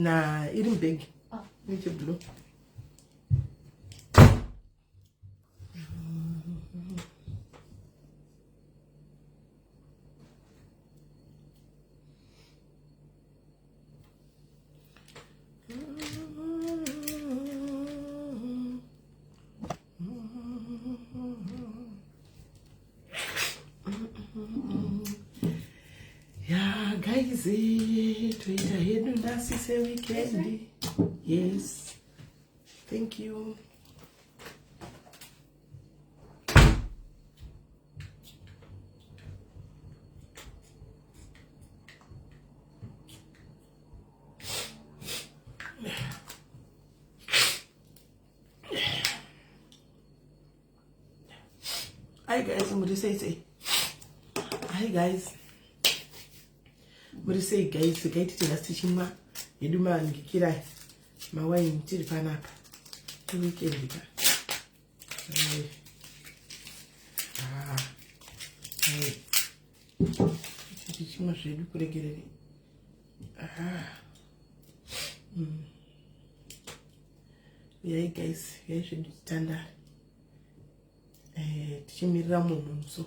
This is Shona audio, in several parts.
Na iri mubhegi. Ah. Necheblue. Yeah, guys, toita hedu nhasi seweekend. Yes. Thank you. Hi guys, muri sei sei? Hi guys. Muri sei guys? Regai titi nhasi tichimwa hedu mangikirai mawaini tiri panapa. Weekend ka. Ah. Tichimwa zvedu kuregerere. Ah. Mm. Uyai guys, uyai zvedu titandare. Eh, tichimirira munhu so.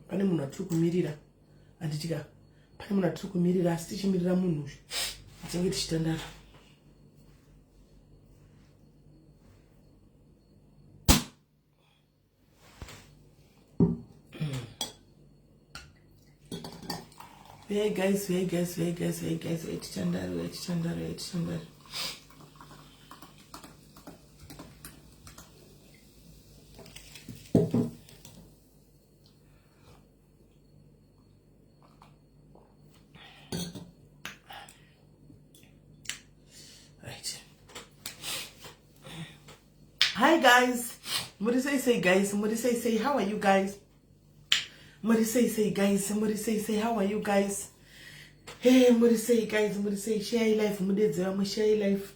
Pane munhu atiri kumirira. Handitika. Pane munhu atiri kumirira asi tichimirira munhu uyu. Tinenge tichitandara. Hey guys, hey guys, hey guys, hey guys, hey tichandari, hey tichandari, hey tichandari. Right. Hi guys. Muri say say guys, muri say say how are you guys? Muri say say guys, muri say say how are you guys? Hey, muri say guys, muri say share life mudedze vamwe share life.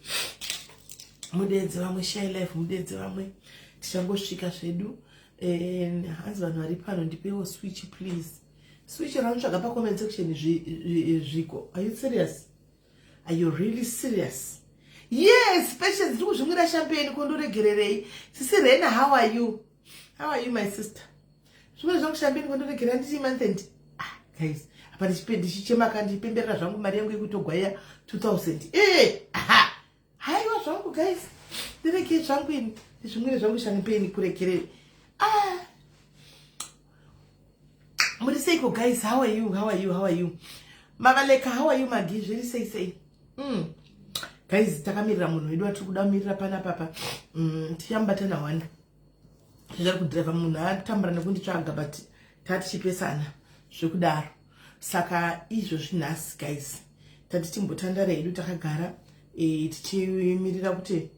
Mudedze vamwe share life mudedze vamwe. Tichangosvika zvedu. Eh, hanzi vanhu vari pano ndipewo switch please. Switch raunotsvaga pa comment section zviko. Are you serious? Are you really serious? Yes, patience ndiri kuzvimwira champagne ko ndoregererei. Sisi Rena, how are you? How are you my sister? Zvimwe zvangu champagne ko ndoregerera nditi month end. Ah, guys, apa ndichichema ka ndichipemberera zvangu mari yangu yekutogwaya 2000. Eh, aha. Haiwa zvangu guys. Ndirekei zvangu ini. Ndizvimwire zvangu champagne kuregerere. Ah. Muri seiko guys? How are you? How are you? How are you? Mavaleka, how are you Magi? Zviri sei sei? Mm. Guys, takamirira munhu wedu atiri kuda kumirira panapa pa. Mm, tichamubata na one. Tichari kudriver munhu atambura nekunditsvaga but tatichipesana zvekudaro. Saka izvozvi nhasi guys, tati timbotandara hedu takagara e, tichimirira kuti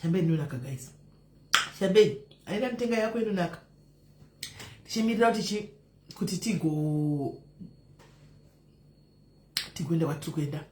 Champagne inonaka guys. Champagne aina mitenga yako inonaka. Tichimirira kuti chi kuti tigo tigoenda kwatiri kuenda.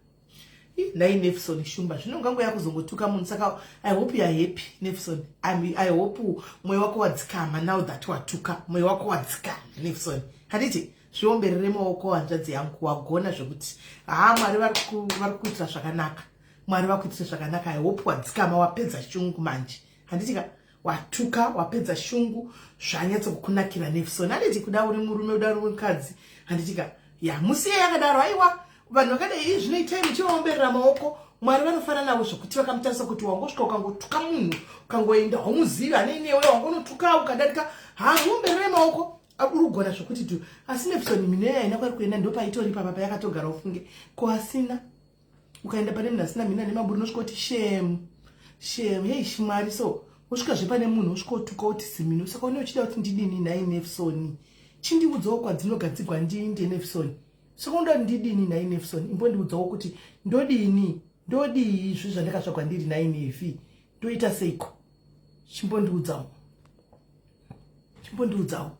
Nhai Nefson Shumba zvino ungango yakuzongotuka munhu saka I hope you are happy Nefson. I hope moyo wako wadzikama now that watuka moyo wako wadzikama Nefson. Handiti zviomberere maoko hanzvadzi yangu wagona zvekuti haa Mwari vari kuitira zvakanaka. Mwari vakuitire zvakanaka. I hope wadzikama wapedza shungu manje. Handiti ka watuka wapedza shungu zvanyatso kukunakira Nefson. Handiti kuda uri murume kuda uri mukadzi. Handiti ka ya musiye yakadaro aiwa vanhu vakadai zvinoitai muchivaomberera maoko Mwari vanofara navo zvekuti vakamutarisa kuti wangosvika ukangotuka munhu ukangoenda haumuzivi ane newe wangonotuka ukadarika hamuomberere maoko uri kugona zvekuti tu asi Nefson mhino yaina kwari kuenda ndopaitori papa payakatogara ufunge ko asina ukaenda pane munhu asina mhino ane maburi unosvika kuti shem shem hei shimwari so wosvika zve pane munhu wosvika otuka oti zimhino saka une uchida kuti ndidini nhai Nefson chindiudzawo kwadzinogadzigwa ndiinde Nefson saka unoda kuti ndidini nhai Nefson imbondiudzawo kuti ndodini ndodii izvi zvandakatsvagwa ndiri nhai Nefi ndoita seiko chimbondiudzawo chimbondiudzawo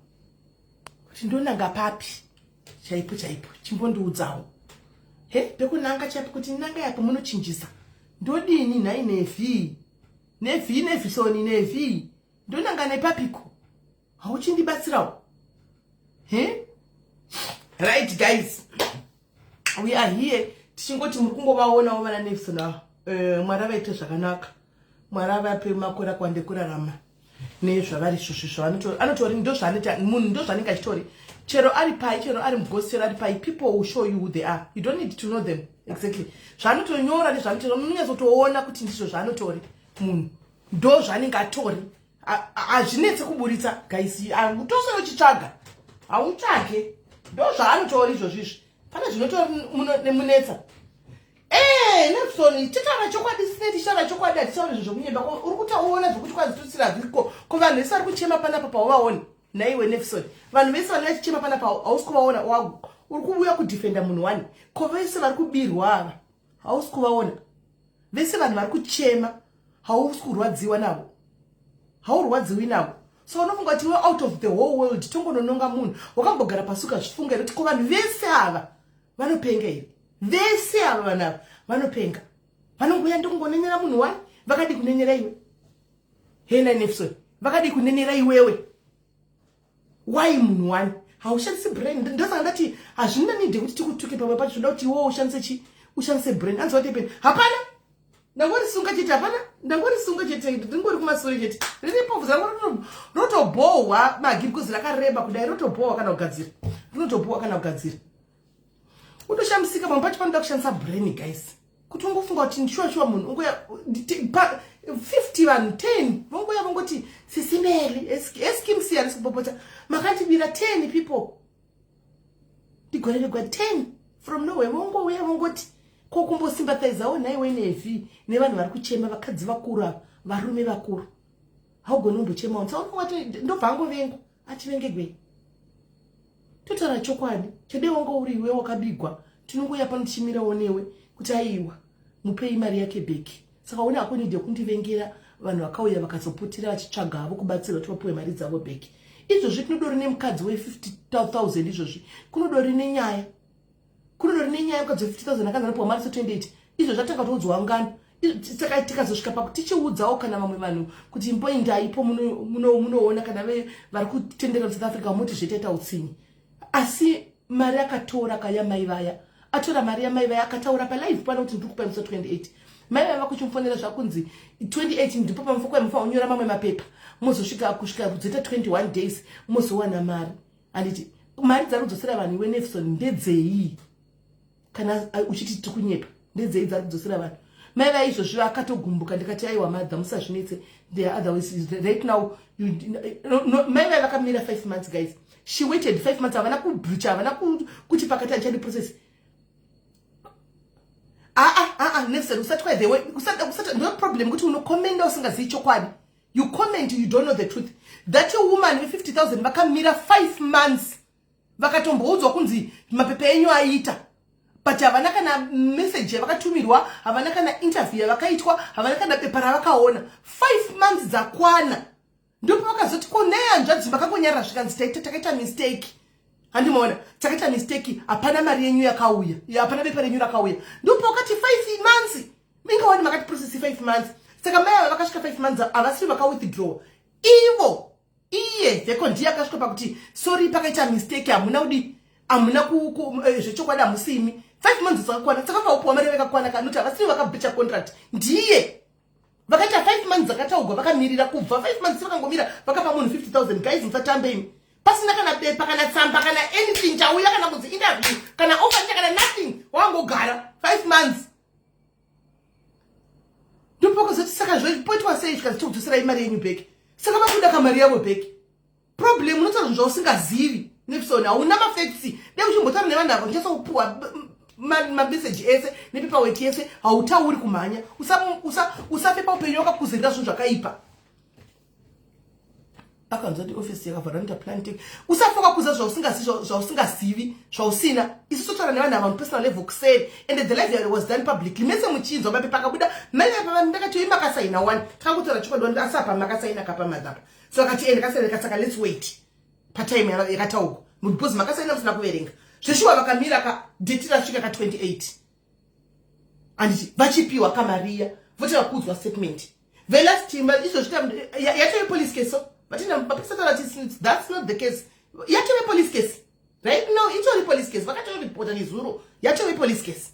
kuti ndonanga papi chaipo chaipo chimbondiudzawo he pekunanga chaipo kuti nanga yapo munochinjisa ndodini nhai Nevi Nevi Nefisoni Nevi ndonanga nepapiko Hauchindibatsirawo he? Right guys, we are here tichingoti muri kungovaonawo vana Nefson ava. Mwari avaite zvakanaka, Mwari avape makore akwande kurarama nezvavari izvozvi. Anotori ndo zvaanoita munhu, ndo zvaanenge achitori. Chero ari pai, chero ari mugosi, chero ari pai, people will show you who they are. You don't need to know them exactly. Zvaanotonyora nezvaanotori, unonyatsotoona kuti ndizvo zvaanotori munhu, ndo zvaanenge atori. Hazvinetse kuburitsa guys, utosoi uchitsvaga, hautsvage, ndo zvaanotori izvozvizvi. Pane zvinotomunetsa. Nelson, titaura chokwadi, sine tichitaura chokwadi, hatitauri zvinhu zvokunyemba. Uri kutaona zvokuti kwazitutsira zviko ko? Vanhu vese vari kuchema panapa pauvaoni naiwe Nelson. Vanhu vese vanenge vachichema panapa hausi kuvaona. Uri kuuya kudefenda munhu wani. Ko vese vari kubirwa ava hausi kuvaona? Vese vanhu vari kuchema hausi kurwadziwa navo? Haurwadziwi navo. So unofunga kuti iwe, out of the whole world, tongonononga munhu wakambogara pasi ukazvifunga here kuti ko vanhu vese ava vanopenga here? Vese ava vanhu ava vanopenga, vanongoya ndikungonenera munhu wani. Vakadi kunenera iwe hena Nefson? Vakadi kunenera iwewe? Why munhu wani? Haushandisi brain. Ndosaka ndati hazvina need yekuti tikutuke. Pamwe pacho zvoda kuti iwewo ushandise chi, ushandise brain. Anzi watepeni? Hapana, ndangorisunga chete. Hapana, ndangorisunga chete, ndingori kumasure chete. Riripo bvudzi rangu, rotobhohwa magi because rakareba kudai, rotobhohwa kana kugadzira, rinotobhohwa kana kugadzira. Utoshamisika. Pamwe pacho panoda kushandisa brain guys, kuti ungofunga kuti shuwa shuwa munhu ungoya 50 vanhu 10 vongoya vongoti, "Sisi Meli, eskimsi harisi kupopota, makandibira." 10 people ndigoreregwa 10 from nowhere, vongouya vongoti, ko kumbosympathizawo nhaiwe nevi nevanhu vari kuchema, vakadzi vakuru ava, varume vakuru, haugoni kumbochemawo? Saka ndobva angovengwa, ativengegwei? Totaura chokwadi chede. Wanga uri iwe wakabigwa, tinongoya pano tichimirawo newe kuti aiwa, mupei mari yake back. Saka une hako need yekundivengera vanhu vakauya vakazoputira vachitsvaga havo kubatsirwa kuti vapiwe mari dzavo back. Izvozvi tinodori nemukadzi we50 000. Izvozvi kunodori nenyaya, kunodori nenyaya. Mukadzi we50 000 akanzi anopiwa mari se28. Izvo zvatanga kuudzwa ngano. Saka tikazosvika pakuti tichiudzawo kana vamwe vanhu kuti imboendaipo munoona kana vari kutendera muSouth Africa, muti zvetaita utsinyi. Asi mari akatora kayamai vaya, atora mari yamai vaya, akataura palive pano kuti ndiri kupa musi 28. Mai vaya vakuchimufonera zvakunzi 28 ndipo pamufuko mufa unyora mamwe mapepa, mozosvika kusvika kudzoita 21 days mozowana mari. Handiti mari dzari kudzosera vanhu iwe Nefson ndedzei? Kana uchiti tiri kunyepa, ndedzei dzari kudzosera vanhu? Mai vaizvozvi vakatogumbuka. Ndikati aiwa madha, musazvinetse, there are other ways right now. No, mai vai vakamira 5 months guys, she waited 5 months. Havana kubreacha, havana kuti pakati handichadi process. Aa aa, Nelson, usati kwa the way, usati ndo problem kuti unocommenda usingazivi chokwadi. You comment, you don't know the truth. That woman ve50 000 vakamira 5 months, vakatomboudzwa kunzi mapepa enyu aita, but havana kana message yavakatumirwa, havana kana interview yavakaitwa, havana kana pepa ravakaona. 5 months dzakwana, ndipo vakazoti ko nehanzvadzi vakangonyarara, zvikanzi taita, takaita mistake, handimaona, takaita mistake, hapana mari yenyu yakauya, hapana bepa renyu rakauya. Ndipo wakati 5 months ingawani makati process 5 months. Saka mai ava vakasvika 5 months, havasiri vakawithdraw ivo. Iye Veko ndiye akasvika pakuti sorry, pakaita mistake, hamuna kudi, hamuna zvechokwadi, hamusimi. 5 months dzakakwana, saka vaupiwa mari vakakwana kanoti havasiri vakabreacha contract. Ndiye vakaita 5 months dzakataugwa, vakamirira kubva 5 months, vakangomira, vakapa munhu 50 000. Guys, musatambe imi, pasina kana bepa, kana tsamba, kana anything chauya, kana kunzi interview, kana offer, kana nothing. Wangogara 5 months, ndopokuzoti saka zvopoitwa sei? Zvikanzi tokudzoserai mari yenyu back. Saka vakuda kamari yavo back. Problem, unotaura zvinhu zvausingazivi Nefson, hauna mafacts. Dai uchimbotaura nevanhu ava, uchasopuwa mameseji ese nepaperwork yese. Hautauri kumhanya, usafe paupenyu wakakuzirira zvinhu zvakaipa. Akanzwa kuti ofisi yakavhara, noita planting. Usafe wakakuza zvausingazivi, zvausina. Isu totaura nevanhu ava personal level kuseri, and the live was done publicly, mese muchinzwa mapepa akabuda. Mai vapa ndakati oi makasaina one, takangotaura chokwadi, asi apa makasaina kapa madhapa. So akati ende kasaina, saka let's wait patime yakataugwa, because makasaina musina kuverenga. Zveshuwa vakamira ka date rasvika ka28, handiti vachipiwa kamariya, votanga kuudzwa statement velast time. Izvozvi yatove police case. So Vatinda mapurisa taura kuti that's not the case. Yatove police case right now, itori police case. Vakatoripota nezuro, yatove police case.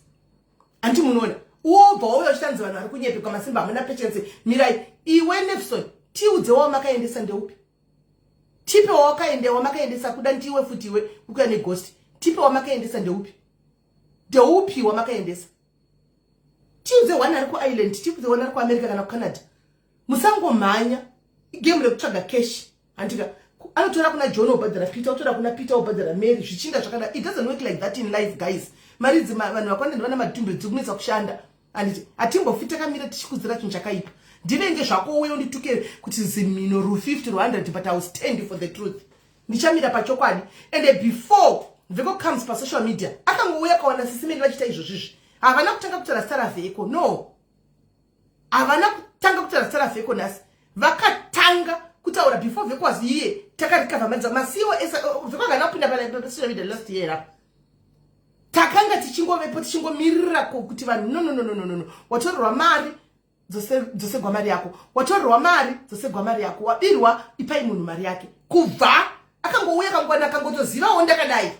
Anti munoona wobva wauya uchitanzi vanhu vari kunyepekwa masimba, hamuna patience. Mirai iwe Nefson, tiudze wamakaendesa ndeupi? Tipe wawakaende, wamakaendesa. Kuda ndiwe futi iwe ukuya neghost. Tipe wamakaendesa ndeupi? Ndeupi wamakaendesa? Tiudze one ari kuIreland, tiudze one ari kuAmerica kana kuCanada. Musangomhanya igame rekutsvaga cash, handika? Anotora kuna John obhadhara Peter, otora kuna Peter obhadhara Mary, zvichinda zvakada. It doesn't work like that in life, guys. Mari idzi vanhu vakawanda ndivana madhumbe dziri kunetsa kushanda, handiti? Hatimbofi takamira tichikudzira chinhu chakaipa. Ndinenge zvako uye undituke kuti zimino ru50, ru100, but I will stand for the truth. Ndichamira pachokwadi. And before Veko comes pasocial media, akangouya kawana Sisi Melly vachiita izvozvizvi, havana kutanga kutaura zita raVheko. No, havana kutanga kutaura zita raVheko nhasi. Vakatanga kutaura before Vheko was iye. Takarikavha madza masiwo ese. Vheko akana kupinda pasocial media last year apa. Takanga tichingovepo, tichingomirira kuti vanhu, no, no, no, no, no, no, watorerwa mari, dzosegwa mari yako. Watorerwa mari, dzosegwa mari yako. Wabirwa, ipai munhu mari yake. Kubva akangouya kangwana, akangotozivawo ndakadai.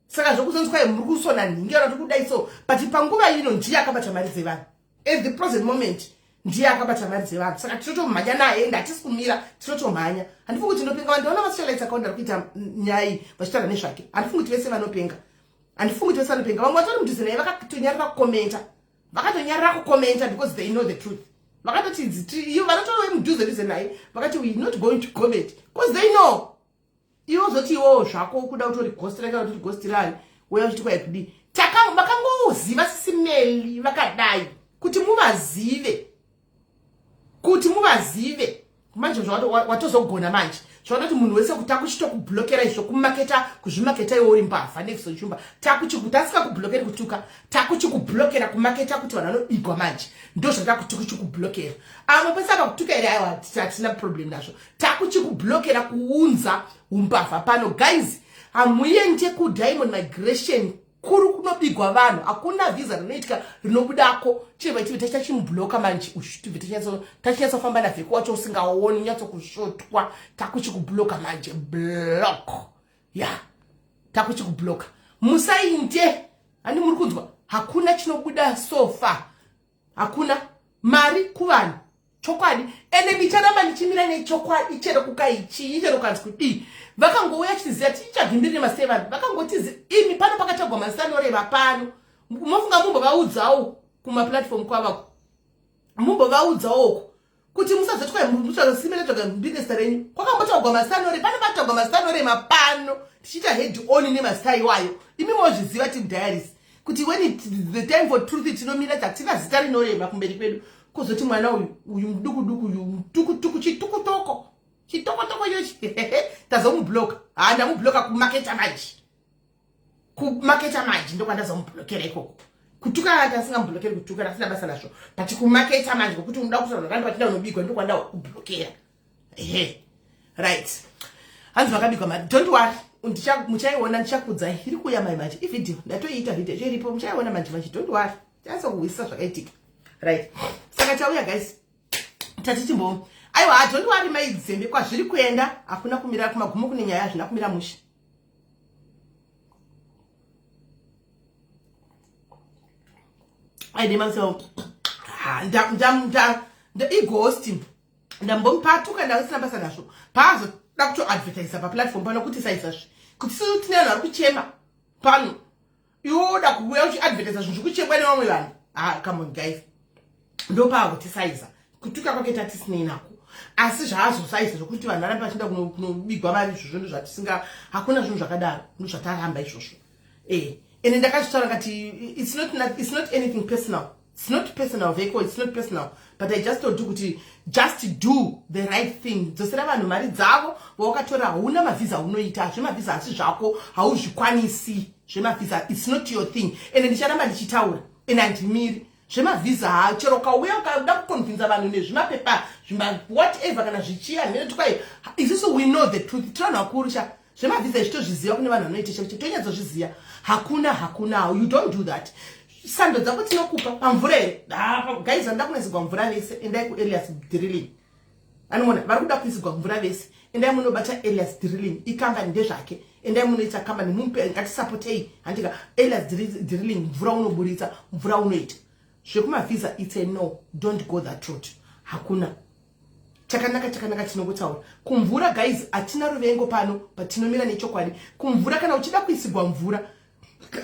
Saka zvokuzonzwa muri kusona nhingi kana kudai so, but panguva ino ndiye akabata mari dzevanhu. At the present moment ndiye akabata mari dzevanhu, saka tinotomhanya naye ende hatisi kumira, tinotomhanya. Handifungi kuti ndinopenga. Vandiona masocialites akawanda ari kuita nyaya vachitaura nezvake. Handifungi kuti vese vanopenga, handifungi kuti vese vanopenga. Vamwe vatori mudhuze naye vakatonyarira kukomenta, vakatonyarira kukomenta because they know the truth. Vakatoti iyo vanotori mudhuze dhuze naye vakati, "We not going to comment," because they know. Iwe uzoti iwowo zvako kuda utori ghost rake, utori ghost rani, uya uchiti kwai kudii? Vakangoziva Sisi Melly vakadai kuti muvazive, kuti muvazive manje. Watozogona manje zvavanoti munhu wese kuti takuchitokublokera izvo kumaketa, kuzvimaketa iwe uri mbavha nevisochumba. Takusingakublockeri kutuka, takuchikublokera kumaketa kuti vanhu vanobigwa manje. Ndo zvatakuchikublokera. Amwe pese apa kutuka here? Aiwa, hatina problem nazvo. Takuchikublokera kuunza umbavha pano. Guys, hamuende kuDiamond Migration kuri kunobigwa vanhu. Hakuna vhisa rinoitika rinobudako. Chibva tibve tachimubloka manje ushu, tibve tachinyatsofamba navheko wacho usingaoni, unyatsokusvotwa. Takuchikubloka manje, block ya, takuchikubloka. Musainde, handi muri kunzwa? Hakuna chinobuda so far, hakuna mari kuvanhu. Chokwadi, ende ndicharamba ndichimira nechokwadi chero kukaichii, chero kukanzi kudii. Vakangouya chitiziva tichavimbiri nemasei vanhu vakangotizi imi pano pakatagwa mazita anoreva pano. Mofunga mumbovaudzawo kumaplatform kwavako, mumbovaudzawo kuti musazotwa musazosimeletsvaga mbinesta renyu. Kwakambotagwa mazita anorema pano, patagwa mazita anorema pano, tichiita head on nemazita iwayo. Imi mozviziva, Team Diaries, kuti when it, the time for truth tinomira. Hatina zita rinorema kumberi kwedu. Kuzoti mwana uyu, uyu muduku duku uyu, tukutuku, chitukutoko, chitokotoko ichochi, tazomubloka. Ha, ndamubloka kumaketa manje, kumaketa manje ndokwandazomublokera ikoko. Kutuka tasingamublokeri, kutuka tasina basa nazvo, but kumaketa manje ngokuti unoda kuti vanhu vakandi vachida unobigwa, ndokwanda kublokera. Ehe, right. Hanzi vakabigwa mari, don't worry, muchaiona, ndichakudzai. Iri kuuya mai manje ivhidhiyo, ndatoiita vhidhiyo yacho iripo, muchaiona manje manje. Don't worry, tinyatsokuhwisisa zvakaitika, right? Saka tauya, guys, tati timbo, aiwa, don't worry, maidzembe. Kwazviri kuenda hakuna kumira, kumagumo kune nyaya, hazvina kumira mushe. Aidemaso ighost ndambomupatuka, ndasina basa nazvo. Paazoda kutoadvertisa paplatform pano kuti saizazvi kuti sisu tine vanhu vari kuchema pano, iwe woda kuuya uchiadvertisa zvinhu zvikuchemwa nevamwe vanhu. Ah, come on, guys. Ndopaakutisaiza kutuka kwake tatisinei nako, asi zvaazosaisa zvokuti vanhu varambe vachienda kunobigwa mari, izvozvo ndozvatisinga. Hakuna zvinhu zvakadaro, ndozvataramba izvozvo. Ende ndakazvitaura ngati it's not anything personal. It's not personal, Veko, it's not personal, but I just told you kuti just do the right thing. Dzosera vanhu mari dzavo vawakatora. Hauna mavhisa aunoita zvemavhisa, hasi zvako, hauzvikwanisi zvemavhisa. It's not your thing. Ende ndicharamba ndichitaura, ende handimiri zvemavhisa. Chero ukauya ukada kuconvinza vanhu nezvimapepa zvima whatever kana zvichiya mhene, isusu we know the truth. Tiri vanhu vakuru sha. Zvemavhisa izvi tozviziva. Kune vanhu vanoita chekuti tonyatsozviziva. Hakuna, hakuna, you don't do that. Sando dzako tinokupa pamvura here? Guys, vanoda kunetsigwa mvura vese, endai kuElias Drilling. Anoona vari kuda kuisigwa mvura vese. Endai munobata Elias Drilling, ikambani ndezvake. Endai munoita kambani mumupe, ngatisapotei handika. Elias Drilling, mvura unoburitsa, mvura unoita zvekumavhisa. It's a no, don't go that route. Hakuna chakanaka, chakanaka tinongotaura kumvura. Guys, hatina ruvengo pano, but tinomira nechokwadi kumvura. Kana uchida kuisigwa mvura,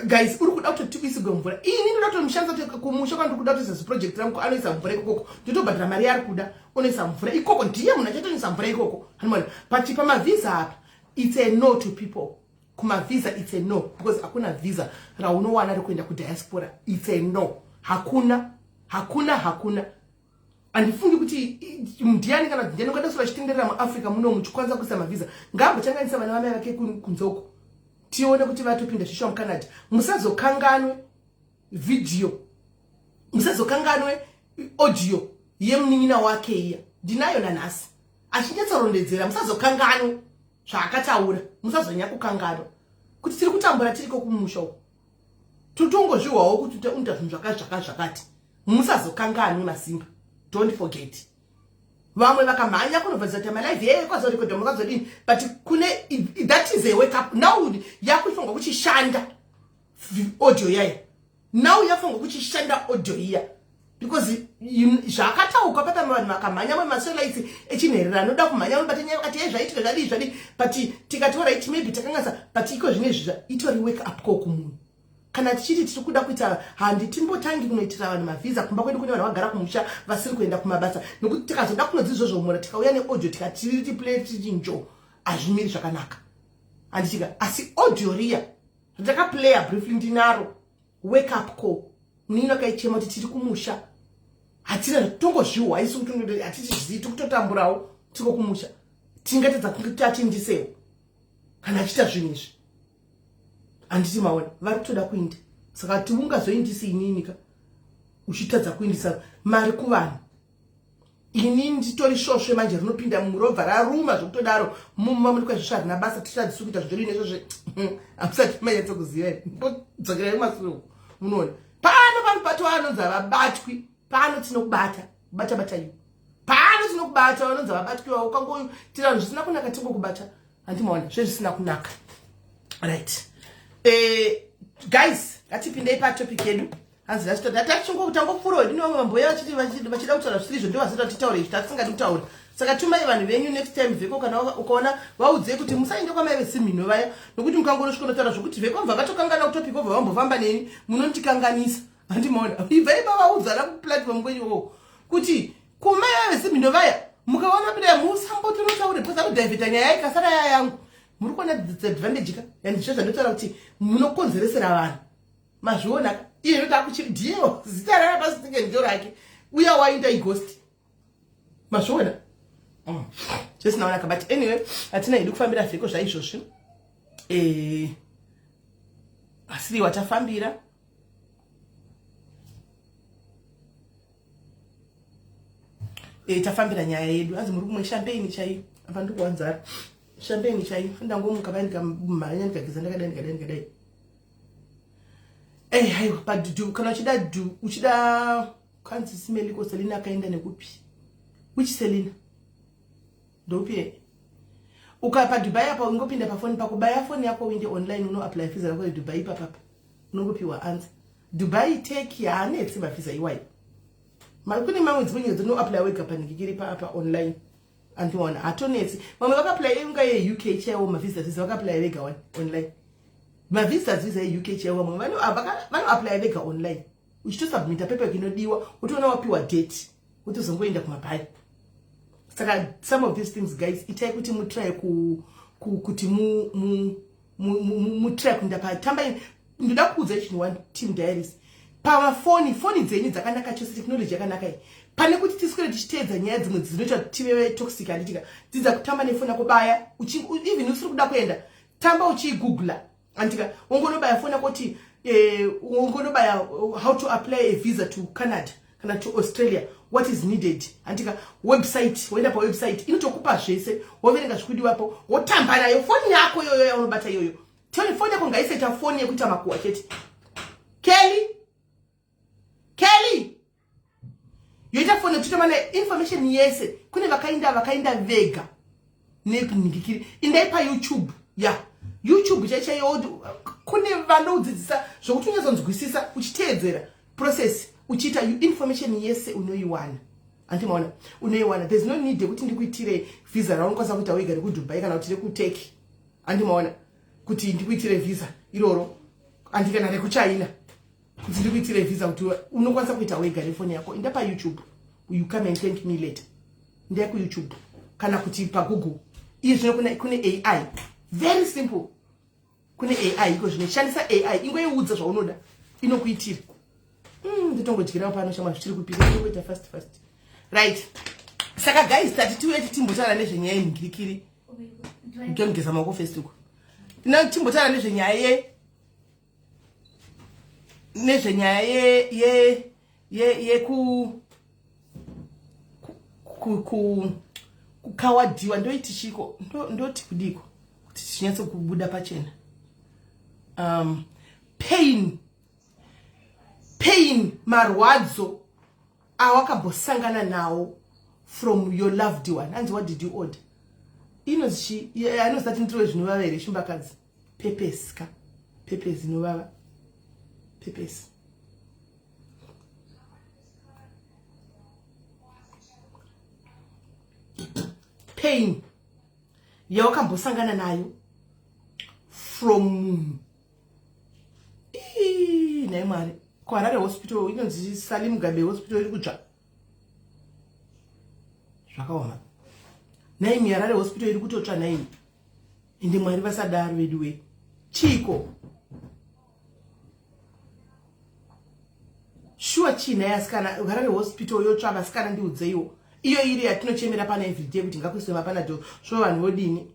guys, uri kuda kutoti uisigwe mvura, ini ndoda kutomushandisa kumusha kwandiri kuda kutoisa ziproject rangu. Anoisa mvura ikokoko, ndotobhadhara mari yaari kuda, onoisa mvura ikoko. Ndiye munhu achatonoisa mvura ikoko, hanimona. But pamavhisa apa, it's a no to people. Kumavhisa it's a no, because hakuna vhisa raunowana rekuenda kudiaspora. It's a no, hakuna, hakuna, hakuna. Handifungi kuti ndiani kana ndiani ungada sura chitenderera muAfrica muno muchikwanisa kuisa mavhisa. Ngaambochanganisa vana vamai vake kunzoko, tione kuti vatopinda zvishuwa muCanada. Musazokanganwe vhidhiyo, musazokanganwe audio yemunin'ina wake iya, ndinayo nanhasi achinyatsorondedzera. Musazokanganwe zvaakataura, musazonyanya kukanganwa kuti tiri kutambura tiriko kumusha uko, totongozvihwawo kuti unoita zvinhu zvakati zvakati zvakati. Musazokanganwe masimba, don't forget. Vamwe vakamhanya kunobvunza kuti malive ye kwazorekodha makazodini, but kune that is a wake up now. Yakufanirwa kuchishanda audio yaya now, yafanirwa kuchishanda audio iya, because zvakatauka papa, vanhu vakamhanya mumasolaiti echinherera anoda kumhanya unobata nyaya vakati ye zvaitika zvadii zvadii, but tikati alright, maybe takangasa, but iko zvine itori wake up call kumunhu. Kana tichiti tiri kuda kuita, handitimbotangi kunoitira vanhu mavhisa kumba kwedu. Kune vanhu vagara kumusha vasiri kuenda kumabasa, nokuti tikazoda kunodzizvozvomora, tikauya neaudio tikatiri play tichi njo, hazvimiri zvakanaka, handitika. Asi audio riya ndakaplaya briefly, ndinaro, wake up call. Munini akaichema kuti tiri kumusha, hatina, tongozvihwa isu, hatitizvizii, tiri kutotamburawo tiko kumusha. Tingatedza kunge tatindisewo kana achiita zvinhu izvi, handiti? Maona vari kutoda kuinda, saka tiungazoindisi inini ka uchitadza kuindisa mari kuvanhu? Ini nditori svosve manje, rinopinda murobva raruma zvokutodaro mumba muri kwezvosvo, harina basa. Tichadzisi kuita zvodini nezvozve, hamusati manyatsokuziva. Mbodzokerai kumasure uko, munoona pano panobatwa anonzi havabatwi pano. Tinokubata bata bata iwo pano, tinokubata vanonzi havabatwi vavo. Ukangotira vanhu zvisina kunaka, tingokubata, handimaona zvezvisina kunaka. Right, guys, ngatipindei patopic yedu. Hanzi tangopfuura wedu nevamwe vamboya vachida kutaura zvisiri izvo, ndovazota titaure izvi tatisingadi kutaura. Saka tumai vanhu venyu next time. Vheko, kana ukaona, vaudzei kuti musaende kwamai vesimhino vaya, nokuti mukangonosvika unotaura zvokuti vheko mubva vatokangana kutopic, obva vambofamba neni, munondikanganisa, handimaona. Ibvai vavaudzana kuplatform kwenyu ikoko kuti kumai vaya vesimhino vaya, mukaona pida musambotonotaure, because anodhaivheta nyaya ikasara yaya yangu. Muri kuona disadvantage ka? And zvo zvandotaura kuti munokonzeresera vanhu, mazviona iye ndotakuchi ndiyo zita rara pasi tinge ndiyo rake uya wainda ighost, mazviona zvesina kunaka. But anyway, hatina hedu kufambira vheko zvaizvozvi, asiri watafambira. Tafambira nyaya yedu. Hanzi muri kumwe champagne chaiyo apa, ndikuwanzara champagne chaiyo. Ndangomuka vai, ndikamhanya, ndikageza, ndakadai, ndikadai, ndikadai. Haiwa, but kana uchida du uchida kanzi simeliko Selina akaenda nekupi? Which Selina? Ndopi? Ukapa Dubai apa, ungopinda pafoni pako, baya foni yako, uinde online, unoapply visa rako reDubai ipapapa, unongopiwa answer. Dubai, Turkey, haanetsi mavhisa iwayo. Kune mamwe dzimwe nyika dzinoapply wega panhikikiri pa online, andiona hatonetsi. Vamwe vakaapply unga yeUK chaiwo, mavisa visa vakaapply vega online, mavisas visa eUK chaiwo. Vamwe vanoapply vega online, uchitosubmita paper inodiwa, utoona wapiwa date, utozongoenda kumabhai. Saka some of these things, guys, itai kuti mutry kuti mutry kuenda patambai. Ndoda kuudza chinhu one, Team Diaries, pamafoni, foni dzenyu dzakanaka chose, technology yakanaka iyi. Pane kuti tiswere tichiteedza nyaya dzimwe dzinoita kuti tive toxic, handitika? Dzidza kutamba nefoni yako, baya even usiri kuda kuenda, tamba uchiigoogla, andika? Ungonobaya foni yako kuti ungonobaya how to apply a visa to Canada kana to Australia, what is needed, andika? Website, woenda pawebsite, inotokupa zvese, woverenga zvikudiwapo, wotamba nayo foni yako iyoyo yaunobata iyoyo. Foni yako ngaisaita foni yekuita makuhwa chete. Kelly, Kelly. Yoita foni yekuti mana information yese. Kune vakaenda vakaenda vega nenhingikiri. Indai paYouTube. Ya, yeah. YouTube chaichaiyo kune vanodzidzisa zvokuti unyatsonzwisisa uchiteedzera process, uchiita information yese unoiwana. Andimaona unoiwana. There's no need yekuti ndikuitire visa raunokwanisa kuita wega rekuDubai kana kuti rekuTurkey. Andimaona kuti ndikuitire visa iroro, andikana rekuChina kuti ndikuitire visa, kuti unokwanisa kuita wega nefoni yako. Inda paYouTube, you come and thank me later. Ndaya kuYouTube kana kuti paGoogle. Iye zvino kune AI, very simple. Kune AI iko zvino, shandisa AI, ingoiudza zvaunoda, inokuitira. Nditongodyirawo pano shamwa, zvichiri kupisa, ndingoita fast fast. Right, saka guys, tati tiuye titimbotaura nezvenyaya yenhingirikiri. Ndonogeza maoko first uko. Timbotaura nezvenyaya ye ye yeku kukawadhiwa. Ndoiti chiko? Ndoti kudiko kuti tichinyatso kubuda pachena? Pain, marwadzo awakambosangana nawo from your loved one. Hanzi, "What did you order?" Inozi anozati ndiriwe zvinovava here, shumbakadzi? Pepes ka, pepes inovava, pepes. Pain yawakambosangana nayo from munhu. Nhai Mwari, kuHarare Hospital, inonzi Sally Mugabe Hospital, iri kutsva zvakaoma. Naimi, Harare Hospital iri kutotsva naimi. Ende Mwari vasadaro vedu we. Chiko shuwa chii nhai asikana? Harare Hospital yotsva vasikana, ndiudzeiwo. Iyo iri yatinochemera pana everyday kuti ngakuiswe maPanadol, svo vanhu vodini?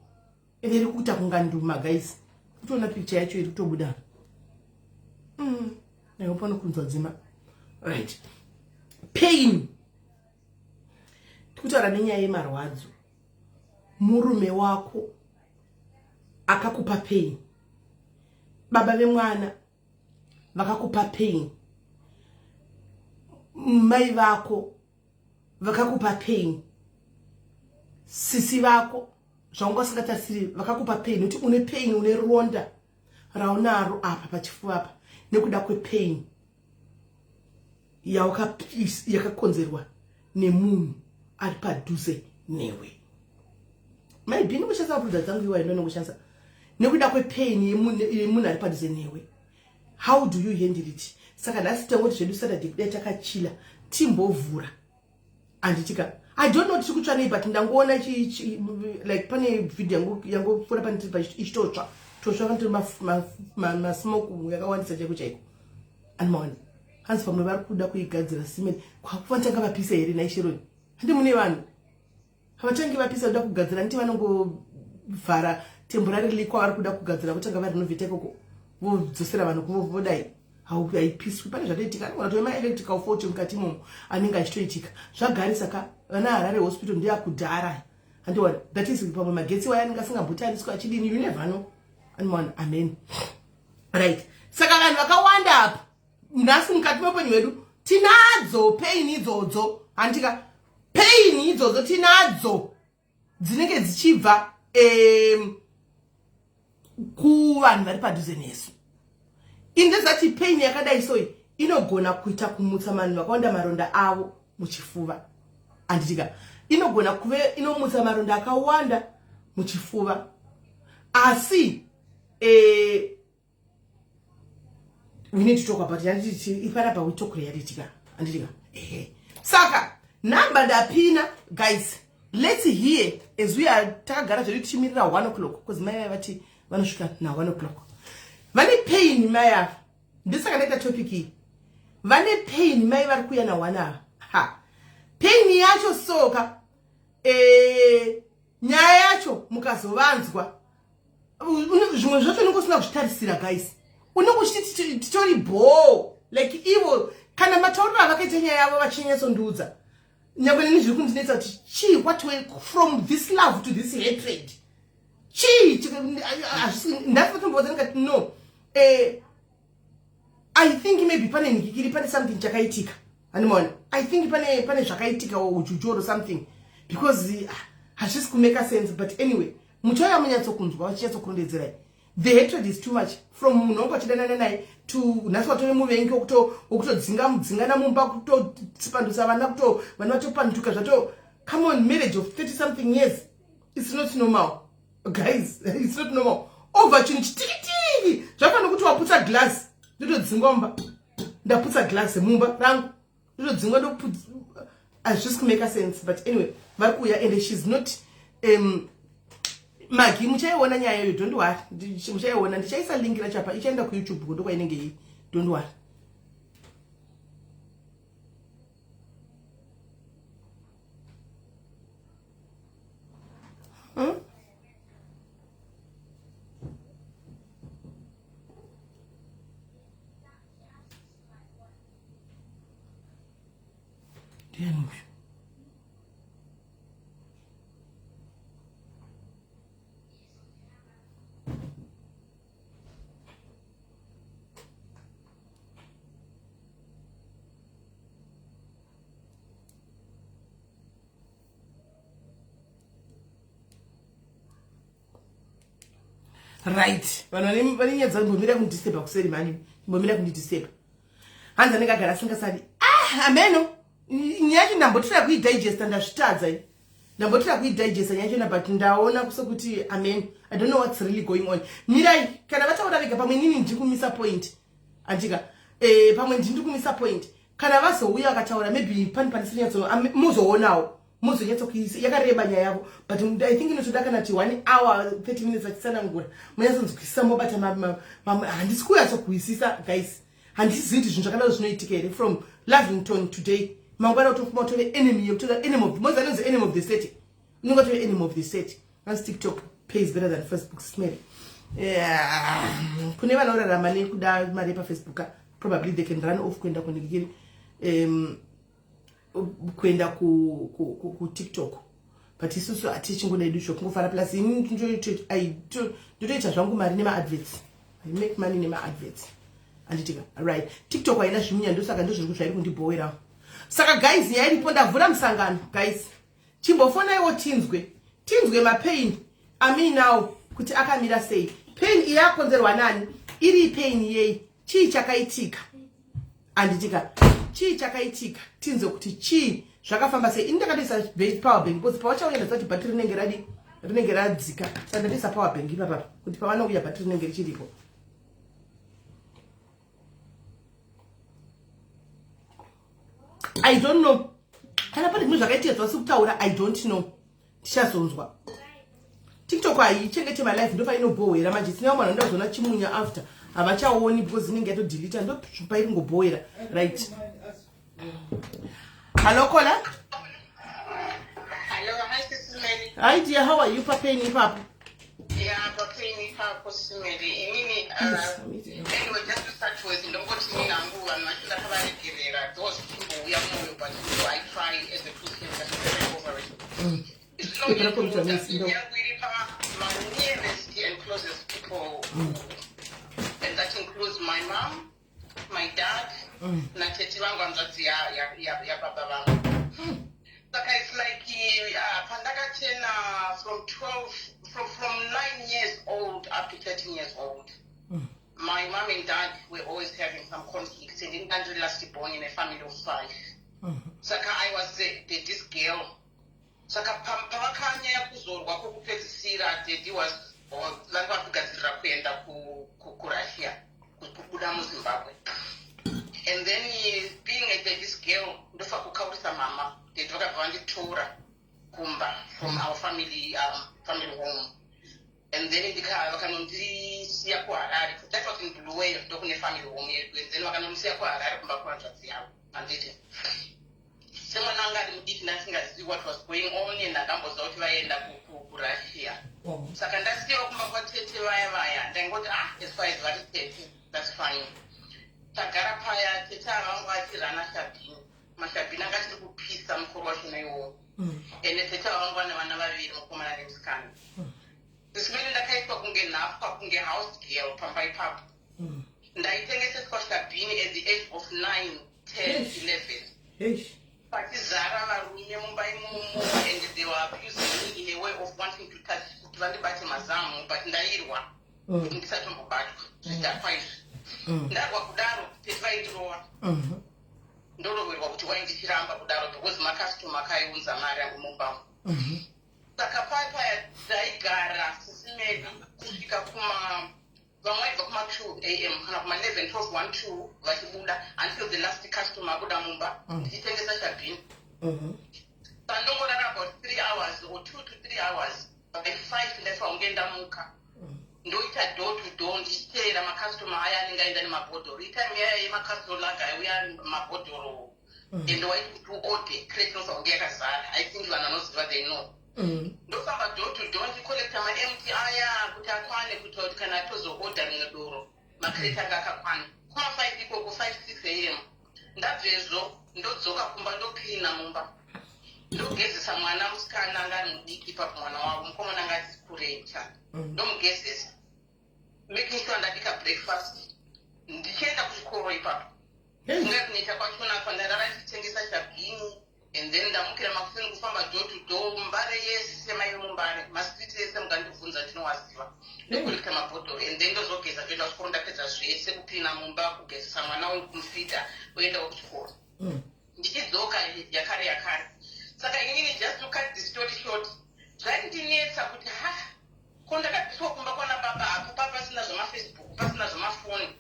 Ende iri kuita kunga nduma, guys. Kutoona picture yacho iri kutobuda. I hope anokunzwa dzima. Right, pain, tikutaura nenyaya yemarwadzo. Murume wako akakupa pain, baba vemwana vakakupa pain, mai vako vakakupa pain, sisi vako zvaunga usingatarisiri vakakupa pain, nekuti une pain, une ronda raunaro apa pachifuva apa nekuda kwepain yakakonzerwa nemunhu ari padhuze newe. Maybe ndingoshandisa maproduct angu iwayo, ndonongoshandisa nekuda kwepain yemunhu ari padhuze newe. How do you handle it? Saka nhasi tangoti zvedu Saturday kudai takachila, timbovhura, handitika? I don't know tiri kutsva nei, but ndangoona like pane video yangopfuura pane tiri ichitotsva totsva, panotori masmoke yakawandisa chaiko chaiko. Animaona hanzi pamwe vari kuda kuigadzira cement. Kwakuvatanga vapisa here naisheroni? Handi mune vanhu havatangi vapisa kuda kugadzira, nditi vanongovhara temporarily kwavari kuda kugadzira, votanga varenovheta ikoko, vodzosera vanhu vodai. Haipiswi, pane zvatoitika. Anogona kutori maelectrical fault mukati imomo anenge achitoitika. Zvagarisa ka, vana Harare Hospital ndeyakudhara, handiwana? That is pamwe magetsi waya anenge asingambotariswa achidini, you never know. Animaona, amen. Right, saka vanhu vakawanda apa nhasi mukati meupenyu hwedu tinadzo pain idzodzo, handika? Pain idzodzo tinadzo dzinenge dzichibva kuvanhu vari padhuze nesu. Indezati pain yakadai soi inogona kuita kumutsa vanhu vakawanda maronda avo muchifuva, handitika? Inogona kuve inomutsa maronda akawanda muchifuva, asi we need to talk about it. Handiti ipanapa we talk reality ka, handitika? Ehe, saka nhamba ndapina. Guys, let's hear as we are takagara zvedu tichimirira 1 o'clock, because mai vai vati vanosvika na1 o'clock. Vane pain mai ava, ndisaka ndaita topic iyi. Vane pain mai vari kuuya na1 ava. Ha, pain yacho soka, nyaya yacho mukazovanzwa, zvimwe zvacho unenge usina kuzvitarisira. Guys, unenge uchiti titori bho, like ivo kana matauriro avakaita nyaya yavo vachinyatsondiudza, nyangwe neni zviri kundinetsa kuti chii, what way from this love to this hatred, chii? Ndasatombodza ndikati no, I think maybe pane nhikikiri, pane something chakaitika. Animaona, I think pane zvakaitika ujuju or something, because hazvisi kumake sense. But anyway, muchauya munyatsokunzwa vachinyatsokurondedzerai. The hatred is too much, from munhu wangu achidanana naye to nhasi watove muvengi, wokutodzinga mudzingana mumba, kutopandutsa vana, kuto vana vatopanduka zvato. Come on, marriage of 30 something years, it's not normal, guys, it's not normal. Over chinhu chitikitiki, zvafanira kuti waputsa glass, ndotodzingwa mumba. Ndaputsa glass mumba rangu, ndotodzingwa. Hazvisi kumake sense. But anyway, vari kuuya and she's not Magi. Muchaiona nyaya iyoyo, don't worry, muchaiona. Ndichaisa link rachapa, ichaenda kuYouTube, ndokwainenge ii. Don't worry. Ndiani uyu? Right, vanhu vane nyaya dzambomira kundidisturba kuseri mani, mbomira kundidisturba. Hanzi anenge agara asingasadi. Ah, ameno nyaya yacho ndambotira kuidigesta, ndazvitadza. Ndambotira kuidigesta nyaya yachona, but ndaona kusekuti amen, I don't know what's really going on. Mirai, kana vataura vega, pamwe inini ndiri kumisa point andika, pamwe ndiri kumisa point. Kana vazouya vakataura, maybe pane pandisinyatso, muzoonawo, muzonyatsokuisa. Yakareba nyaya yavo, but I think inotoda kana ti 1 hour 30 minutes vachitsanangura, munyatsonzwisisa, mobata. Handisi kunyatsokuwisisa, guys. Handizivi kuti zvinhu zvakadaro zvinoitika here, from Lavington today, mangwana utofuma utove enemy, yekutora enemy of mozi, anonzi enemy of the state, unenge utove enemy of the state. As TikTok pays better than Facebook, smell. Yeah. Kune vanorarama nekuda mari paFacebook, probably they can run off kuenda kunigiri, kuenda kuTikTok, but isusu hatichingoda edu zvokungofara. Plus ini ndotoita zvangu mari nemaadverts. I make money nemaadverts, anditika? Right, TikTok haina zvimunya, ndosaka ndozviri zvairi kundibhowerawo. Saka guys, nyaya iripo, ndavhura musangano. Guys, chimbofonaiwo tinzwe mapain amuinawo kuti akamira sei. Pain iyi yakonzerwa nani? Iri pain yei? Chii chakaitika, anditika? Chii chakaitika? Tinzwe kuti chii, zvakafamba sei. Ini ndakatoisa power bank because pavachauya ndazati kuti bhatiri rinenge radi, rinenge radzika, saka ndatoisa power bank ipapapa kuti pavanouya bhatiri rinenge richiripo. I don't know kana pane zvimwe zvakaitika zvavasi kutaura. I don't know, tichazonzwa. TikTok haichengete malive, ndopainobhohwera manje. Sina vamwe vanhu ndazoona chimunya after havachaoni because inenge yatodelita, ndopairi ngobhohwera. Right, hello caller. Hello, hi Sis Mary. Hi dear, how are you? Papeni ipapo. Yeah, papeni ipapo, Sis Mary. Inini, Yes, I'm eating. anyway, just to start with, ndongoti nini hangu vanhu vacho ndakavaregerera, those chimbouya mwoyo, but so I try as a Christian just to pray over it. Ipera computer miss, ndo. Yangu iri pa my nearest and closest people, and that includes my mom, my dad, natete vangu, hanzvadzi yababa vangu. Saka it's like pandakachena from 12, from 9 years old up to 13 years old, my mom and dad were always having some conflicts, and ndandiri last born in a family of five. Saka I was this girl. Saka pavakanyanya kuzorwa kwokupedzisira, daddy was vanga vari kugadzirira kuenda kuRussia, kubuda muZimbabwe. And then being a daddy's girl, ndofa kukaurisa mama, daddy vakabva vanditora kumba from our family home, and then vakanondisiya kuHarare. That was in Bulawayo, ndokune family home yedu. And then vakanondisiya kuHarare kumba kuhanzvadzi yavo, handiti? Semwana anga ari mudiki, ndasingazivi what was going on, and ndakambozwa kuti vaenda kuRussia. Saka ndasiyiwa kumba kwatete vaya vaya, ndaingoti, ah, as far as vari tete, that's fine. Tagara paya, tete avangu vachirana shabhini, mashabhini anga achiri kupisa mukuru wachona iwowo. Ende tete avangu vane vana vaviri, mukomana nemusikana. Zvisimene ndakaitwa kunge nhapwa, kunge house girl pamba ipapo. Ndaitengeseswa shabhini at the age of 9, 10, 11. Eish. Pachizara varume mumba imomo, and they were abusing me in a way of wanting to touch, kuti vandibate mazamu, but ndairwa kuti ndisatombobatwa zvidhakwa izvi. Ndarwa kudaro, tete vaindirova. Ndoroverwa kuti waindichiramba kudaro because macustomer akaiunza mari angu mumba. Saka paya taigara, Sisi Meli, kusvika kuma vamwe vaibva kuma 2 a.m. kana kuma 11, 12, 1, 2 vachibuda, until the last customer abuda mumba, ndichitengesa shabhini. Pandongorara about 3 hours or 2 to 3 hours, by 5 ndaifanira kunge ndamuka, ndoita door to door, ndichiteera macustomer aya anenge aenda nemabhodhoro. Itime yaya yemaCastle Lager aiuya ari mabhodhoro, and waiti kuti uorder, crate inofanira kunge yakazara. I think vanhu vanoziva, they know. Ndofamba door to door ndichicollecta maempty aya kuti akwane, kuitira kuti kana tozoorder rimwe doro, macrate anga akakwana. Kuma 5 ikoko, 5, 6 a.m., ndabvezvo ndodzoka kumba, ndocleana mumba, ndogezesa mwana musikana anga ari mudiki ipapo, mwana wavo mukomana anga ati kurei chana. Ndomugezesa, making sure ndabika breakfast, ndichienda kuchikoro ipapo. Kunge kunoita kwachona apa, ndarara ndichitengesa shabhini, and then ndamukira makuseni kufamba door to door, Mbare yese, maive muMbare, mastreet ese mukandibvunza ndinowaziva, ndocollecta mabhodhoro, and then ndozogeza, toenda kuchikoro. Ndapedza zvese, kucleana mumba, kugezesa mwana wangu, kumufeeda, oendawo kuchikoro. Ndichidzoka yakare yakare. Saka inini, just to cut the story short, zvaindinetsa kuti ha, ko ndakabviswa kumba kwana baba apo pa pasina zvamaFacebook, pasina zvamafoni.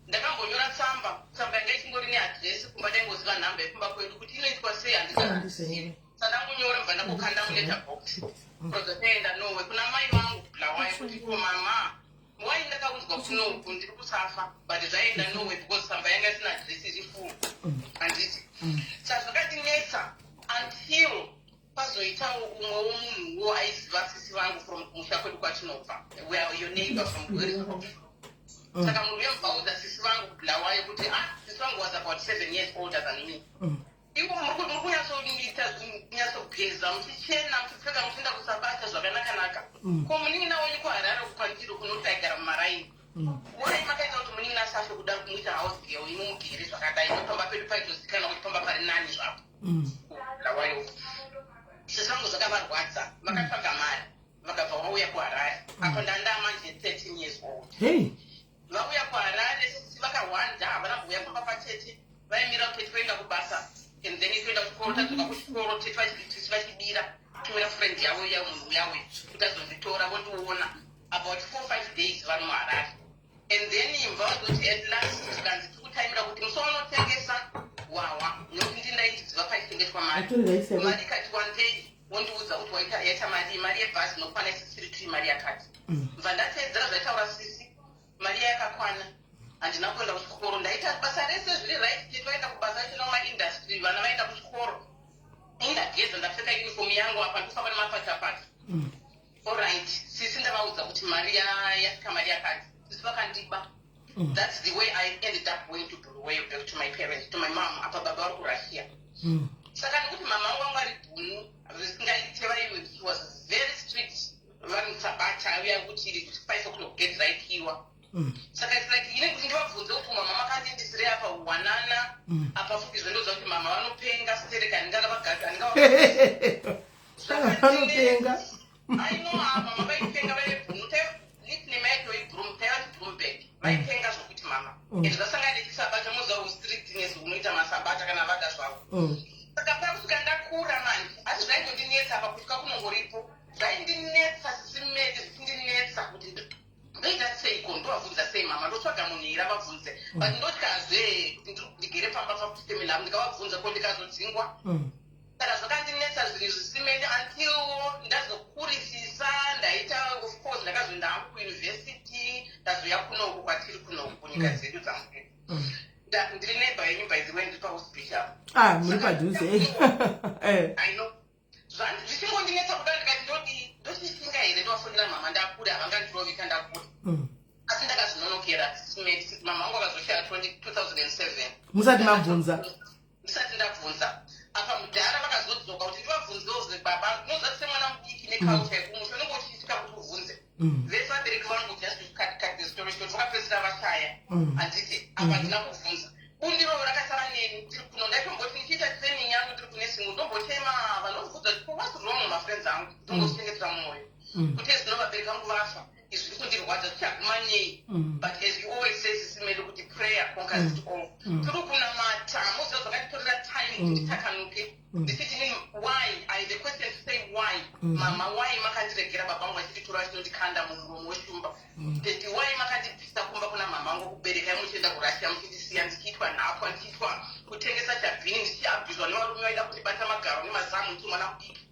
Ndakambonyora tsamba, tsamba yanga ichingori neadhiresi kumba, ndaingoziva nhamba yekumba kwedu. Kuti inoitwa sei handichazivi. Sandangonyora, mbva ndangokanda muletter box, kurodza taenda nowe kuna mai vangu Bulawayo, kuti ko mama, wai ndakaunzwa kunoku, ndiri kusafa. But zvaenda nowe because tsamba yanga isina adhiresi iri full, handiti? Saka zvakandinetsa until pazoitawo umwe womunhuwo aiziva sisi vangu from kumusha kwedu kwatinobva. We are your neighbor from Bweriscope. Saka munhu uyemubvaudza sisi vangu kuBulawayo kuti, ah, sisi vangu was about 7 years older than me. Ivo muri kunyatsoita, kunyatsogeza, muchichena, muchipfeka, muchienda kusabata zvakanaka-naka. Ko munin'ina wenyu kuHarare kwandiri kunoti aigara mumaraini, wai makaita kuti munin'ina asafe kuda kumuita house girl, imo mugere zvakadai? Pamba pedu paitozikanwa kuti pamba pari nani zvapo Bulawayo. Sisi vangu zvakavarwadza, vakatsvaga mari, vakabva vauya kuHarare. Apo ndanda manje 13 years old. Vauya kuHarare, sisi vakahwanda, havana kuuya pamba patete. Vaimira kuti toenda kubasa and then toenda kuchikoro. Tadzoka kuchikoro, tete sisi vachibira tumira friend yavo ya munhu uyawe kuti azonditora, vondiona about 4, 5 days vari muHarare. And then imba vazoti at last zvikanzi tiri kutaimira kuti musi waunotengesa wawa, nokuti ndindaiziva paitengeswa mari. Atorera isa. Mari ikati one day wondiudza kuti waita, yaita mari, mari yebhazi nokwana isisiri tiri mari yakati. Bva ndateedzera zvaitaura sisi, mari yakakwana. Handina kuenda kuchikoro, ndaita basa rese zviri right. Tete vaenda kubasa vachina mumaindustry, vana vaenda kuchikoro, indageza, ndapfeka uniform yangu, apa ndikufamba nemapatapata. Alright, sisi ndavaudza kuti mari yasvika, mari yakati. Sisi vakandiba. That's the way I ended up going to Bulawayo, back to my parents, to my mom. Apa baba vari kuRussia. Saka nekuti mama vangu vanga vari bhunu zvisingaite, vai, he was very strict, vari musabata uya kuti 5 o'clock gate raikiwa. Saka it's like ine kuti ndivabvunze kuti mama makandindisirei apa wanana apa futi, zvendodza kuti mama vanopenga stereka, handingava Vanopenga. I know, mama vaipenga, vaibhunu, nickname yacho ibroom, taivati Broomberg. Vaipenga zvokuti mama. And zvasangana nechisabata, moziva ustrictness hunoita masabata kana vada zvavo. Saka pakusvika ndakura manje, asi zvaingondinetsa apa kutya kunongoripo. Zvaindinetsa, Sisi Meli, zvichindinetsa kuti ndoita seiko, ndovabvunza sei mama, ndotsvaga munhu here avabvunze? But ndotyazve kuti ndigere pamba pafamily avo, ndikavabvunza ko ndikazodzingwa? Saka zvakandinetsa zvinhu Sisi Meli until ndazokurisisa, ndaita, of course ndakazoenda hangu kuuniversity, ndazoya kunoku kwatiri kunoku kunyika dzedu dzamukuru. Ndiri neighbor yenyu, by the way, ndiri pahospital. Ah, muri padhuze. I know. Zvichingondinetsa kudai, ndikati ndodii, ndochishinga here, ndovafonera mama ndakura, havangandirovika ndakura? Asi ndakazvinonokera, Sisi Meli. Mama vangu vakazoshaya 2007. Musati mabvunza. Ndisati ndabvunza. Apa mudhara vakazodzoka kuti ndivabvunzewo baba, unoziva semwana mudiki neculture yekumusha unenge uchiitika kuti ubvunze. Vese vabereki vangu, just to cut the story short, vakapedzisira vashaya. Handiti apa handina kubvunza, bundiro rakasara neni tiri kuno. Ndaitomboti ndichiita training. time kuti nditakanuke ndichiti nini, why? I the question to say, why, mama? Why makandiregera baba vangu vachinditora, vachinondikanda mumuromo weshumba? Tete, why makandibvisa kumba kuna mama vangu kuberekai, muchienda kuRussia, muchindisiya ndichiitwa nhapwa, ndichiitwa kutengesa chabhini, ndichiabhuzwa nevarume vaida kundibata magaro nemazamu ndiri mwana mudiki?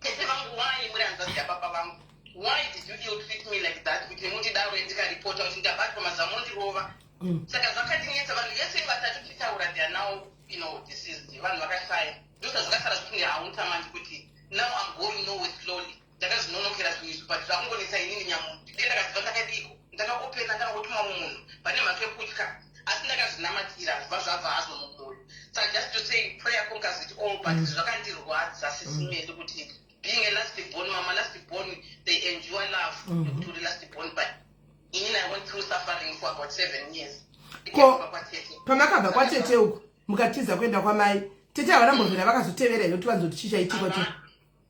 Tete vangu, why muri hanzvadzi yababa vangu? Why did you ill treat me like that, kuti mundidaro? Ndikaripota kuti ndabatwa mazamu, ondirova. Saka zvakandinetsa. Vanhu vese vatatu tichitaura, they are now deceased. Vanhu vakashaya. Ndosazvakasara zvichindihaunta manje kuti now I'm going nowhere slowly. Ndakazvinonokera zvinhu izvi, but zvakungonetsa inini nyamunhu. Dei ndakaziva ndakadiko, ndakaopena ndakangotuma munhu pane mhaka yekutya, asi ndakazvinamatira, zva zvabva hazvo mumwoyo. Saka just to say, prayer conquers it all, but zvakandirwadza, Sis Melly, kuti being a last born, mama, last born, they endure love nekuti uri last born, but inini I went through suffering for about 7 years. Ko Ndikabva kwatete. Pamakabva kwatete uku, mukatiza kuenda kwamai, tete havana mbovhera vakazotevera here kuti vanzoti chii chaitikwa te?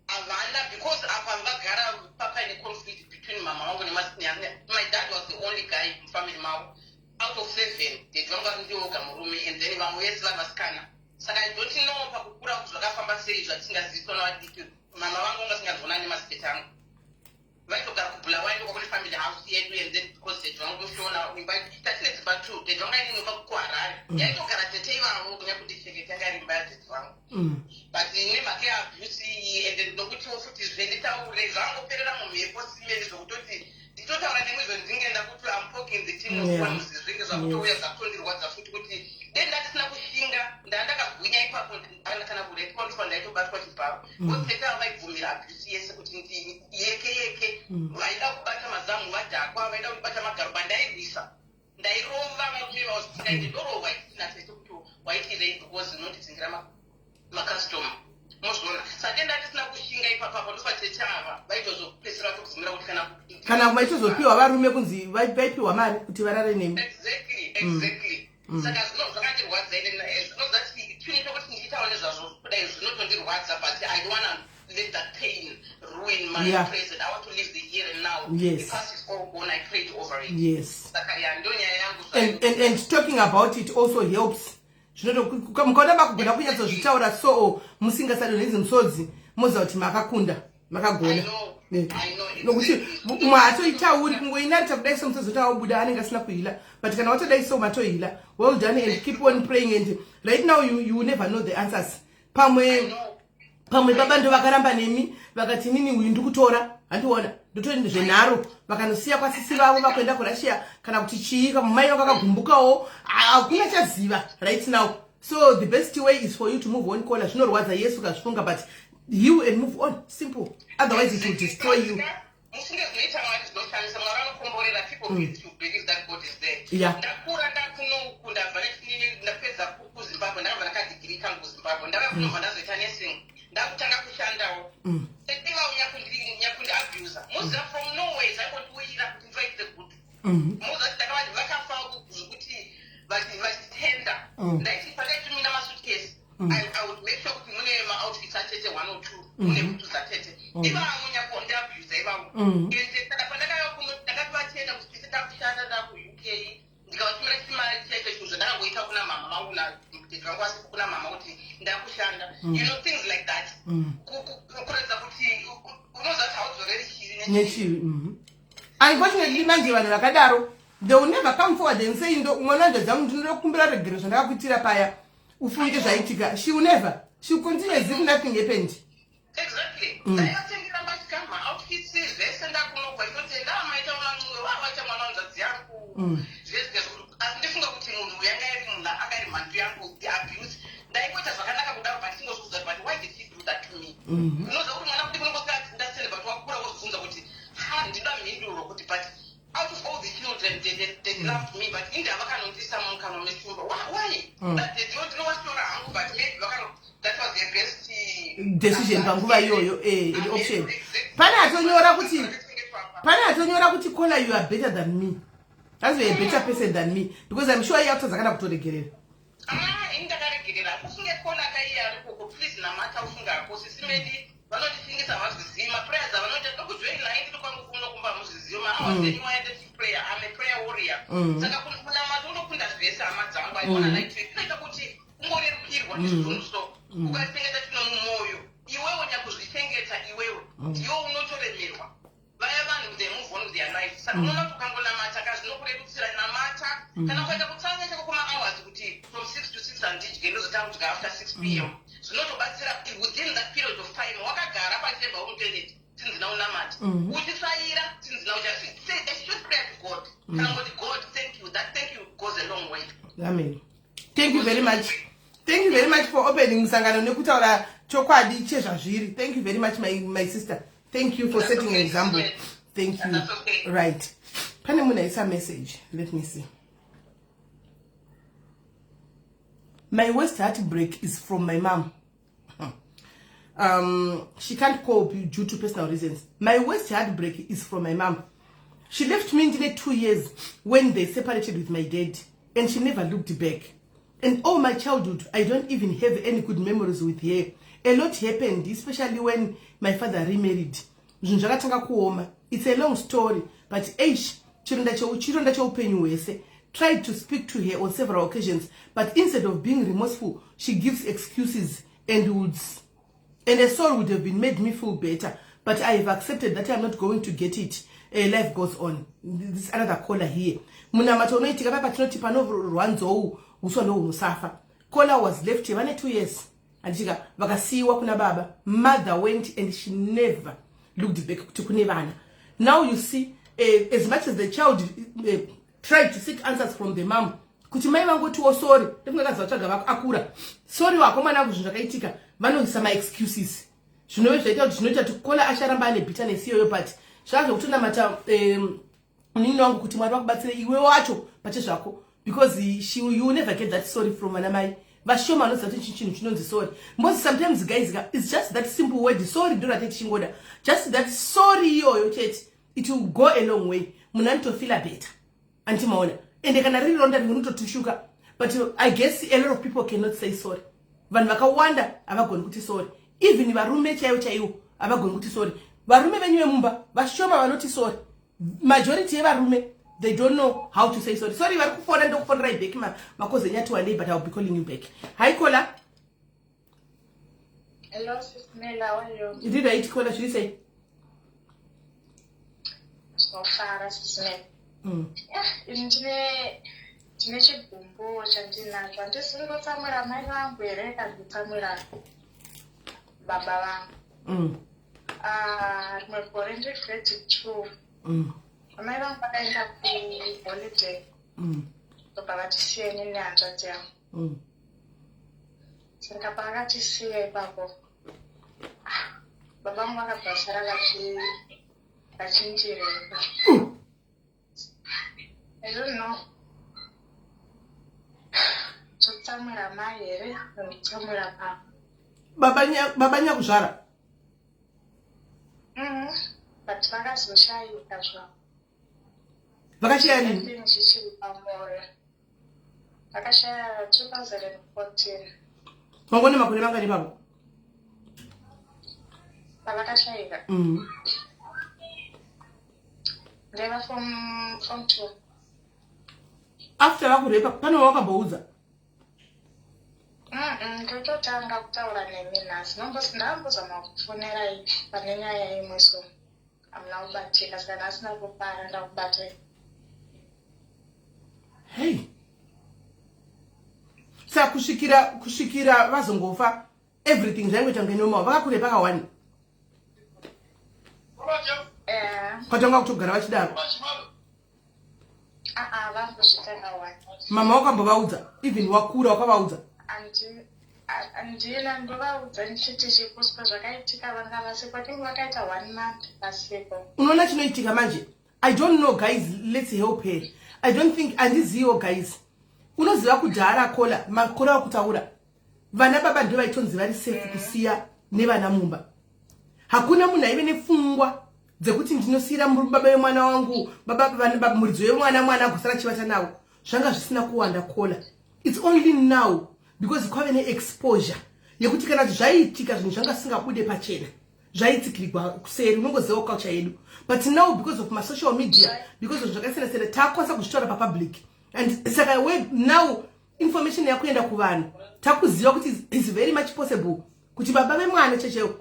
Havana, because apa vagara papaine conflict between mama vangu. My dad was the only guy mufamily mavo out of seven. Daddy vangu vari ndioga murume, and then vamwe vese vari vasikana. Saka I don't know pakukura kuti zvakafamba sei, zvatisingaziviswa navadiki. Mama vangu vanga singanzonani nemasitete angu, vaitogara kuBulawayo, ndokwa kune family house yedu. And then because daddy vangu mushona, imba tatine dzimba two. Daddy vangu aine imba kuHarare yaitogara tete ivavo, kunyakundichengeta yanga iri imba yadaddy vangu. But nemhaka yeabuse iyi, and nokutiwo futi zvenditaure zvangoperera mumhepo, Sis Melly, zvokutoti nditotaura nemwe izvo, ndingenda kuti I'm poking the team of worms, zvinge zvakutouya, zvakutondirwadza futi kuti dei ndandisina kushinga, ndaa ndakagwinya ipapo kana kurepiwa, ndofa ndaitobatwa chibharo, because tete ava vaibvumira abuse yese kuti yeke yeke. Vaida kubata mazamu vadhakwa, vaida kundibata magaro, bandairwisa, ndairova varume vavo zvisingaiti. Ndorohwa isina tete kuti waitirei, because unondidzingira macustomer, mozviona. Saka ndandisina kushinga ipapapo, ndofa tete ava vaitozopedzisira vatokuzimira kuti kana Kana maitozopiwa varume, kunzi vaipiwa mari kuti varare nemi. Exactly. Saka zvino zvakandirwadza ine zvinozati chinhu chokuti ndichitaura nezvazvo kudai zvinotondirwadza, but I don't wanna let that pain ruin my present. I want to live the here and now. The past is all gone. I prayed over it. Saka ya, ndo nyaya yangu. And talking about it also helps. Zvinoto mukaona makugona kunyatsozvitaura, so musingasadonhedzi musodzi, moziva kuti makakunda, makagona. I know. I know, Nokuti exactly. umwe hatoitauri, kungoinarita kudai semusodzi kuti aubuda, anenge asina kuheala, but kana watodai so, matoheala. Well done, and keep on praying. And right now you never know the answers. Pamwe I know. Pamwe baba ndo vakaramba nemi, vakati nini uyu ndikutora, handiona ndotori zvenharo, vakanosiya kwasisi vavo, vakuenda kuRussia kana kuti chii, mai vako vakagumbukawo. Hakuna chaziva right now. So the best way is for you to move on. Kola zvinorwadza, yesu ukazvifunga, but heal and move on, simple. Otherwise it will destroy you. Musinge zvinoita Mwari zvinoshamisa. Mwari anokomborera people to believe that God is there. Ndakura, ndakunoku, ndabva ndapedza kuZimbabwe, ndakabva ndakadegree kangu kuZimbabwe, ndava kunobva ndazoita nursing, ndakutanga kushandawo. Setivavo nyakundiabusa, muziva, from nowhere zvaingondiuyira kuti ndivaitire good. Muziva kuti ndakavati vakafa zvekuti vachitenda. Ndaiti pandaitumira masuitcase, I would make sure kuti mune maoutfits atete one or two, mune bhutsu dzatete ivavo nyakundiabusa ivavo. Ende saka pandakauya kuno, ndakatovatenda kuti tese takushanda, ndakuUK, ndikavatumira chimari chaicho, chinhu zvandakangoita kuna mama vangu natete vangu vasipo, kuna mama kuti ndakushanda, things like that. Kuratidza kuti unoziva kuti haudzoreri chivi. Nechivi. Unfortunately manje vanhu vakadaro, they will never come forward and say, "Ndo mwana wanjadzi yangu, ndinoda kukumbira regero zvandakakuitira paya." Ufunge zvaitika, she will never, she will continue as if nothing happened. Exactly. Ndaivatengera mbatya, maoutfits, zvese. Ndakunobva itotenda amaita mancuwe vavaita mwana wanzvadzi yangu, zvese. Asi ndifunga kuti munhu yanga iri munhu anga iri mhandu yangu, the abuse. Ndaingoita zvakanaka kudaro, but ingozvibvunza kuti, but why did he do that to me? Unoziva kuti mwana kuti unongosika but wakura wozvibvunza kuti ha, ndinoda mhinduro kuti, but out of all the children, they loved me, but inda vakanondisa mukanwa meshumba. Why? That ndinowashora hangu, but maybe vakano that was their best Decision panguva iyoyo, the option. Pane atonyora kuti, "Kola, you are better than me." That's, you are a better person than me, because I'm sure iye akutadza kana kutoregerera. Ah, ini ndakaregerera. Ufunge Kola kaiye ari koko, please namata. Ufunge hako, Sis Melly, vanondifingisa havazvizivi maprayers avanoita. Ndokujoin naye ndiri kwangu kuno kumba, hamuzvizivi mahours enyu waenda chiprayer. I'm a prayer warrior. Saka kunamata unokunda zvese, hama dzangu. Aiona light inoita kuti ungorerukirwa. Ukaremerwa nezvinhu so, ukachengeta chino mumwoyo, iwewe nyakuzvichengeta iwewe, ndiwe unotoremerwa. Vaya vanhu, they move on with their life. Saka unoona kuti ukangonamata ka, zvinokurerutsira. Namata, kana ukaita kutsanya chako kumahours kuti from 6 to 6 handidye, ndozotanga kudya after 6 p.m., zvinotobatsira. Within that period of time wakagara pachemba umutoilet, tinzina unamata, uchitsvaira, tinzina ucha say a short prayer to God, kana ngoti, "God, thank you." That thank you goes a long way. Amen. Thank you very much. Thank you very much for opening musangano nekutaura chokwadi chezvazviri. Thank you very much, my sister. Thank you for That's setting an okay. example. Thank you. That's okay. Right, pane munhu aisa message. Let me see. "My worst heartbreak is from my mom. She can't cope due to personal reasons. My worst heartbreak is from my mom. She left me ndine 2 years when they separated with my dad, and she never looked back. And all my childhood, I don't even have any good memories with her. A lot happened, especially when my father remarried. Zvinhu zvakatanga kuoma. It's a long story, but h chironda cheupenyu hwese. Tried to speak to her on several occasions, but instead of being remorseful, she gives excuses and a soul would have been made me feel better, but I have accepted that I'm not going to get it. Life goes on." This is another caller here. Munamato unoitika papa tinoti panorwa nzou uswa ndohunosafa. Caller was left vane 2 years, handitika? Vakasiyiwa kuna baba. Mother went and she never looked back kuti kune vana. Now you see, as much as the child tried to seek answers from the mom kuti mai vangotiwo sorry, ndofunga kazi vatsvaga akura, sorry vakomana vangu, zvinhu zvakaitika, vanoisa maexcuses, zvinove zvaita kuti zvinoita kuti caller acharamba ane bitterness iyoyo. But zvava zvokutonamata, munini wangu, kuti Mwari vakubatsire iwe wacho pachezvako, because you will never get that sorry from vana mai. Vashoma vanoziva kuti chinhu chinonzi sorry. Because sometimes, guys, it's just that simple word sorry ndo rate tichingoda. Just that sorry iyoyo chete, it will go a long way. Munhu anotofeela better, andimaona? Ende kana riri ronda rinototushuka. But I guess a lot of people cannot say sorry. Vanhu vakawanda havagoni kuti sorry. Even varume chaivo chaivo havagoni kuti sorry. Varume venyu vemumba, vashoma vanoti sorry. Majority yevarume, they don't know how to say sorry. Sorry, vari kufona, ndokufonerai back. Makozi enyu ati wandei, but I will be calling you back. Hi, caller. Hello, Sis Mela, how are you? Ndiri right, caller. Zviri sei? Tinofara, Sis Mela. Yeah, ini ndine chigumbu chandinacho. Handisi kungotsamwira mai vangu here kana kutsamwira baba vangu? Ah, rimwe gore ndiri grade 2. Amai vangu vakaenda kuholiday. Ndobva vatisiya inini nehanzvadzi yangu. Saka paakatisiya ipapo, ah, baba vangu vakabva vasara vachindirepa. I don't know. Totsamwira mai here kana kutsamwira baba? Baba nyakuzvara? Mhm. But vakazoshayika zvavo. Vakashaya rini? Nothing chichiri pamwoyo. Vakashaya 2014. Mangone makore mangani ipapo? Pavakashayika? Ndaiva form 2. After vakurepa, pane wawakamboudza? Ndototanga kutaura nemi nhasi. Ndambozama kufonerai pane nyaya imwe, so hamuna kubatika, saka nhasi ndakupara ndakubatai. Hei, saka kusvikira vazongofa, everything zvaingoita kunge normal. Vakakurepa kawani? Kwatanga kutogara vachidaro? Aa, vambozvita kawani. Mama wakambovaudza? Even wakura wakavaudza? Handina ndovaudza ndichiti chikuswa zvakaitika, vanga vasipo. I think vakaita one month vasipo. Unoona chinoitika manje? I don't know, guys. Let's help her. I don't think, handiziviwo, guys. Unoziva kudhara, caller, makore akutaura, vana baba ndo vaitonzi vari safe kusiya nevana mumba. Hakuna munhu aive nepfungwa dzekuti ndinosiyira baba vemwana wangu, baba muridzo wemwana, mwana agosara chivata nawo. Zvanga zvisina kuwanda, caller. It's only now, because kwave neexposure yekuti kana kuti zvaiitika, zvinhu zvanga zvisingabude pachena, zvaitsikirigwa kuseri. Unongozivawo culture yedu. But now, because of masocial media, because of zvakasiyana siyana, taakwanisa kuzvitaura papublic. And saka now Information yakuenda kuvanhu, takuziva kuti is very much possible kuti baba vemwana chechewo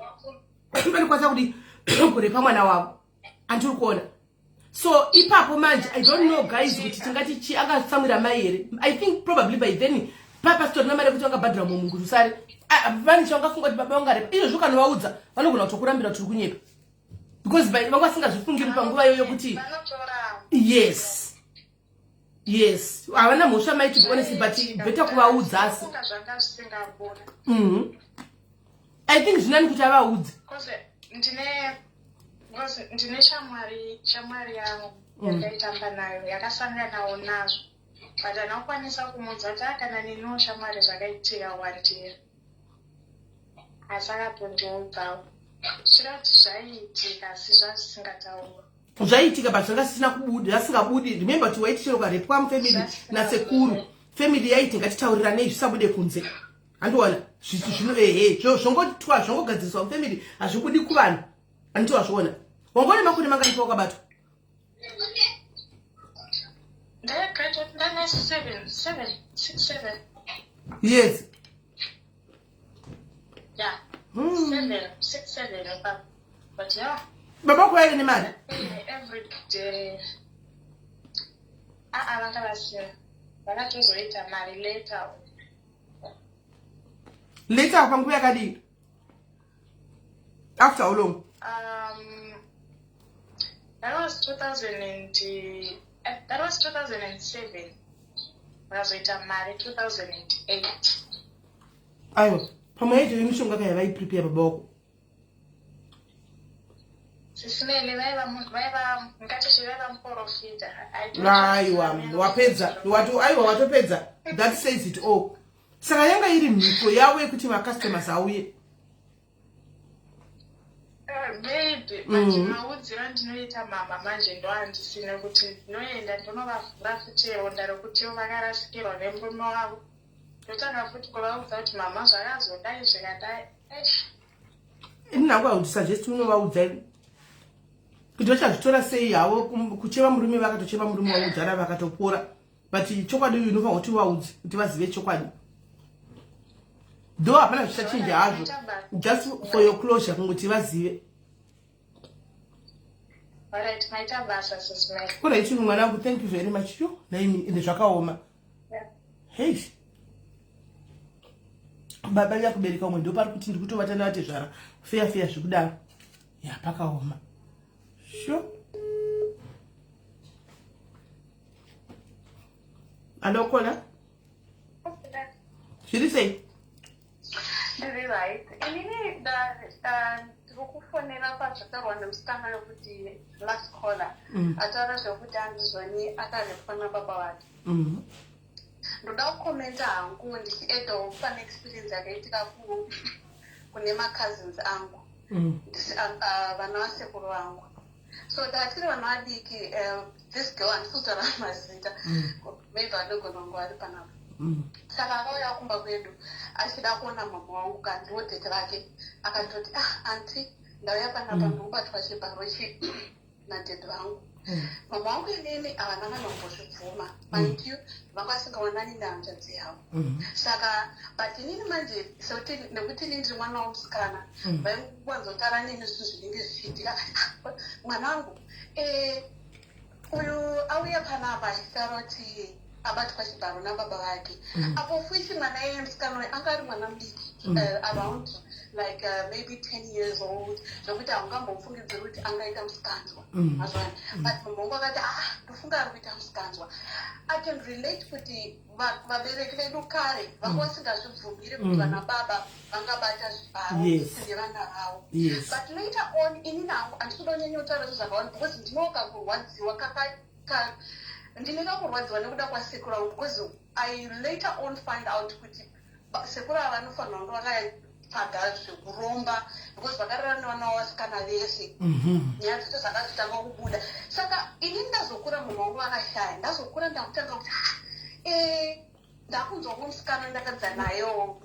vanokwanisa kuti kurepa mwana wavo. Andiri kuona. So ipapo manje, I don't know, guys, kuti tingati chi akatsamwira mai here. I think probably by then papasitorina mari yekuti vangabhadhira mumwe munhu kuti usare. Vane chavangafunga kuti baba vangarepa. Izvozvo kanovaudza, vanogona kutokurambira tiri kunyepa, because vanga vasingazvifungiri panguva iyoyo kuti yes, havana mhosva mai, to be honest, but better kuvaudza asi. I think zvinani kuti avaudze. Ndine shamwari yangu yandaitamba nayo yakasanganawo nazvo, but anokwanisa kumudza kuti akana neniwo shamwari zvakaitika wandiri, asi akatondiudzawo zvichida kuti zvaiitika, asi zvazvisingataurwa. Zvaiitika, but zvanga zvisina kubuda, zvasingabudi. Remember kuti waiti chero ukarepwa mufamily nasekuru, family yaiti ngatitauriranei, zvisabude kunze. Handiona zvino, ehe, zvongotwa, zvongogadziriswa mufamily, hazvibudi kuvanhu. Handiti wazviona? Wangone makore mangani pawakabatwa? Ndane 7, 7, 6, 7. Yes. Yeah. 7, 6, 7 ipapo, but yeah. Baba wako vaive nemari? Every day. Aa, vanga vasina. Vakatozoita mari later. Later panguva yakadii? After how long? That was 2007. Vakazoita mari 2008. Aiwa, pamwe yaito yemishonga kaya vaiprepare baba wako. Sisimeli, vaiva ngatiti vaiva muprofita. Aiwa, wapedza. Aiwa, watopedza. That says it all. Saka yanga iri mhiko yavo yekuti macustomers auye. Maybe, but maudziro andinoita mama manje ndo handisina kuti ndinoenda ndonovavhura futi ronda rokuti vakarasikirwa nemurume wavo, ndotanga futi kuvaudza kuti mama zvakazodai, zvikadai. Ini nangu I would suggest unovaudza kuti vachazvitora sei havo. Kuchema murume, vakatochema murume wavo kudhara, vakatopora, but chokwadi unofanira kuti uvaudze kuti vazive chokwadi, though hapana zvichachinja hazvo, just for your closure, kungoti vazive. Alright, maita basa, Sisimeli. Alright, mwanangu, thank you very much. Yo, naimi, ende zvakaoma. Hei, baba vyakubereka umwe, ndo pari kuti ndiri kutovata navatezvara feya feya, zvekudaro. Ya, pakaoma. Sure. Alokona, zviri sei? Ndiri right inini. Ndiri kufonera pazvataurwa nemusikana wekuti last caller ataura zvekuti andizvoni akarepwa nababa vake. Ndoda kukomenta hangu ndichiedhawo pane experience yakaitika kune macousins angu, vana vasekuru vangu. So tatiri vana vadiki, this girl, handisi kutaura mazita, maybe anogona kunge vari panapa. Saka akauya kumba kwedu achida kuona mama wangu, kandiwo tete vake. Akatoti, "Ah, aunty, ndauya panapa, ndikubatwa chibharo chi nadhedhi vangu." Mama wangu inini havana kana kumbozvibvuma. Mind you, vanga vasingaonani nehanzvadzi yavo. Saka but inini manje sekuti nekuti inini ndiri mwana womusikana, vaingowanzotaura neni zvinhu zvinenge zvichiitika. "Ah, mwana wangu, uyu auya panapa achitaura kuti abatwa chibharo nababa vake." Apo futi mwana iye musikana uyu anga ari mwana mudiki, around like maybe 10 years old, zvokuti haungambofungidziri kuti angaita musikanzwa. Mazvana, but mama wangu akati, "Ah, ndofunga ari kuita musikanzwa." I can relate kuti vabereki vedu kare vanga vasingazvibvumiri kuti vana baba vangabata zvibharo nevana vavo. But later on, ini nangu handisi kuda kunyanya kutaura zvinhu zvakawanda because ndinoka kurwadziwa ndine kakurwadziwa nekuda kwasekuru vangu, because I later on find out kuti sekuru ava vanofanira kunge vakatsvaga zvekuromba, because vakarara nevana vavo vasikana vese. Nyaya dzacho dzakazotanga kubuda. Saka ini ndazokura, mama wangu vakashaya, ndazokura ndakutanga kuti, "Ah, ndakunzwa kumusikana ndakadza nayo."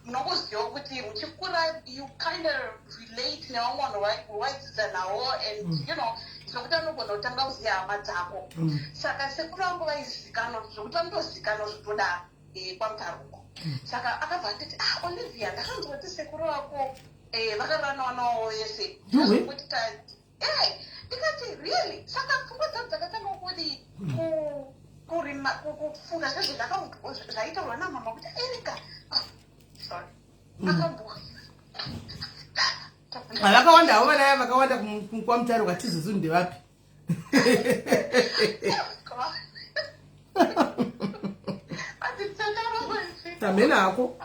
Munongozivawo kuti muchikura you kind of relate nevamwe vanhu waidzidza navo and zvekuti anogona kutanga kuziva hama dzako. Saka sekuru vangu vaizikanwa zvekuti vanotozikanwa zvekutodaro. kwaMutaruko. Saka akabva atiti, "Ah, Olivia, ndakanzwa kuti sekuru vako vakarara navana vavo vese." Yuwe. Kuti ndikati, "Really?" Saka pfungwa dzangu dzakatanga kuti kurima, kufunga zvaitaurwa namama kuti Erika, ah, sorry, akambo Vakawanda havo vana vaya, vakawanda kwaMutare kwatizuzu, ndevapi? Oh. Tamhena hako.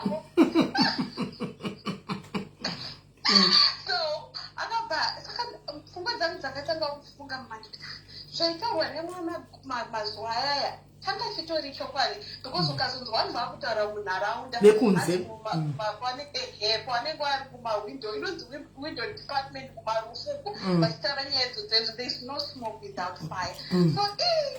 So akabva, saka pfungwa dzangu dzakatanga kufunga manje kuti, ah, zvaitaurwa nemwana mazuva ayaya changa chitori chokwadi, because ukazonzwa vanhu vakutaura munharaunda Vekunze. hanzi ehe, pavanenge vari kumahwindo, inonzi window department kumarufuku, vachitaura nyaya idzodzo, there is no smoke without fire. So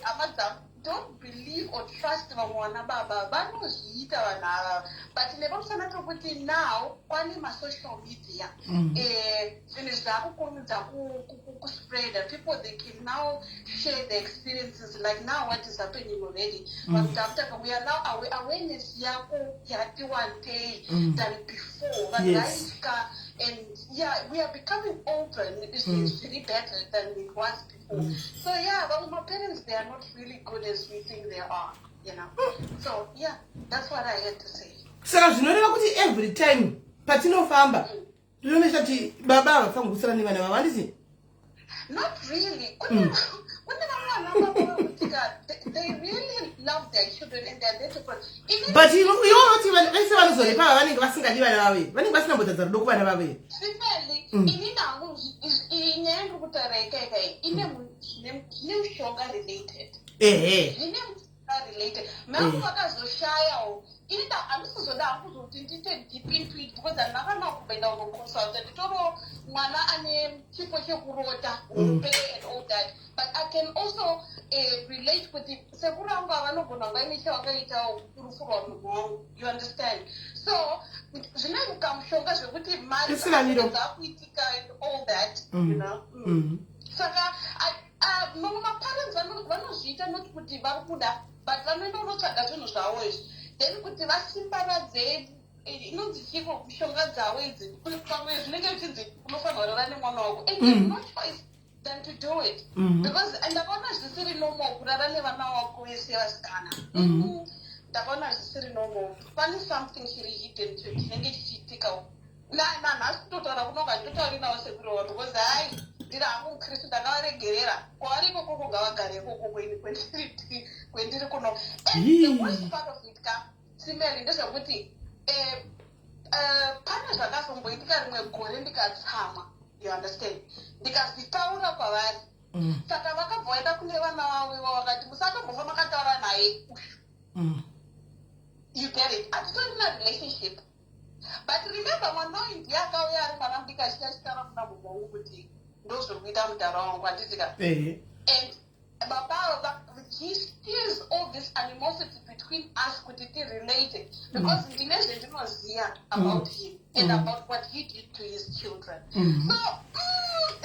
hama dzangu, don't believe or trust vamwe vana baba. Vanozviita vanhu ava, but nepamusana pekuti now kwane masocial media, zvinhu zvakukurumidza kuspreada. People, they can now share their experiences, like now what is happening already. Vanhu takutaka, we are now awareness yako yati wandei than before. Vanhu vaitya, and yeah, we are becoming open. It's really better than it was before. So yeah, vamwe maparents, they are not really good as we think they are. So yeah, that's what I had to say. Saka zvinoreva kuti every time patinofamba tinonesha kuti baba havafaniri kusara nevana vavo, handiti? Not really. Kune vamwe vana baba vekuti ka, they really love their children and they're there to even But iwe unoti vese vanozorepa ava vanenge vasingadi vana vavo here? Vanenge vasina mbotadza rudo kuvana vavo here? Sineli, inini hangu iyi nyaya ndiri kutaura ikaika iyi ine zvine mushonga related. Zvine mushonga related. Mangu vakazoshayawo. Ini handisizoda hangu kuzoti ndiite deep into it, because handina kana kumboenda kunoconsulta. Nditoriwo mwana ane chipo chekurota hope and all that, but I can also relate kuti sekuru vangu havanogona kunga ine chavakaitawo rufu rwamunhu wangu, you understand? So zvine kamushonga zvekuti mari Isiramiro. dzakuitika and all that. Saka mamwe maparents vanozviita not kuti vari kuda, but vanoenda kunotsvaga zvinhu zvavo izvi, then kuti vasimbaradze inonzi chiko, mishonga dzavo idzi. Pamwe zvinenge zvichinzi unofanira kurara nemwana wako, and you have no choice than to do it, because ndakaona zvisiri normal kurara nevana wako vese vasikana. Ndakaona zvisiri normal. Pane something chiri hidden chinenge chichiitika. Nanhasi kutotaura kunonga nditotauri navo sekurova, because hai, ndiri hangu mukristu, ndakavaregerera. Kwavari ikoko ngavagare ikoko, ini kwendiri kuno. And the worst part of it ka, Simeli, ndezvekuti pane zvakazomboitika rimwe gore, ndikatsamwa, you understand, ndikazvitaura kwavari. Saka vakabva vaenda kune vana vavo ivo, vakati, "Musatombofa makataura naye uyu." You get it? Hatitorina relationship, but remember, mwana uyu ndiye akauya ari mwana mudiki achitachitaura kuna mumwe wangu kuti ndozviri kuita mudhara wangu, handitika? Ehe. And baba he steals all this animosity between us kuti tirelate, because ndine zvendinoziva about him and about what he did to his children. So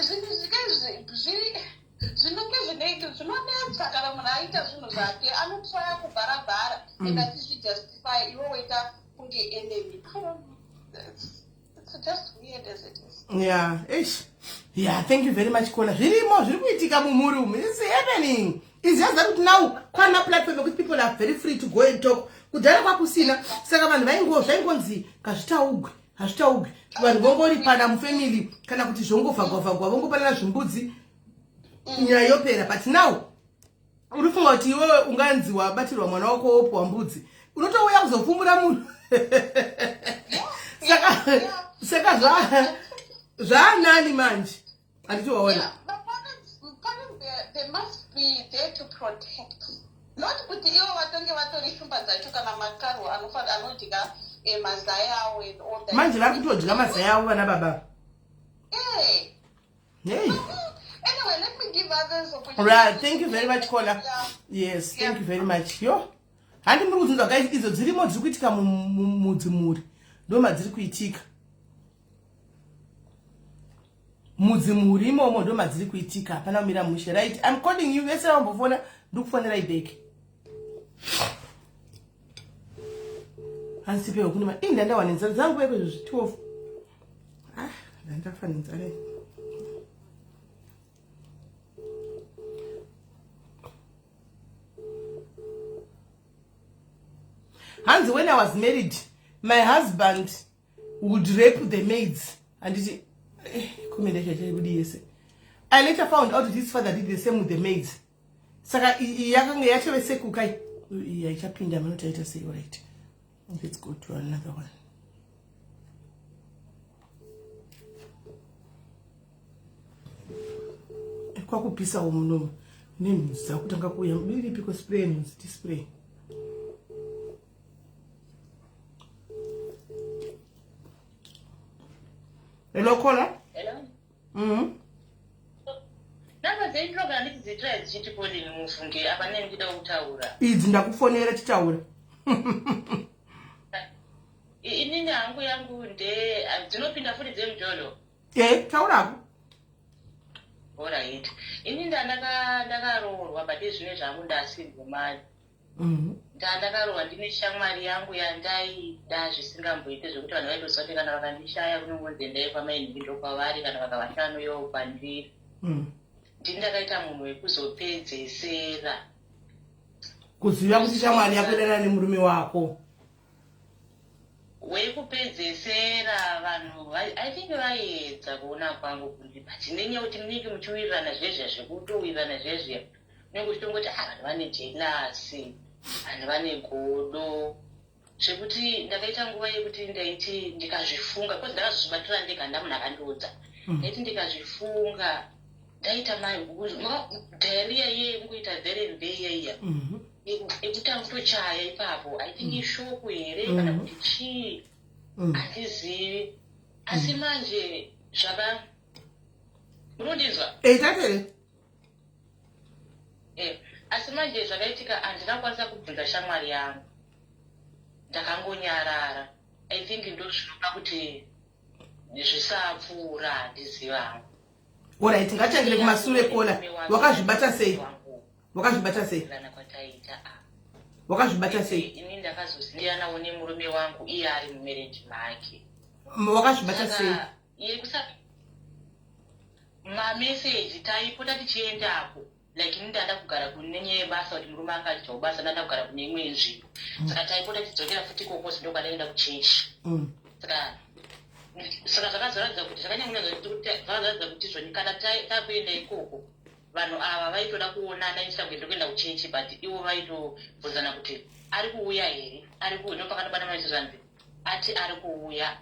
zvinhu zvike zvinenge zvinenge zvinonetsa. Kana munhu aita zvinhu zvake, anotraya kubharabhara and achizvijustify, iwe woita kunge enemy. I don't know. It's just weird as it is. Yeah, ish, yeah, thank you very much, caller. Zvirimo, zviri kuitika mumhuri umu. It's happening. It's just that kuti now kwana platform yekuti people are very free to go and talk. Kudhara kwakusina, saka vanhu vaingo zvaingonzi ngazvitaugwe, hazvitaugwi. Vanhu vongoripana mufamily, kana kuti zvongovhagwavhagwa, vongopanana zvimbudzi, nyaya yopera. But now uri funga kuti iwewe unganzi wabatirwa mwana wako, wopuwa mbudzi, unotouya kuzopfumura munhu. Saka zvaanani manje, handiti waona? Yeah, but parents, they must be there to protect. Not kuti ivo vatonge vatori shumba dzacho kana makarwe anodya mazai avo and all that. Manje vari kutodya mazai avo vana baba. Eh. Hey. Anyway, let me give others opportunity. Right, thank you very much, caller. Yeah. Yes, thank you very much. Yo, handi muri kudzinzwa, guys? Idzo dzirimo, dziri kuitika mudzimuri, ndo madziri kuitika mudzimuri imomo, ndo madziri kuitika. Hapana kumira mushe. Right, I'm calling you. Vese vambofona, ndikufonerai back. Hanzi tipewo kune ma ii ndandawa nenzara dzangu veko izvo 12. Ah, ndandafa nenzara. Hanzi when I was married, my husband would rape the maids. Handiti eh, comment yacho yachaibudi yese. I later found out his father did the same with the maids. Saka yakanga yatove sekuka iyi haichapinda mano taita sei right. Let's go to another one. Kwakupisawo muno nemhunzi dzakutanga kuuya iripiko spray mhunzi tispray. Hello caller. Hello. Mhm. Namba dzenyu ndinogara ndichidzitira dzichiti kodini mufunge apa ndinenge ndichida kutaura. Idzi ndakufonera titaura. Inini hangu yangu nde dzinopinda futi dzemujolo. Eh, taurako. Alright. Ini ndakaroorwa but zvine zvangu ndasingle mother. Ndandakarohwa ndine shamwari yangu yandaida zvisingamboite zvekuti vanhu vaitoziva kuti kana vakandishaya kunongonzi endai kwamainhingi ndokwavari kana vakavashaya vanouyawo kwandiri. Ndini ndakaita munhu wekuzopedzesera. Kuziva kuti shamwari yako idanana nemurume wako. Wekupedzesera vanhu I think vaiedza kuona kwangu kuti but nenyaya yekuti munenge muchiwirirana zvezviya zvekutowirirana zvezviya unenge uchitongoti ah vanhu vane jealous vanhu vane godo zvekuti ndakaita nguva yekuti ndaiti ndikazvifunga because ndakazozvibatira ndega handina munhu akandiudza ndaiti ndikazvifunga ndaita diarrhea iye yekungoita there and there iya iya yekutanga kutochaya ipapo I think ishock here kana kuti chii handizivi asi manje zvaka munondinzwa Eh, tatere. Eh, asi manje zvakaitika handina kukwanisa kubvunza shamwari yangu ndakangonyarara I think ndo zvinoda kuti zvisapfuura handizivi hangu Alright, ngatangire kumasure caller. Wakazvibata sei? Wakazvibata sei? Kwataita ah. Wakazvibata sei? Ini ndakazosiyanawo nemurume wangu iye ari mumarriage make. Wakazvibata sei? Yekusa mameseji taipota tichiendako like ini ndanda kugara kune nyaya yebasa kuti murume anga achibva kubasa ndanda kugara kune imwe nzvimbo saka taipota tichidzokera futi ikoko ndokwandaenda kuchechi saka saka zvakazoratidza kuti zvakanyanya kuti zvoni kana takuenda ikoko vanhu ava vaitoda kuonana instead kuenda kuenda kuchechi but ivo vaitobvunzana kuti ari kuuya here ari kuuya ndopakanobata maiso zvanzi ati ari kuuya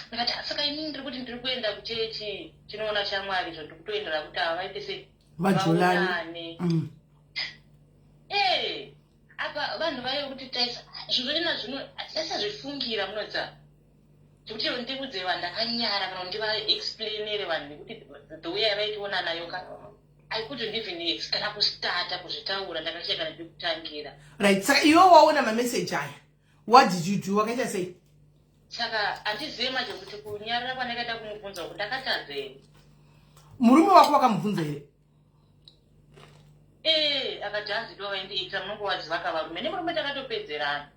ndikati saka inini ndiri kuti ndiri kuenda kuchechi tinoona shamwari zvo ndiri kutoendera kuti ava vaite sei Vajolani. Eh, apa vanhu vaive kuti taisa zvinhu zvachona zvino taisazvifungira munoziva zvekuti ndikudze vanhu ndakanyara kana kuti ndivaexplainere vanhu nekuti the way yavaitiona nayo ka I couldn't even kana kustarta kuzvitaura ndakashaya kana pekutangira. Right, saka iwe waona mameseji aya what did you do wakaita sei? Saka handizive manje kuti kunyarara kwandakaita kumubvunza uku ndakatadza here. Murume wako wakamubvunza here? Eh, akati hanzi ndo vaindiitira munongovaziva ka varume nemurume takatopedzerana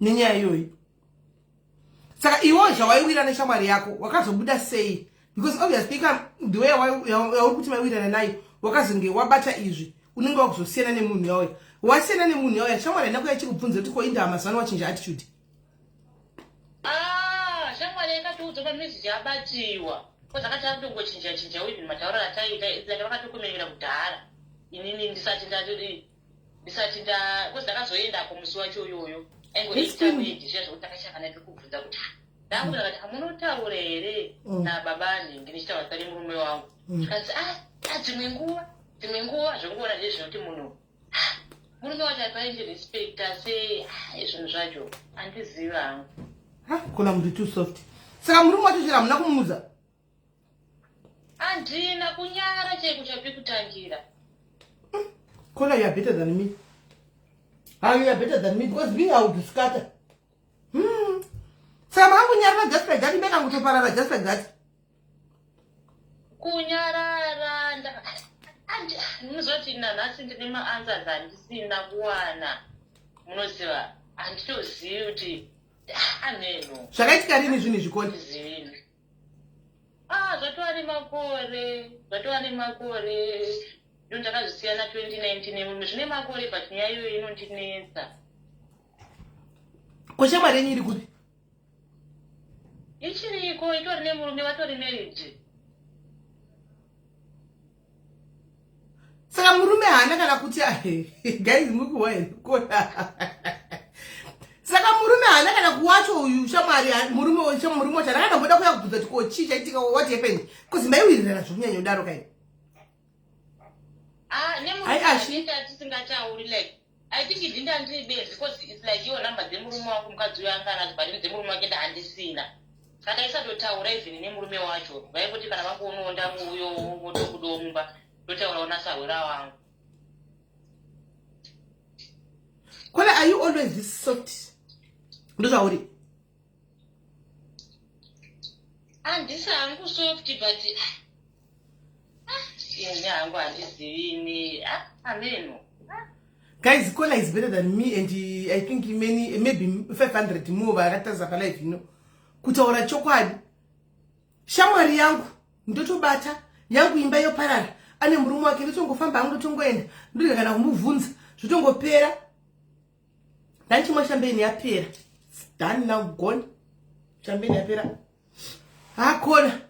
nenyaya iyoyi. Saka iwe zvawaiwira neshamwari yako wakazobuda sei? Because obviously ka the way yauri kuti maiwirana nayo wakazonge wabata izvi unenge wakuzosiyana nemunhu yauya wasiyana nemunhu yauya shamwari yako yachikubvunza kuti ko indaa mazuva ano wachinja attitude. Ah, shamwari yakatiudza pameseji abatiwa because akati akutongochinja chinja even matauriro ataiita like vakatokumenera kudhara inini ndisati ndatodi ndisati nda because ndakazoendako musi wacho uyoyo aingoitaweji zviya zvekuti takashangana tiri kubvunza kuti ndakuda kati hamunotaura here nababa nhingi ndichitaura sari murume wangu zvikanzi ah dzimwe nguva dzimwe nguva zvekungoona zve zvinoti munhu murume wacho apaindirespecta sei zvinhu zvacho handizivi hangu. Kuna muri too soft. Saka murume wacho chero hamuna kumuudza? Handina kunyara chaiko chapekutangira. Caller, you are better than me. Ah, you are better than me because me I would scatter. Saka makangunyarara just like that, ibeka kutoparara just like that. Kunyarara munozoti nanhasi ndine maanswers andisina kuwana munoziva. Handitozivi kuti ameno. Zvakaitika rini zvinhu izvi, Koni? Zivini. Ah, zvatova nemakore, zvatova nemakore. Ndo ndakazvisiyana 2019, zvine makore, but nyaya iyoyo inondinetsa. Ko shamwari yenyu iri kupi? Ichiriko, itori nemurume, vatori married. Saka murume haana kana kuti, guys, muri kuwa here kona? Saka murume haana kana kuwacho uyu shamwari, murume murume wacho haana kana kumboda kuya kubvunza kuti ko chii chaitika, what happened? Because maiwirirana zvokunyanya kudaro kai. Ah, Ai, Ashi. nemurume tisingatauri, like I think ndinda ndiri benzi, because it's like iwo namba dzemurume wako mukadzi uyo anga anadzo, but dzemurume wake ndahandisina. Saka isatotaura even nemurume wacho, vaingoti kana vangoonawo ndamuuyo votobudawo mumba, ndotaurawo nasahwera wangu. Kola, are you always this soft? Ndozvauri? Handisi hangu soft, but ini hangu handizivini, ameno. Guys, Kola is better than me and I think many, maybe 500 more vakatarisa palive ino. Kutaura chokwadi, shamwari yangu ndotobata yangu imba yoparara, ane murume wake, ndotongofamba hangu, ndotongoenda, ndorega kana kumubvunza, zvotongopera. Ndanchimwa champagne yapera. It's done now, gone. Champagne yapera. Hakona.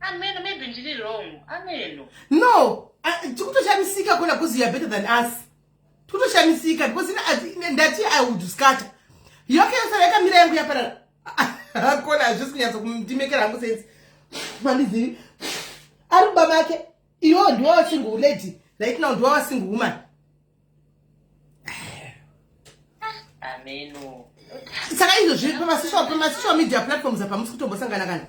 Ameno, maybe ndiri wrong, ameno. No, tikutoshamisika, Kona, because you are better than us. Tikutoshamisika because ndati I would scatter yoke yosara yakamira, yangu yaparara. Kona, hazvisi kunyatso kundimekera hangu sense. Mandizivi ari mumba make. Iwo ndiwawa single lady right now, ndiwawa single woman. Ameno. Saka izvozvi pamasocial media platforms apa musi kutombosangana kana?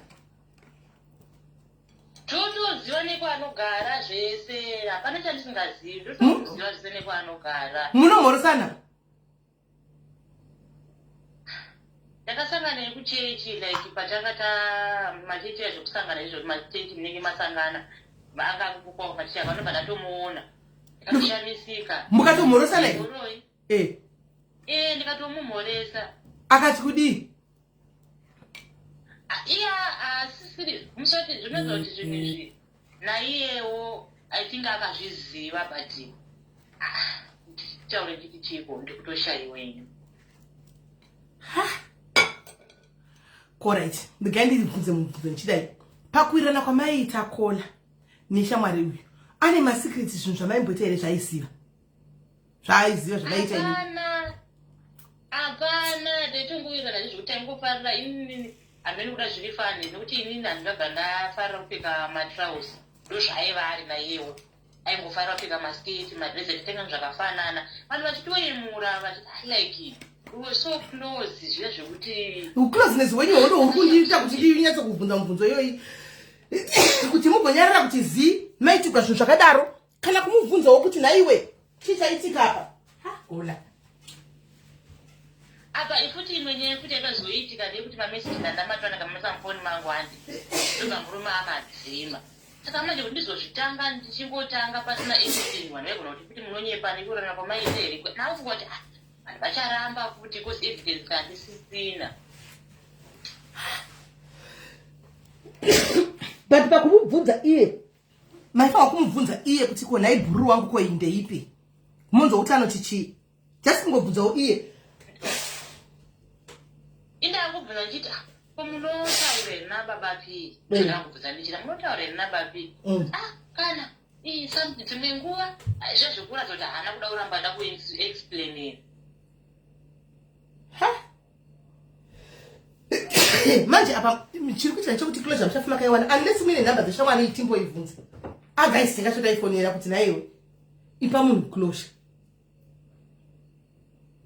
Totoziva nekwaanogara zvese, hapana chandisingazivi, ndotoziva zvese nekwaanogara. Munomhorosana? Ndakasangana nekuchechi, like patanga ta machechi azvokusangana izvo, machechi munenge masangana, anga akukukwawo machechi aka, ndobva ndatomuona, ndikatoshamisika. Mukatomhorosana here? Mhoroi. Eh. Eh, ndikatomumhoresa. Akati kudii? Ah, iye asisiri musati zvinoza kuti zvinhu izvi naiyewo I think akazviziva, but ah, taure nditi chiko, ndikutoshayiwa ini. Alright, ndigai ndibvunze mubvunzo ndichidai. Pakuwirirana kwamaiita, Kola, neshamwari uyu, ane masecrets, zvinhu zvamaimboita here, zvaaiziva, zvaaiziva zvamaiita ini? Hapana, hapana. Ndaitongowirirana nezvekuti taingofarira inini, hamene kuda zviri funny, nekuti inini handingabva ndafarira kupfeka matrausi, ndo zvaaiva ari naiyewo, aingofarira kupfeka masketi, madresi, achitenga zvakafanana, vanhu vachitoyemura vachiti, "Ah, like we were so close," zviya zvekuti Ucloseness hwenyu hondo huri kundiita kuti ndinyatso kubvunza mubvunzo iyoyi, kuti mugonyarara kuti zi maitigwa zvinhu zvakadaro, kana kumubvunzawo kuti nhaiwe, chii chaitika apa? Ha, Gola. Apa ifuti imwe nyaya yekuti yakazoitika ndeyekuti mameseji ndandamatwana kamamafoni mangu, handi ndobva murume amadzima. Saka manje kuti ndizozvitanga ndichingotanga pasina anything, vanhu vaigona kuti kuti munonyepa nekurarama kwamaita here? Nakufunga kuti ah, vanhu vacharamba kuti cause evidence handisisina. But pakumubvunza iye, maifanwa kumubvunza iye kuti ko nhai bhururu wangu, ko iyi ndeipi? Munzwa kuti anoti chii? Just kungobvunzawo iye. Indangobvunza ndichiti, "Ah, ko munotaura here nababa p?" Ndangobvunza ndichiti, "Munotaura here nababa p?" Ah, kana dzimwe nguva, ah, zvezvekuratidza kuti haana kuda kuramba da kuexplainera. Ha, manje apa chiri kuita chekuti closure muchafi makaiwana unless muine nhamba dzeshamwari itimboibvunza. Agaisi tingatotaifonera kuti naiwe ipa munhu closure,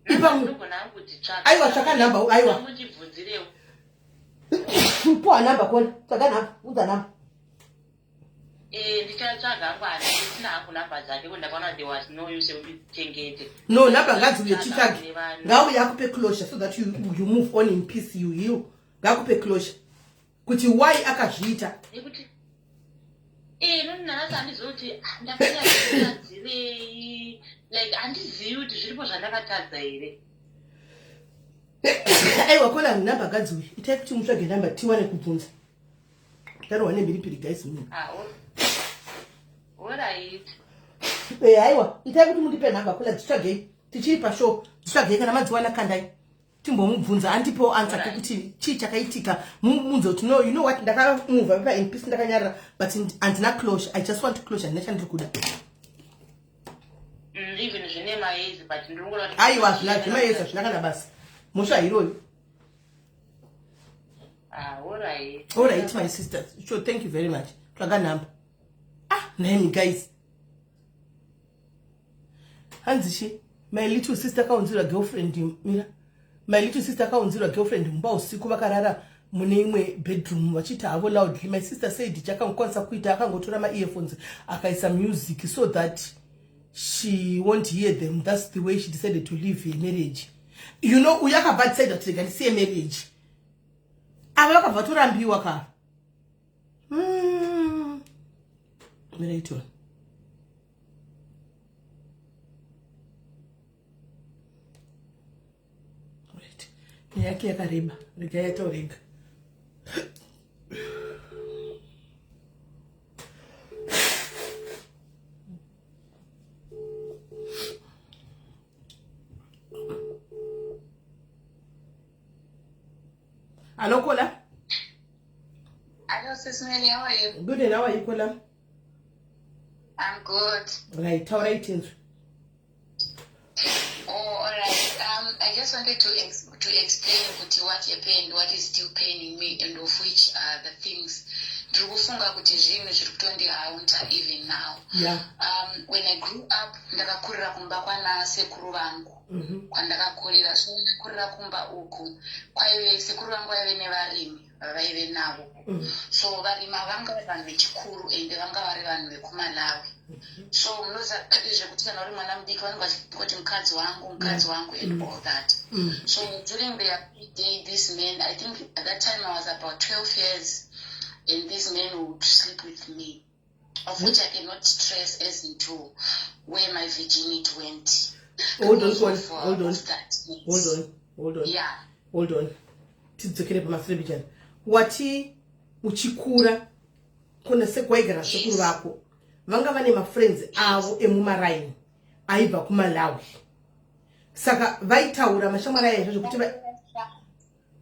ipa munhu. Ndogona hangu kudzitsvaka. Aiwa, tsvaka nhamba, aiwa. Mundibvunzirewo. Puwa nhamba, kona, tsvaga nhamba, udza nhamba. Eh, ndichatsvaga hangu, handisina hangu nhamba dzake, kuti ndakaona there was no use yekuti tichengete. No, nhamba ngadziuye, titsvage. Nevanhu. Ngauye akupe closure so that you move on in peace, you heal. Ngakupe closure kuti why akazviita. Nekuti noni nanhasi handizoti, ah, ndakanyatsoadzirei. Like handizivi kuti zviripo zvandakatadza here. Aiwa kola number gadziwe. Itai kuti mutsvage number tiwane kubvunza. Tarohwa nemhiripiri guys mimi. Ah, alright. Eh aiwa, itai kuti mundipe number kola titsvagei. Tichiri pa show, titsvagei kana madziwana kandai. Timbomubvunza andipewo answer kekuti chii chakaitika. Mubvunze kuti no, you know what, ndakamove paper in peace ndakanyarara but handina closure. I just want closure, handina chandiri kuda. Even zvine maezi but ndiri kungoda kuti Aiwa, zvina zvemaezi hazvina kana basa. Mhosva iroyo. Ah, alright. All right, my sister. Sure, thank you very much. Tsvaga number. Ah, name guys. Hanzi chi, my little sister kaunzirwa girlfriend mira. My little sister kaunzirwa girlfriend mumba usiku vakarara mune imwe bedroom vachiita havo loudly. My sister said chakangokwanisa kuita akangotora ma earphones akaisa music so that she won't hear them. That's the way she decided to leave her marriage. You know, uyu akabva decide kuti rega ndisiye marriage. Ava vakabva torambiwa ka. Mira itona. Right. Nyaya yake yakareba. Rega yataurega. Hello, Kola. Hello, Sis Melly, how are you? Good, and how are you, Kola? I'm good. Right, taurai tinzwe. Oh, all right. I just wanted to explain kuti what happened, what is still paining me, and of which are the things. Ndiri kufunga kuti zvinhu zviri kutondihaunta even now. When I grew up, ndakakurira kumba kwana sekuru vangu. Kwandakakurira. So ndakurira kumba uku, kwaive sekuru vangu vaive nevarimi vavaive navo. So varimi ava vanga vari vanhu vechikuru ende vanga vari vanhu vekuMalawi. So munoziva zvekuti kana uri mwana mudiki vanenge vachingoti mukadzi wangu, mukadzi wangu and all that. So during their day, this man, I think at that time I was about 12 years, and this man would sleep with me, of which I cannot trace as into where my virginity went. Hold on, Because hold of, hold on. of that. Hold on, hold on. Yeah. Hold on. Tidzokere pamashure bichana. Wati uchikura kuna sekwaigara sekuru vako vanga vane mafriends avo emumaraini aibva kuMalawi. Saka vaitaura mashamwari aya izvozvo kuti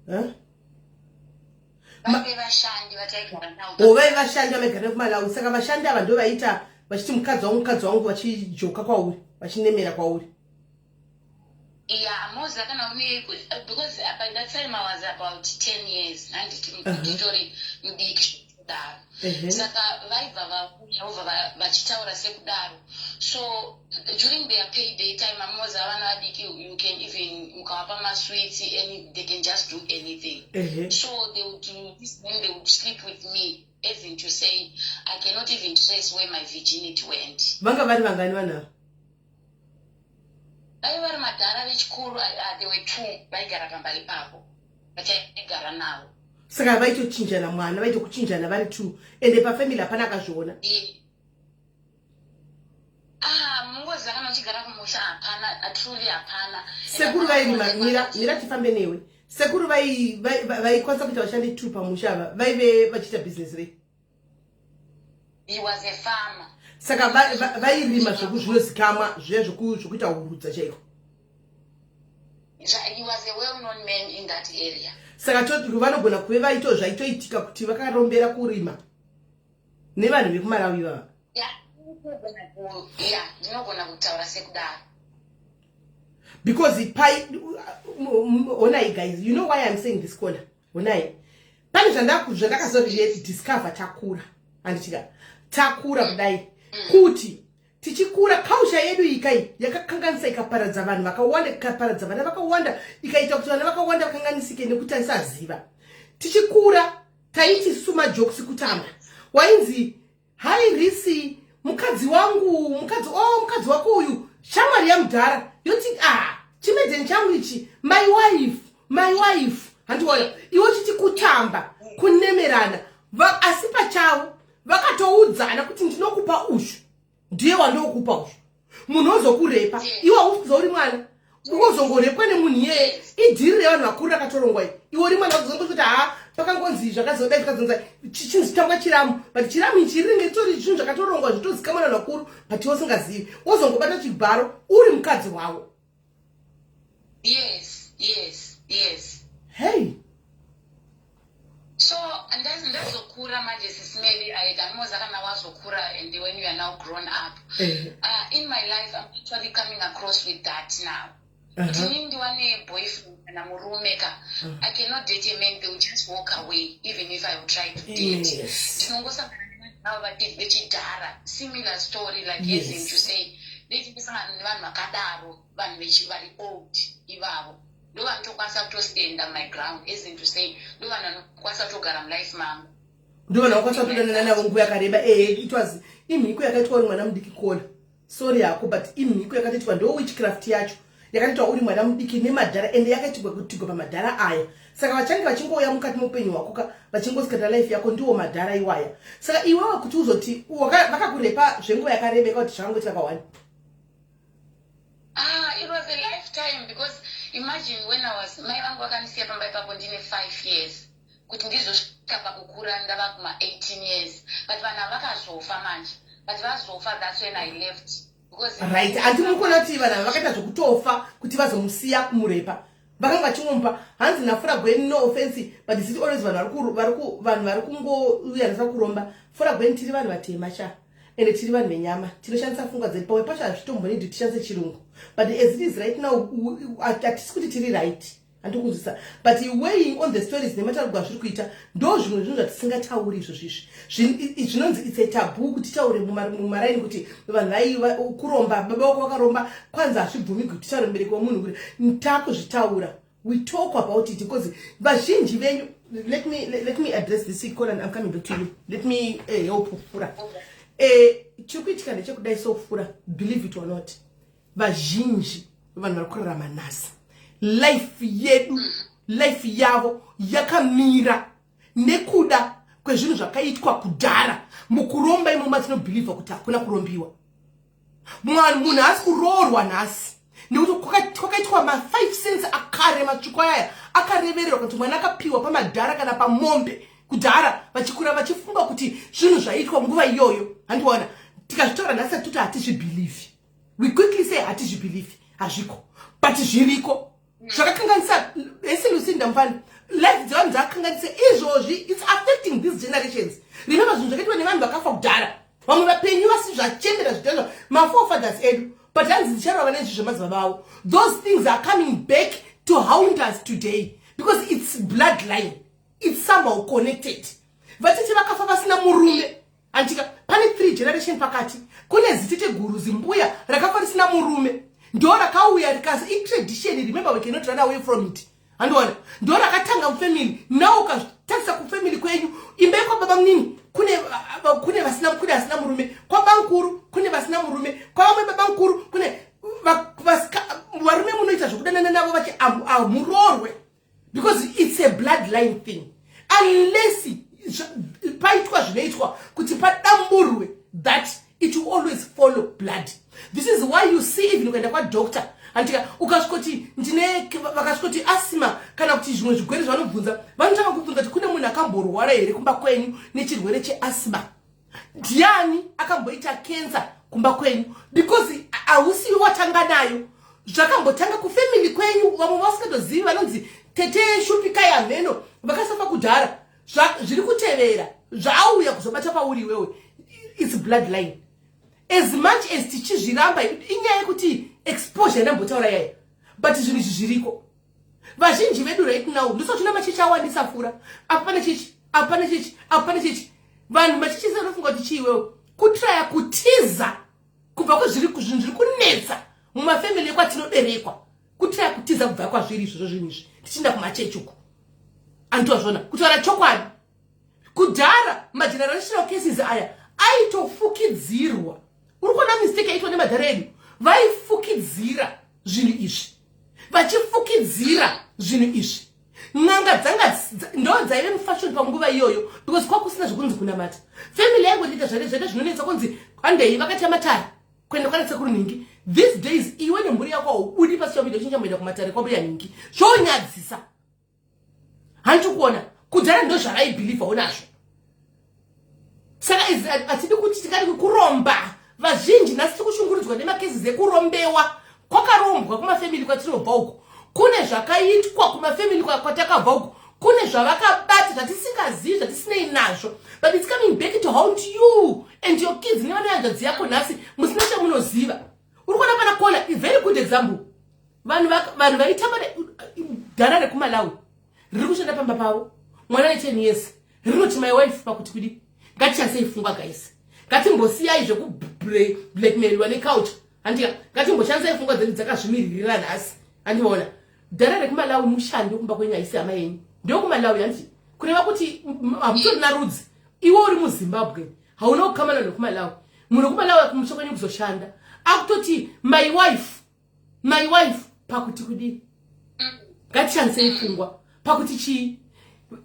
Huh? Vaive vashandi vataigara navo. O vaive vashandi vamaigara kuMalawi. Saka vashandi ava ndo vaita vachiti mukadzi wangu, mukadzi wangu, vachijoka kwauri, vachinemera kwauri. Yeah, moza kana une, because by that time I was about 10 years, handiti nditori mudiki kudaro. Saka vaibva vauya vobva vachitaura sekudaro. So during their payday time, amoza vana vadiki, you can even mukavapa masweets and they can just do anything. So they would do this, then they would sleep with me, as in to say I cannot even trace where my virginity went. Vanga vari vangani vanhu ava? Vaive vari madhara vechikuru, there were two vaigara pamba ipapo vataigara navo. Saka vaitochinjana mwana, vaitokuchinjana vari two, ende pafamily hapana akazviona. Ah, mungoziva kana uchigara kumusha hapana, truly hapana. Sekuru vairima, mira tifambe newe. Sekuru vaikwanisa kuita vashandi two pamusha ava, vaive vachiita business rei? He was a farmer. Saka vairima zvinozikamwa zviya zvokuita hurudza chaiko. He was a well-known man in that area. Saka vanogona kuve vaito zvaitoitika kuti vakarombera kurima nevanhu vekuMalawi ivava. Yeah, ndinogona kutaura sekudaro. Because pai honai guys, you know why I'm saying this corner? Honai. Pane zvandakazodiscover takura. Handichika. Takura kudai. Kuti tichikura culture yedu ikai yakakanganisa ikaparadza vanhu vakawanda, ikaparadza vana vakawanda, ikaita kuti vana vakawanda vakanganisike nekuti aisaziva. Tichikura taiti isusu majokes kutamba. Wainzi hai risi mukadzi wangu, mukadzi, oh mukadzi wako uyu shamwari yamudhara yoti ah chimedheni changu ichi, my wife, my wife. Handiona iwe uchiti kutamba kunemerana, asi pachavo vakatoudzana kuti ndinokupa ushu, ndiye wandinokupa ushu. Munhu ozokurepa, iwe hausi uri mwana, ozongorepwa nemunhu iyeye. Idhiri revanhu vakuru rakatorongwa iyi. Iwe uri mwana, uzongoti, "Ha, pakangonzi zvakazodai, zvakazonza chinzi chitangwa chiramu." But chiramu ichi rinenge ritori zvinhu zvakatorongwa, zvitozikamwa navanhu vakuru, but iwe usingazivi, wozongobata chibharo uri mukadzi wavo. Yes. Hey. So ndazokura manje, Sis Melly, anomoza kana wazokura and when you are now grown up, in my life I'm actually coming across with that now, kuti inini ndiwane boyfriend kana murume ka, I cannot date a man. They will just walk away even if I will try to date. Tinongosangana nevanhu avo vechidhara, similar story like, as in to say, ndechindosangana nevanhu vakadaro, vanhu vari old ivavo, ndo vanotokwanisa kutostanda my ground, as in to say, ndo vanhu vanokwanisa kutogara mulife mangu. Ndo vanhu vakwanisa kutodanana navo nguva yakareba. Ehe, it was imhiko yakaitwa uri mwana mudiki. Kola, sorry hako, but imhiko yakatoitwa, ndo witchcraft yacho yakatoitwa uri mwana mudiki nemadhara, ende yakaitigwa kutigwa pamadhara aya. Saka vachange vachingouya mukati meupenyu hwako ka, vachingosikata life yako, ndiwo madhara iwaya. Saka iwewe kuti uzoti vakakurepa zvenguva yakareba, kuti zvakangoitika kawani? Ah, it was a lifetime, because imagine when I was, mai vangu vakandisiya pamba ipapo ndine 5 years, kuti ndizosvika pakukura ndava kuma 18 years. But vanhu ava vakazofa manje, but vazofa, that's when I left because Right, handi muri kuona kuti vanhu ava vakaita zvokutofa kuti vazomusiya kumurepa, vakanga vachingomupa. Hanzi nafura gweni, "No offense, but is it always vanhu vari kungouyanisa kuromba?" Fura gweni, tiri vanhu vatema sha, ende tiri vanhu venyama, tinoshandisa pfungwa dzedu. Pamwe pacho hazvitombonidi tishandise chirungu, but as it is right now, hatisi kuti tiri right, handikunzwisa, but weighing on the stories nemataurigwa azviri kuita, ndo zvimwe zvinhu zvatisingatauri izvozvo. Izvi zvinonzi it's a taboo kuti titaure mumaraini kuti vanhu vaiva kuromba, baba vako vakaromba, kwanzi hazvibvumigwi kuti titaure mubereki wemunhu kuti takuzvitaura. We talk about it because vazhinji venyu, let me address this call and I'm coming back to you. Let me help Fura. Chiri kuitika ndechekudai. So Fura, believe it or not, vazhinji vanhu vari kurarama nhasi, life yedu, life yavo yakamira nekuda kwezvinhu zvakaitwa kudhara mukuromba imomo. Matinobhilivha kuti hakuna kurombiwa, munhu haasi kuroorwa nhasi nekuti kwakaitwa ma5 cents akare matsvuku ayaya akarevererwa kuti mwana akapiwa pamadhara kana pamombe kudhara, vachikura vachifunga kuti zvinhu zvaitwa nguva iyoyo. Handiona tikazvitaura nhasi, atoti hatizvibhilivhi. We quickly say hatizvibhilivhi, hazviko, but zviriko. Zvakakanganisa esi Lucinda mufana, life dzevanhu dzakakanganisa izvozvi. It's affecting these generations. Remember, zvinhu zvakaitwa nevanhu vakafa kudhara, vamwe vapenyu vasi zvachembera zvidhazva, maforefathers edu, but hanzi ndicharova nezvi zvemadzibaba avo. Those things are coming back to haunt us today because it's bloodline, it's somehow connected. Vatete vakafa vasina murume, andika pane three generation pakati, kune zitete guru, zimbuya rakafa risina murume, ndo rakauya rikazi itradition. Remember, we cannot run away from it. Handiona ndo rakatanga mufamily. Now ukatarisa kufamily kwenyu, imba yekwababa munini kune vasina, kune vasina murume, kwabamukuru kune vasina murume, kwavamwe babamukuru kune varume munoita zvokudanana navo vachi muroorwe, because it's a bloodline thing. Unless paitwa zvinoitwa kuti padamburwe, that it will always follow blood. This is why you see even ukaenda kwadoctor, handika, ukasvikoti ndine, vakasvikoti asthma kana kuti zvimwe zvigwere zvavanobvunza, vanotanga kubvunza kuti kune munhu akamborwara here kumba kwenyu nechirwere cheasthma? Ndiani akamboita cancer kumba kwenyu? Because hausiwi watanga nayo, zvakambotanga kufamily kwenyu, vamwe vasingatozivi, vanonzi tete Shupikai hameno vakasafa kudhara, zviri kutevera zvauya kuzobata pauri iwewe. It's bloodline. As much as tichizviramba, inyaya yekuti exposure yandambotaura yaya, but zvinhu izvi zviriko. Vazhinji vedu right now, ndosachina machechi awandisa. Fura, apa pane chechi, apa pane chechi, apa pane chechi. Vanhu machechi ese vanofunga kuti chii iwewe? Kutraya kutiza kubva kwezviri, zvinhu zviri kunetsa mumafamily ekwatinoberekwa, kutraya kutiza kubva kwazviri izvozvo zvinhu izvi, tichienda kumachechi uko. Anditozvona kutaura chokwadi, kudhara magenerational cases aya aitofukidzirwa. Uri kuona mistake yaitwa nemadhara edu? Vaifukidzira zvinhu izvi, vachifukidzira zvinhu izvi. N'anga dzanga ndo dzaive mufashion panguva iyoyo, because kwakusina zvekunzi kunamata. Family yangu ndiita zvaita zvinonetsa kunzi handei vakatya matare kuenda kwana sekuru nhingi. These days iwe nemhuri yako haubudi pasocial media uchinjamboenda kumatare kwambuya nhingi. Zvonyadzisa, handiti? Kuona kudhara ndo zvavaibhilivhawo nazvo. Saka hatidi kuti tikati kuromba. Vazhinji nhasi tiri kushungurudzwa nemacases ekurombewa. Kwakarombwa kumafamily kwatinobva uko, kune zvakaitwa kumafamily kwatakabva uko, kune zvavakabata zvatisingazivi, zvatisinei nazvo, but it's coming back to haunt you and your kids nevanoyanzvadzi yako nhasi musina chamunoziva. Uri kuona pana kola, a very good example. Vanhu vaitamba dhara rekuMalawi riri kushanda pamba pavo, mwana ne10 years rinoti, "My wife." Pakuti kudi ngatishandisei pfungwa, guys. Ngatimbosiyai zvekublackmailwa neculture, handika? Ngatimboshandisai pfungwa dzedu dzakazvimiririra nhasi, handiona? Dhara rekuMalawi, mushandi wekumba kwenyu, haisi hama yenyu, ndewekumalawi, handiti? Kureva kuti hamutorina rudzi. Iwe uri muZimbabwe, hauna kukamana nekumalawi. Munhu wekumalawi kumusha kwenyu kuzoshanda akutoti, "My wife, my wife." Pakuti kudii? Ngatishandisei pfungwa. Pakuti chii?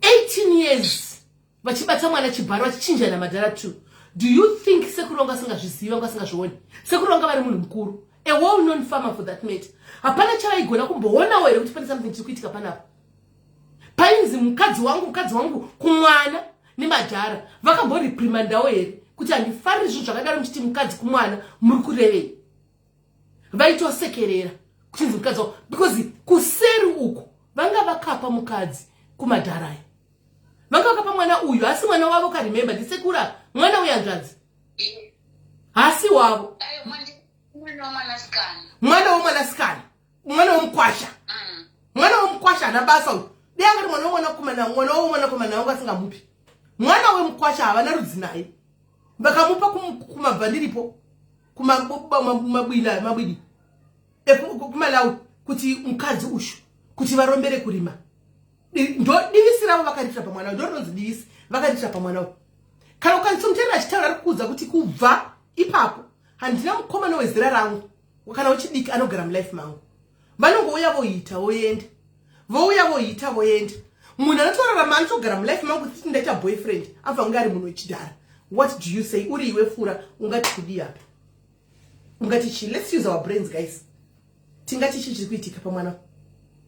18 years vachibata mwana chibharo, vachichinjana madhara 2. Do you think sekuru vanga asingazvizivi, vanga asingazvioni? Sekuru vanga vari munhu mukuru, a well known farmer for that matter. Hapana chavaigona kumboonawo here kuti pane something chiri kuitika panapa? Painzi mukadzi wangu, mukadzi wangu kumwana nemadhara, vakamboreprimandawo here kuti handifariri zvinhu zvakadaro, muchiti mukadzi kumwana, muri kurevei? Vaitosekerera kuchinzi mukadzi wavo, because kuseri uku vanga vakapa mukadzi kumadharaya, vanga vakapa mwana uyu. Asi mwana wavo karemember, ndisekura mwana uyu, hanzvadzi, hasi wavo. Mwana womwanasikana. Mwana womwanasikana, mwana womukwasha. Mwana womukwasha hana basa uyu. Dei angati mwana womwanakomana, mwana womwanakomana wangu asingamupi. Mwana wemukwasha havana rudzi naye, vakamupa kumabva ndiripo kumabwila mabwidi kuMalawi kuti mukadzi ushu kuti varombere kurima. Ndo divisi ravo vakaritira pamwana, ndo rinonzi divisi vakaritira pamwana uyu. Kana ukanyatsomuteerera achitaura, ari kukuudza kuti kubva ipapo handina mukomana wezera rangu kana wechidiki anogara mulife mangu. Vanongouya voita voenda, vouya voita voenda. Munhu anotorarama, anotogara mulife mangu titi ndaita boyfriend, abva kunge ari munhu wechidhara. What do you say? Uri iwe fura, ungati kudii apa? Ungati chii? Let's use our brains, guys. Tingati chii chiri kuitika pamwana?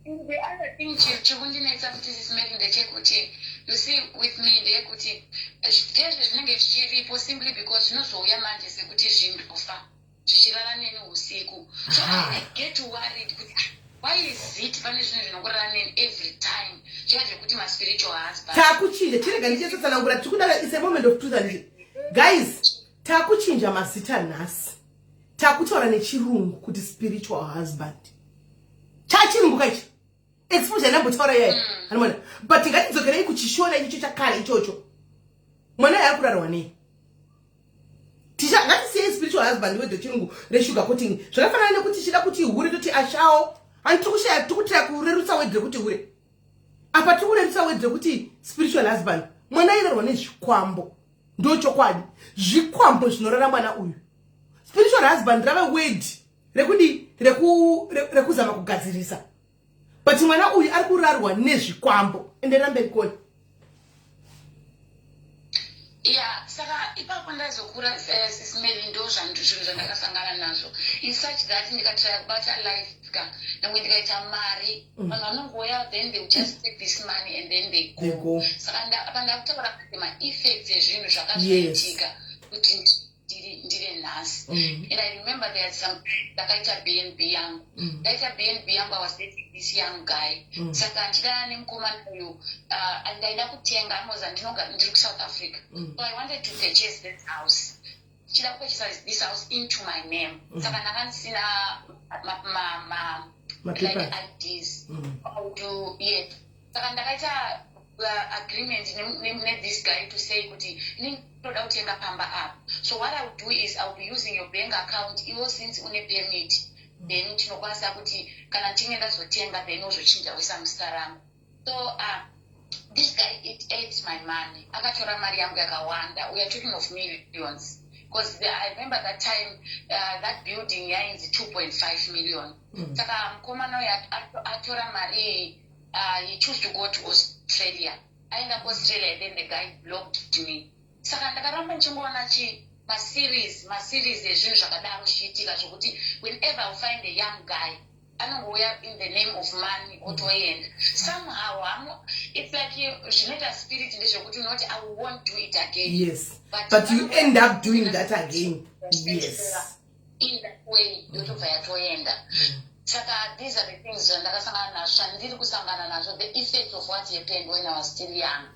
The other thing chiri kundinetsa futi, Sis Mary, ndechekuti, you see, with me ndeyekuti zvezvo zvinenge zvichiripo simply because zvinozouya manje sekuti zvindofa zvichirara neni usiku. So I get worried kuti, ah, why is it pane zvinhu zvinongorara neni every time, zviya zvekuti maspiritual husband? Takuchinja, chirega ndichetsotsanangura. Tiri kuda, is a moment of truth, anditi guys? Takuchinja mazita nhasi, takutaura nechirungu kuti spiritual husband. Chachirungu kaichi, exposure ndambotaura iyayi, anomona. But ngatidzokerei kuchishona ichocho chakare ichocho. Mwana yaari kurarwa nei? Tisha, ngatisiyei spiritual husband wedho chirungu resugar coating. Zvakafanana nekuti tichida kuti hure toti ashawo. Hani tiri kushaya, tiri kutira kurerutsa word rekuti hure apa, tiri kurerutsa word rekuti spiritual husband. Mwana airarwa nezvikwambo, ndo chokwadi. Zvikwambo zvinorara mwana uyu. Spiritual husband rava word rekudi rekuzama kugadzirisa, but mwana uyu ari kurarwa nezvikwambo. Enderera mberi koni. Ya, saka ipapo ndazokura, Sis Mary, ndo zvinhu zvandakasangana nazvo in such that ndikatraya kubata life ka, nyangwe ndikaita mari, vanhu vanongouya, then they will just take this money and then they go. They go. Saka apa ndakutaura kuti maeffects ezvinhu zvakazoitika kuti ndiri nhasi. And I remember there some ndakaita BnB yangu. Ndaita BnB yangu, I was dating this young guy. Saka ndichidana nemukomana uyu, ndaida kutenga anoza ndinoga ndiri kuSouth Africa. So I wanted to purchase this house, ndichida kupurchase this house into my name. Saka ndanga ndisina Mapepa. Like IDs. To, yes, saka ndakaita agreement ne-this guy to say kuti ini ndoda kutenga pamba apa, so what I will do is I will be using your bank account iwo, since une permit, then tinokwanisa kuti kana ndichinge ndazotenga, then wozochinja woisa muzita rangu. So this guy, it ate my money. Akatora mari yangu yakawanda. We are talking of millions, because I remember that time that building yainzi 2.5 million. Saka mukomana uyu atora mari iyi, he choose to go to Australia. Aenda kuAustralia, then the guy blocked me. Saka ndakaramba ndichingoona chi Maseries ezvinhu zvakadaro zvichiitika, zvokuti whenever I find a young guy, anongouya in the name of money, otoenda somehow. It's like zvinoita spirit ndezvekuti unoti, "I won't do it again." Yes, but you end up doing that again, yes. In that way yotobva yatoenda. Saka these are the things zvandakasangana nazvo, zvandiri kusangana nazvo, the effect of what happened when I was still young.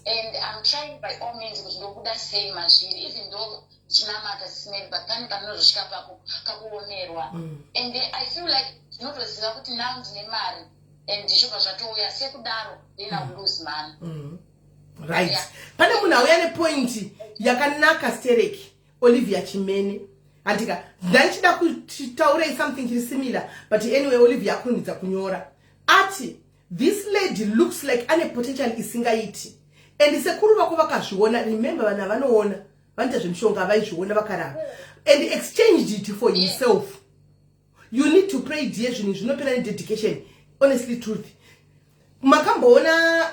And I'm trying by all means kuti ndobuda sei mazviri, even though ndichinamata sisimeri, but pane panozosvika pako kakuomerwa. And I feel like ndinotoziva kuti now ndine mari and ndichobva zvatouya sekudaro, then I will lose money. Right. Pane munhu auya nepoint yakanaka stereki, Olivia Chimene. Handika ndandichida kutaurei something chiri similar, but anyway, Olivia akurumidza kunyora. Ati this lady looks like ane potential isingaiti, and sekuru vako vakazviona. Remember, vanhu havanoona, vanoita zvemishonga, vaizviona vakarara and exchanged it for himself. You need to pray, dear. Zvinhu zvinopera nededication, honestly truth. Makamboona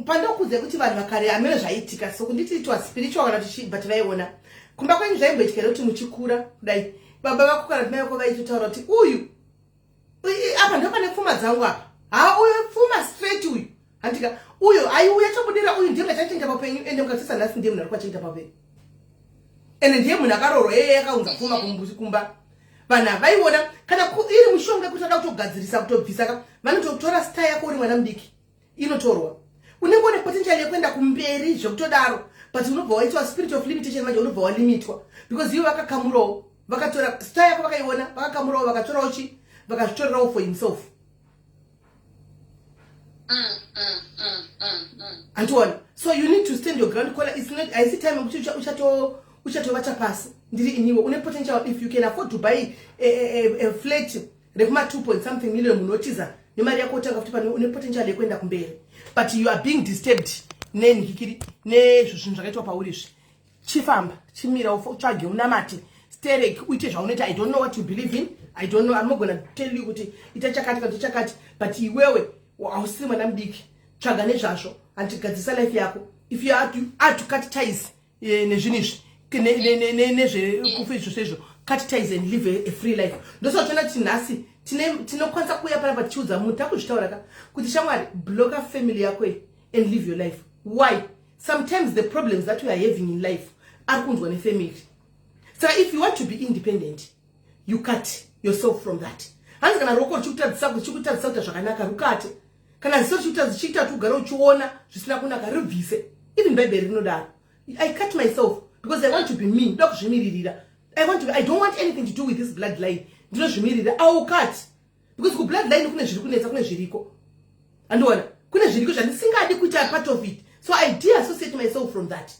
pandokudze kuti vanhu vakare, hamene zvaiitika, so kunditi it was spiritual kana tichi, but vaiona kumba kwenyu zvaimboitika here kuti muchikura kudai, baba vako kana kuti mai vako vaitotaura kuti uyu apa ndo pane pfuma dzangu apa? Ha, uyu pfuma straight uyu, handika uyo aiuya tobudira uyu, ndiye munhu achachengeta paupenyu. Ende mukatisa nhasi, ndiye munhu ari kuachengeta paupenyu, ende ndiye munhu akaroorwa yeye akaunza pfuma kumba. Vanhu havaiona kana iri mushonga yekuti vada kutogadzirisa, kutobvisa ka, vanototora star yako uri mwana mudiki, inotorwa. Unenge une potential yekuenda kumberi zvekutodaro, but unobva waitwa spirit of limitation. Manje unobva walimitwa because ivo vakakamurawo, vakatora star yako, vakaiona, vakakamurawo, vakatorawo chi, vakazvitorerawo for himself. Andiona? So you need to stand your ground. Kola, it's not, haisi time yekuti uchatovata pasi. Ndiri iniwe, une potential. If you can afford to buy a flat rekuma 2 point something million, munotiza nemari yako, otanga futi pane. Une potential yekuenda kumberi, but you are being disturbed nenhikiri nezvo zvinhu zvakaitwa pauri izvi. Chifamba, chimira, utsvage, unamate sterek, uite zvaunoita. I don't know what you believe in, I don't know, I'm not gonna tell you kuti ita chakati kana chakati, but iwewe hausiri mwana mudiki. Tsvaga nezvazvo, handigadzisa life yako. If you are to cut ties nezvinhu izvi, nezvekufa izvo sezvo, cut ties and live a free life. Ndosaka tiona kuti nhasi tinokwanisa kuuya panapa tichiudza munhu, takuzvitaura ka, kuti shamwari, blocka family yako iyi and live your life. Why? Sometimes the problems that we are having in life ari kunzwa nefamily. Saka if you want to be independent, you cut yourself from that. Hanzi kana ruoko ruchikutadzisa kuita zvakanaka, rukate. Kana ziso richiita kuti ugare uchiona zvisina kunaka, ribvise. Even Bhaibheri rinodaro. I cut myself because I want to be me. Ndoda kuzvimiririra. I don't want anything to do with this bloodline. Ndinozvimirira. I will cut because kubloodline kune zviri kunetsa, kune zviriko, andiona, kune zviriko zvandisingadi kuita part of it. So I deassociate myself from that.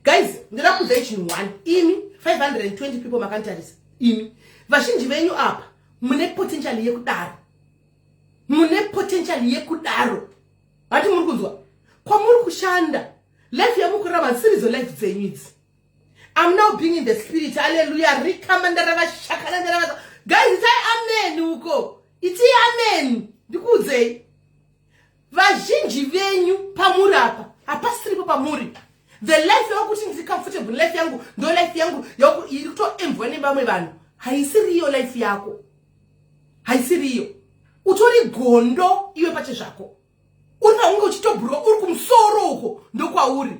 Guys, ndoda kuudzai chinhu one. Imi 520 people makanditarisa, imi vazhinji venyu apa mune potential yekudaro, mune potential yekudaro. Hati muri kunzwa kwamuri kushanda, life yamukurarama hasiridzo life dzenyu idzi. I'm now being in the spirit. Alleluya. Rikamandaravashakarandaravasa. Guys, itai amen uko, itii amen. Ndikuudzei, vazhinji venyu pamuri apa hapasiripo pamuri. The life yakuti ndiri comfortable, life yangu ndo life yangu iri kutoenvywa nevamwe vanhu, haisiriyo life yako, haisiriyo. Utori gondo iwe pache zvako, uri paunge uchitobhuruka uri kumusoro uko, ndokwauri.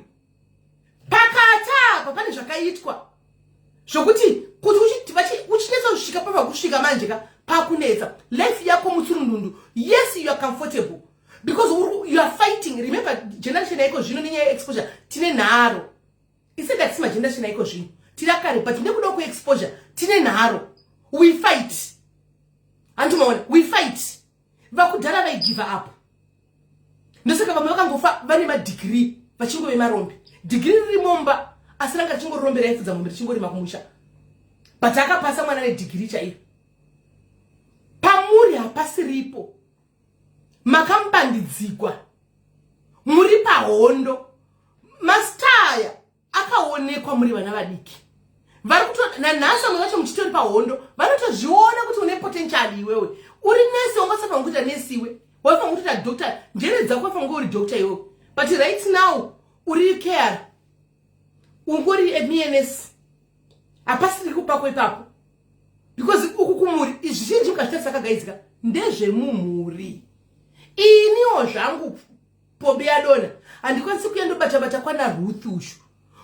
Pakati apa pane zvakaitwa zvokuti kuti uchinetsa kusvika pava kusvika manje ka, pakunetsa life yako mutsurundundu. Yes, you are comfortable because you are fighting. Remember, generation yaiko zvino nenyaya yeexposure tine nharo. Isati hatisi mageneration aiko zvino, tiri akare, but nekuda kuexposure tine nharo. We fight, handimaona? We fight. Vakudhara vaigive up. Ndosaka vamwe vakangofa vane madegree vachingove marombe. Degree riri momba, asi ranga richingorombe, raifudza mombe, richingorima kumusha, but akapasa mwana nedegree chaiyo. Pamuri hapasiripo, makambandidzikwa, muri pahondo. Mastaya akaonekwa muri vana vadiki vari kuto nanhasi, vamwe vacho muchitori pahondo. Vanotozviona kuti une potential iwewe. Uri nesi, wangasafanira kuita nesi iwe, waifanira kutoita doctor. Njere dzako, waifanira kunge uri doctor iwewe, but right now uri care. Ungori emns hapasiri kupako ipapo because uku kumhuri zvizhinji mukazvitarisa kagaidzika ndezvemumhuri. Iniwo zvangu pombi yadona handikwanisi kuya ndobatabata kwana Ruth ushu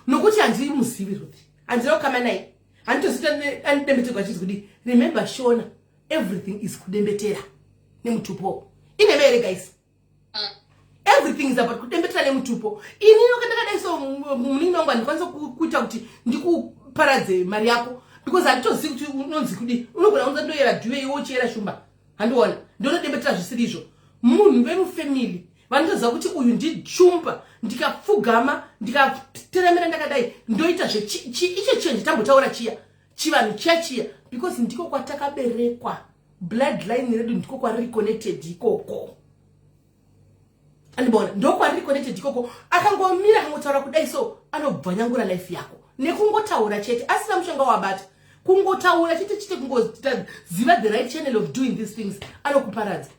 nokuti handimuzivi Ruth, handina kukama naye, handitozita andidembetegwa achiti kudii. Remember Shona, everything is kudembetera nemutupo. Inhema here guys? Everything is about kudembetera nemutupo. Inini ndakadai so muningi wangu handikwanisa kuita kuti ndikuparadze mari yako because handitozivi kuti unonzi kudii. Unogona kunza ndoyera dhuve iwe uchiyera shumba, handiona ndonodembetera zvisiri izvo. Munhu vemufamily vanotoziva kuti uyu ndishumba, ndikapfugama ndikateramira ndakadai ndoita zvechiicho chenje tambotaura chiya chivanhu chiya chiya because ndiko kwatakaberekwa, bloodline redu ndiko kwariri connected ikoko, andibona ndokwariri connected ikoko. Akangomira akangotaura kudai so anobvanyangura life yako nekungotaura chete asina mushonga wabata, kungotaura chete chete, kungoziva the right channel of doing these things anokuparadza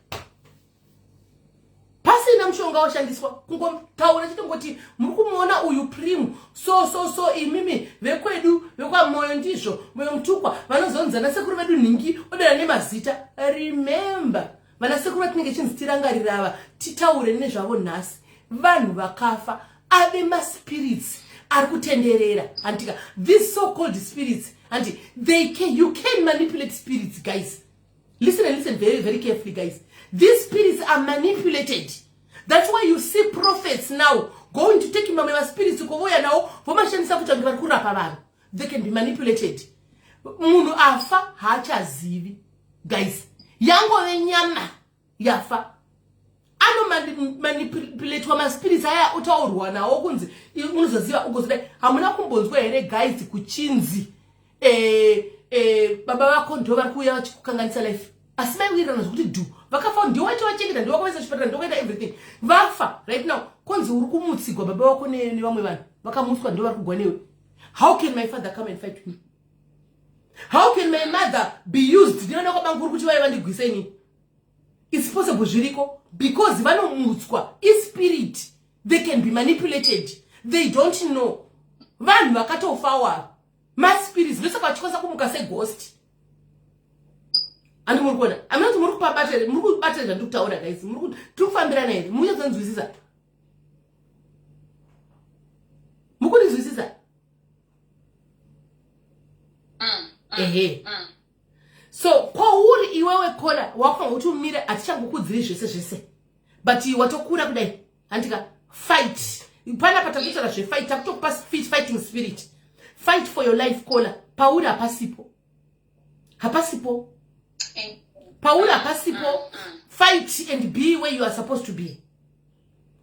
pasina mushonga washandiswa, kungotaura chete ngoti muri kumuona uyu Primu so so so, imimi vekwedu vekwaMoyo, ndizvo Moyo Mutukwa vanozonzi vanasekuru vedu nhingi odana nemazita. Remember, vanasekuru vatinenge chinzi tirangarira ava titaure nezvavo nhasi, vanhu vakafa ave maspirits ari kutenderera, handika? These so called spirits, handi they can, you can manipulate spirits guys. Listen and listen very very carefully guys, these spirits are manipulated. That's why you see prophets now going to take mamwe maspirits kuvoya nawo vomashandisa kuita kunge vari kurapa vanhu. They can be manipulated. Munhu afa haachazivi guys, yangove nyama yafa, anomanipulatwa maspirits aya otaurwa nawo kunzi unozoziva ugozodai. Hamuna kumbonzwa here guys kuchinzi baba vako ndo vari kuuya vachikukanganisa life, asi maiwirirana zvokuti dhu vakafa ndiwo vachivachengeta, ndiwo vakaisa chipatara, ndiwo vakaita everything, vafa right now konzi uri kumutsigwa baba vako nevamwe vanhu vakamutswa ndo vari kugwa newe? How can my father come and fight me? How can my mother be used nevana kwabanguri kuti vaiva ndigwise inini? It's possible, zviriko because vanomutswa ispirit, they can be manipulated, they don't know. Vanhu vakatofawa maspirits, ndosaka vachikwanisa kumuka seghost. Handi muri kuona? Amina kuti muri kupabata here? Muri kubata zvandiri kutaura guys? Tiri kufambirana here? Muri kunyatsanzwisisa? Mukundinzwisisa? Ehe. So kwauri iwewe kola wakufanira kuti umire, hatichangokudziri zvese zvese, but watokura kudai, handika? Fight panapa, takutaura zvefight, takutokupa fighting spirit. Fight for your life kola. Pauri hapasipo, hapasipo pauri, hapasipo. Fight and be where you are supposed to be.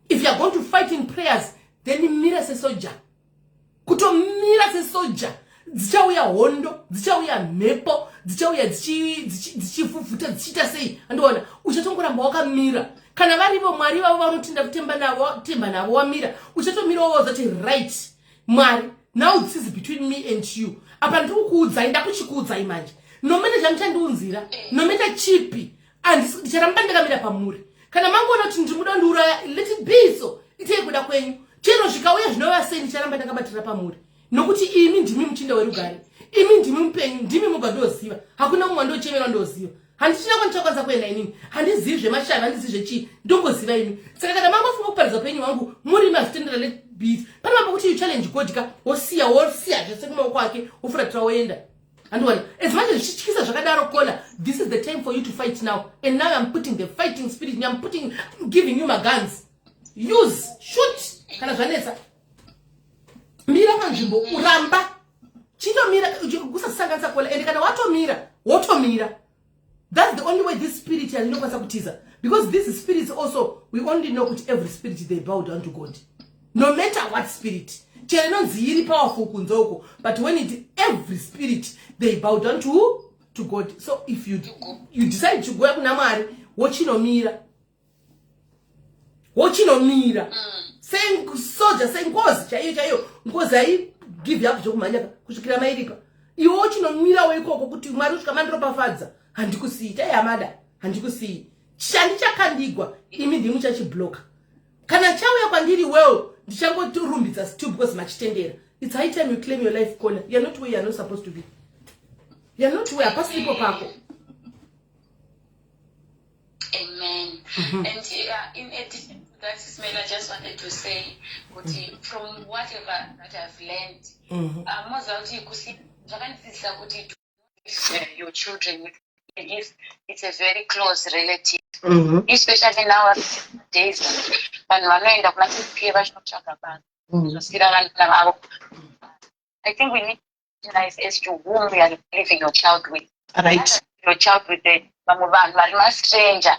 If you are going to fight in prayers, then mira sesoja, kutomira sesoja. Dzichauya hondo, dzichauya mhepo, dzichauya dzichivhuvhuta dzichiita sei, andiona uchatongoramba wakamira. Kana varivo Mwari vavo vanotinda kutemba navo, temba navo, wamira, uchatomirawo wazati right Mwari, now this is between me and you. Apa ndiri kukuudzai, ndakuchikuudzai manje, nomene zvamuchandiunzira, nomene chipi, ndicharamba ndakamira pamuri. Kana mangoona kuti ndiri ndiuraya, let it be so, itei kuda kwenyu. Chero zvikauya zvinova sei, ndicharamba ndakabatira pamuri nokuti imi ndimi muchinda werugare, imi ndimi mupenyu, ndimi mubva ndoziva. Hakuna mumwe wandochemera, ndoziva handichina kwandichakwanisa kuenda inini, handizivi zvemashavi, handizivi zvechii, ndongoziva imi. Saka kana mangofunga kuparidza upenyu hwangu muri mazvitendera, let be it. Pane mambo kuti you challenge God ka, wosiya, wosiya zvese kumaoko ake, wofuratira, woenda, andiona? As much as zvichityisa zvakadaro kola, this is the time for you to fight now, and now I'm putting the fighting spirit, I'm putting, I'm giving you maguns, use, shoot. Kana zvanetsa, mira panzvimbo, uramba chitomira, usasanganisa kola. Ende kana watomira, wotomira. That's the only way this spirit yainokwanisa kutiza, because these spirits also, we only know kuti every spirit, they bow down to God, no matter what spirit. Chero inonzi iri powerful kunze uko, but when it every spirit, they bow down to God. So if you decide to go kuna Mwari, wochinomira, wochinomira sesoja, sengozi chaiyo chaiyo. Ngozi haigive up zvokumhanya kusvikira mairipa. Iwe uchinomirawo ikoko kuti Mwari usvika mandiropafadza, handikusii taihamada, handikusii. Chandichakandigwa imi ndimi muchachibloka. Kana chauya kwandiri, well, ndichangorumbidza still because machitendera. It's high time you claim your life, Kola. You're not where you're not supposed to be. You're not where, hapasipo pako. Amen. And in addition to that, Sis Melly, I just wanted to say, kuti from whatever that I've learned, moziva kuti zvakandidzidzisa kuti to your children with, if it's a very close relative, especially nowadays, vanhu vanoenda kuna chipie vachinotsvaga basa, zvosiyira vana vavo. I think we need to recognize as to whom we are leaving your child with. Your child with the vamwe vanhu vari mastranger,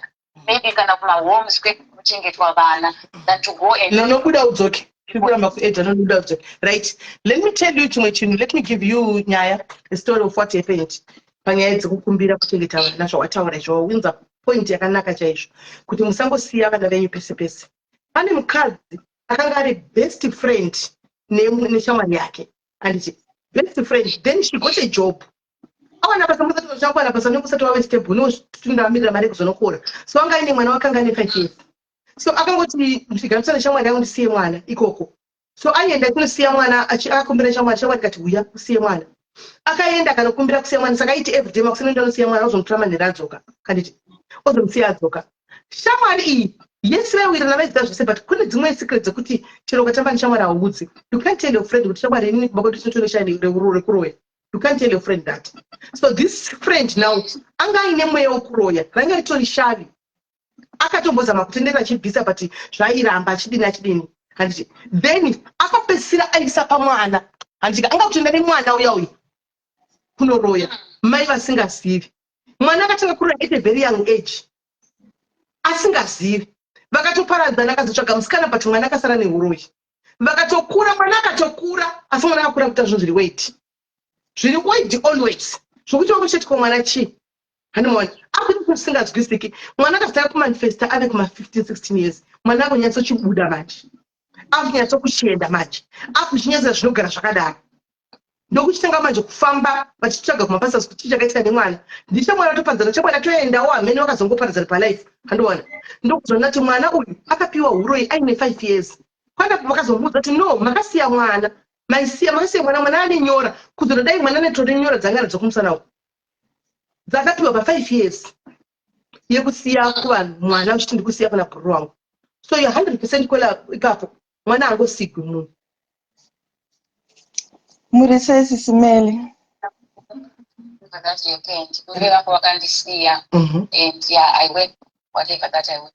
maybe kana kumahomes kwekuchengetwa vana, than to go and Nonobuda udzoke, kuramba kuedha, nonobuda udzoke. Right, let me tell you chimwe chinhu. Let me give you nyaya, the story of what happened panyaya dzekukumbira kuchengeta vana. Zvawataura izvo, wawinza point yakanaka chaizvo, kuti musangosiya vana venyu pese pese. Pane mukadzi akanga ari best friend neshamwari yake, anditi? Best friend. Then she got a job, awana basa. Musati chakuwana basa nekusati wave stable, unotundamirira mari yekuzonokora. So anga aine mwana wakanga ane 5 years. So akangoti, "Ndigarisana neshamwari yangu, ndisiye mwana ikoko." So aienda kunosiya mwana, akakumbira shamwari. Shamwari ikati, "Uya usiye mwana." Akaenda akanokumbira kusiya mwana. Saka aiti everyday makuseni enda nosiya mwana, ozomutora manheru adzoka, kanditi ozomusiya adzoka. Shamwari iyi, yes, vaiwirirana, vaiziva zvese, but kune dzimwe secret dzekuti chero ukatamba neshamwari hauudzi. You can't tell your friend kuti, "Shamwari, inini kumba kwedu tinotoneshaini rekuroya." You can't tell your friend that. So this friend now anga aine mweya wekuroya, ranga ritori shavi. Akatombozama kutendera achibvisa, but zvairamba, achidini achidini, handiti? Then akapedzisira aisa pamwana, handiti? Anga kutoenda nemwana uya uyu kunoroya, mai vasingazivi. Mwana akatanga kuroya at a very young age, asingazivi. Vakatoparadzana, akazotsvaga musikana, but mwana akasara neuroyi. Vakatokura, mwana akatokura, asi mwana akakura kuita zvinhu zviri weird, zviri weird always, zvokuti wakuchetwa mwana chii, handimaona akuita zvisinganzwisiki. Mwana akazotanga kumanifesta ave kuma15 16 years. Mwana akunyatsochibuda manje, akunyatsokuchienda manje, akuchinyatsa zvinogara zvakadaro. Ndokuchitanga manje kufamba vachitsvaga kumapasas kuti chii chakaitika nemwana. Ndichamwana toparadzana, chamwana toendawo hamene vakazongoparadzana palife, handiona? Ndokuzoona kuti mwana uyu akapiwa uroyi aine 5 years. Kwana vakazomuudza kuti, "No, makasiya mwana, maisiya, makasiya mwana, mwana ane nyora." Kuzonodai mwana anetore nyora dzangana dzokumusana uku dzakapiwa pa5 years yekusiya kuvanhu, mwana uchiti, "Ndikusiya kuna bhururu wangu." So you 100% kwela ipapo, mwana angosigwi munhu. Muri sei, Sis Melly? That happened. Kule vangu vakandisiya and yeah, I went whatever that I went.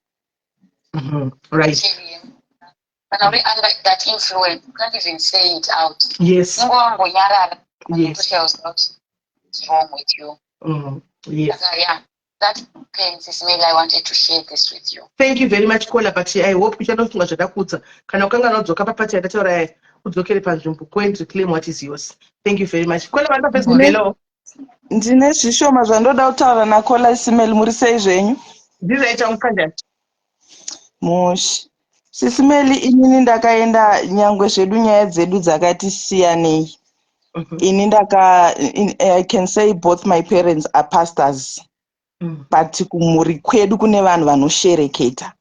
Kana uri under that influence, you can't even say it out. Ungongonyarara. Tells what's wrong with you. Saka, yeah, that happens. Sis Melly, I wanted to share this with you. Thank you very much, Kola, but I hope uchanofunga zvandakudza. Kana ukanga nodzoka papati yandataura yaya, udzokere panzvimbo, go and reclaim what is yours. Thank you very much, Kola. Vari paFacebook, hello. Ndine zvishoma zvandoda kutaura naKola. Sis Melly, muri sei zvenyu? Ndizvaita mukanjani? Mushi, Sis Melly. Inini ndakaenda, nyangwe zvedu nyaya dzedu dzakati siyanei. Ini ndaka I can say both my parents are pastors, but kumhuri kwedu kune vanhu vanoshereketa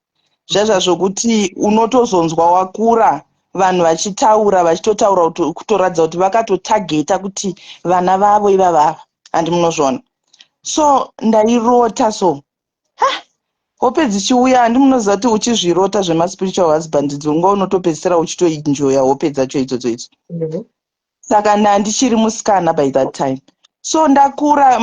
zvazva, zvokuti unotozonzwa wakura vanhu vachitaura, vachitotaura, kutoratidza kuti vakatotageta kuti vana vavo ivavava, handi munozviona? So ndairota, so ha, hope dzichiuya, handi munoziva kuti uchizvirota zvemaspiritual husband, dzunga unotopedzisira uchitoenjoya hope dzacho idzodzo idzo. Saka ndandichiri musikana by that time. So ndakura,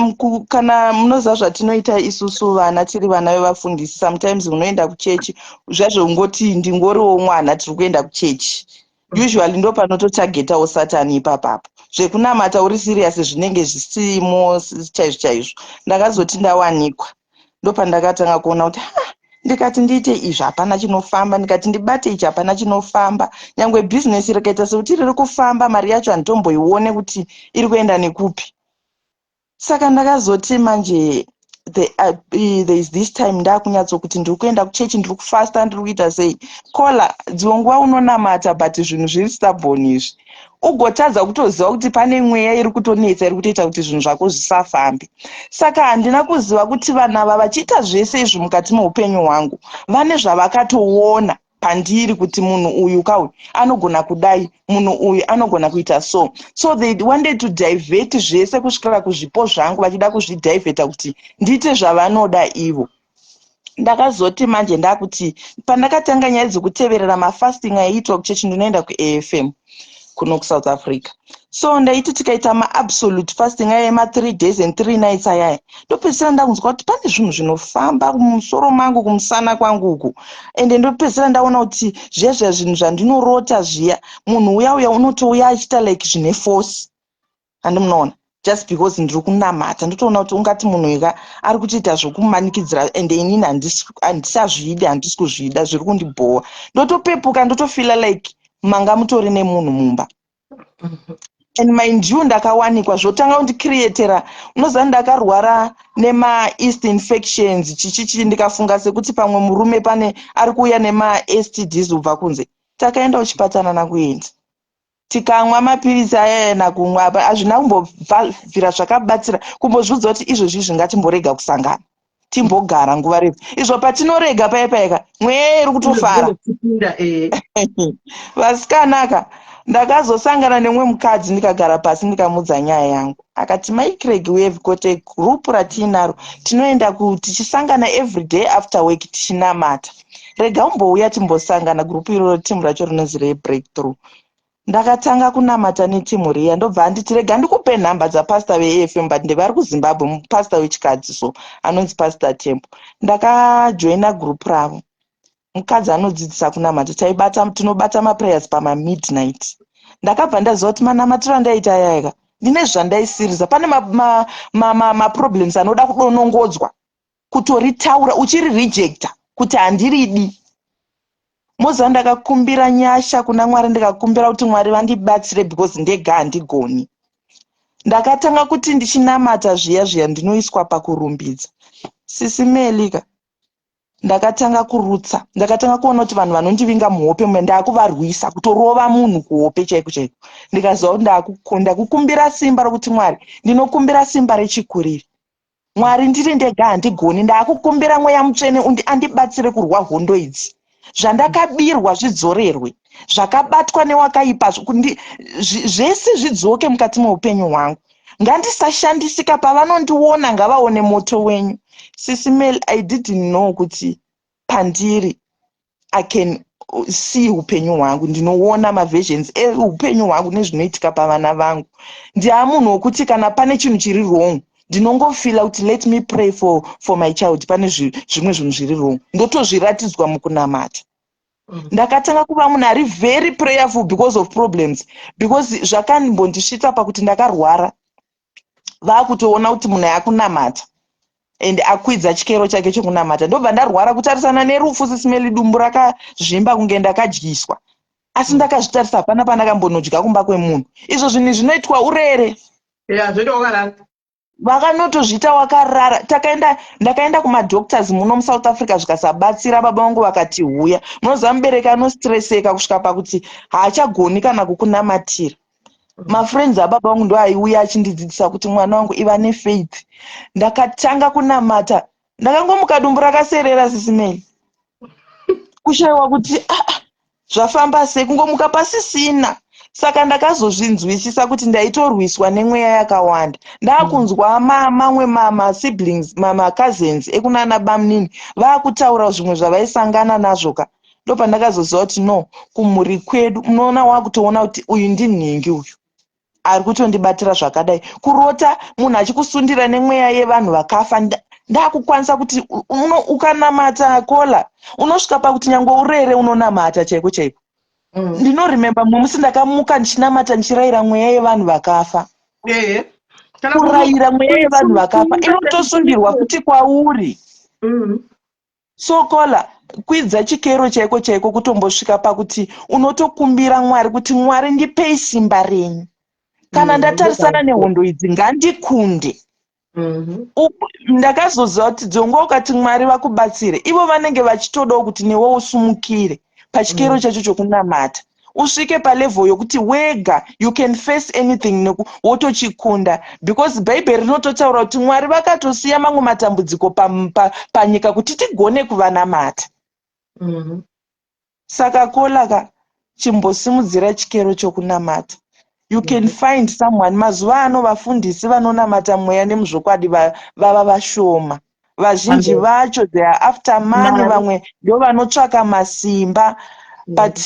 kana munoziva zvatinoita isusu vana, tiri vana vevafundisi, sometimes unoenda kuchechi zvazvongoti ndingoriwo mwana, tiri kuenda kuchechi. Usually ndo panototagetawo Satani ipapapo. Zvekunamata uri serious zvinenge zvisimo chaizvo chaizvo. Ndakazoti ndawanikwa, ndopandakatanga kuona kuti ha, ndikati ndiite izvi hapana chinofamba, ndikati ndibate ichi hapana chinofamba. Nyange bhizinesi rikaita sekuti riri kufamba, mari yacho handitomboione kuti iri kuenda nekupi. Saka ndakazoti manje there is this time ndakunyatsokuti ndiri kuenda kuchechi, ndiri kufasta, ndiri kuita sei. Kola, dzimwe nguva unonamata, but zvinhu zviri stubborn izvi, ugotadza kutoziva kuti pane mweya iri kutonetsa, iri kutoita kuti zvinhu zvako zvisafambe. Saka handina kuziva kuti vanhu ava vachiita zvese izvi mukati meupenyu hwangu, vane zvavakatoona. Pandiri kuti munhu uyu kauyu anogona kudai, munhu uyu anogona kuita so. So they wanted to divert zvese kusvikira kuzvipo zvangu, vachida kuzvidivheta kuti ndiite zvavanoda ivo. Ndakazoti manje ndakuti pandakatanga nyaya dzekuteverera mafasting aiitwa kuchechi, ndinoenda kuAFM kuno kuSouth Africa. So ndaiti tikaita maabsolute fasting aya ema3 days and 3 nights ayaya, ndopedzisira ndakunzwa kuti pane zvinhu zvinofamba mumusoro mangu, kumusana kwangu uku. Ende ndopedzisira ndaona kuti zviya zviya zvinhu zvandinorota zviya, munhu uya uya unotouya achiita like zvine force. Handimunoona, just because ndiri kunamata, ndotoona kuti ungati munhu ika ari kutoita zvokumanikidzira. Ende inini handisazvidi, handisi kuzvida, zviri kundibhowa. Ndotopepuka, ndotofeela like manga mutori nemunhu mumba. And mind you, ndakawanikwa zvotanga kundicreatera. Unoziva, ndakarwara nemayeast infections, chichichi. Ndikafunga sekuti pamwe murume pane ari kuuya nemaSTDs kubva kunze. Takaenda kuchipatara, nakuenda tikamwa mapirisi ayaya, nakumwa hazvina kumbobvira zvakabatsira. Kumbozviudza kuti izvozvi zvingatimborega kusangana, timbogara nguva refu. Izvo patinorega paya payaka, mweya iri kutofara. Vasikanaka, ndakazosangana nemumwe mukadzi, ndikagara pasi, ndikamudza nyaya yangu. Akati, "Mai Craig, we have got a group ratiinaro, tinoenda tichisangana every day after work tichinamata. Rega umbouya timbosangana." Gurupu iroro, timu racho rinonzi reBreakthrough. Ndakatanga kunamata netimu riya. Ndobva anditi, "Rega ndikupe nhamba dzapasta veAFM," but ndevari kuZimbabwe, mupasta wechikadzi so anonzi Pastor Tempo. Ndakajoina gurupu ravo. Mukadzi anodzidzisa kunamata. Taibata, tinobata maprayers pamamidnight. Ndakabva ndaziva kuti manamatiro andaita ayayaka, ndine zvandaisirisa. Pane maproblems anoda kudonongodzwa, kutoritaura uchiri rejecta kuti handiridi. Moziva, ndakakumbira nyasha kuna Mwari, ndikakumbira kuti Mwari vandibatsire because ndega handigoni. Ndakatanga kuti ndichinamata zviya zviya, ndinoiswa pakurumbidza. Sisi Melika, ndakatanga kurutsa. Ndakatanga kuona kuti vanhu vanondivinga muhope, ndaakuvarwisa, kutorova munhu kuhope chaiko chaiko. Ndikaziva kuti ndakukumbira simba rokuti, "Mwari, ndinokumbira simba rechikuriri. Mwari, ndiri ndega handigoni. Ndaakukumbira Mweya Mutsvene andibatsire kurwa hondo idzi. Zvandakabirwa zvidzorerwe, zvakabatwa newakaipa zvese zvidzoke mukati meupenyu hwangu. Ngandisashandisika. Pavanondiona, ngavaone moto wenyu." Sisi Mel, I didn't know kuti pandiri I can see upenyu hwangu. Ndinoona maversions eupenyu hwangu nezvinoitika pavana vangu. Ndia munhu wokuti kana pane chinhu chiri wrong, ndinongofeela kuti let me pray for my child. Pane zvimwe zvinhu zviri wrong, ndotozviratidzwa mukunamata. Ndakatanga kuva munhu ari very prayerful because of problems, because zvakambondisvitsa pakuti ndakarwara, vaakutoona kuti munhu akunamata and akwidza chikero chake chekunamata. Ndobva ndarwara kutarisana nerufu. Sisi Meli, dumbu rakazvimba kunge ndakadyiswa, asi ndakazvitarisa, hapana pandakambonodya kumba kwemunhu. Izvo zvinhu zvinoitwa urere. Vakanotozviita wakarara. Takaenda, ndakaenda kumadoctors muno muSouth Africa, zvikasabatsira. Baba vangu vakati, "Huya." Munoziva, mubereki anostreseka kusvika pakuti haachagoni kana kukunamatira. Mafriends ababa vangu ndo aiuya achindidzidzisa kuti, "Mwana wangu, iva nefaith." Ndakatanga kunamata. Ndakangomuka dumbu rakaserera. Sisi Meli, kushayiwa kuti ah, ah, zvafamba sei, kungomuka pasisina. Saka ndakazozvinzwisisa kuti ndaitorwiswa nemweya yakawanda. Ndaakunzwa mamwe masiblings, macousins ekunana bamunini vaakutaura zvimwe zvavaisangana nazvo ka. Ndopandakazoziva kuti no, kumhuri kwedu, munoona, wakutoona kuti uyu ndinhingi, uyu ari kutondibatira zvakadai. Kurota munhu achikusundira nemweya yevanhu vakafa. Ndakukwanisa kuti ukanamata kola, unosvika pakuti nyange urere unonamata chaiko chaiko. Ndinoremember mumwe musi ndakamuka ndichinamata, ndichirayira mweya yevanhu vakafa. Kurayira mweya yevanhu vakafa inotosundirwa futi kwauri. So kola, kwidza chikero chaiko chaiko, kutombosvika pakuti unotokumbira Mwari kuti, "Mwari, ndipei simba renyu. Kana ndatarisana nehondo idzi, ngandikunde." Ndakazoziva kuti dzongo ukati Mwari vakubatsire, ivo vanenge vachitodawo kuti newe usumukire pachikero chacho chokunamata, usvike palevel yokuti wega you can face anything, wotochikunda, because Bhaibheri rinototaura kuti Mwari vakatosiya mamwe matambudziko panyika kuti tigone kuvanamata. Saka kola ka, chimbosimudzira chikero chokunamata. You can find someone. Mazuva ano vafundisi vanonamata mweya nemuzvokwadi vava vashoma. Vazhinji vacho, they are after money. Vamwe ndo vanotsvaka masimba. But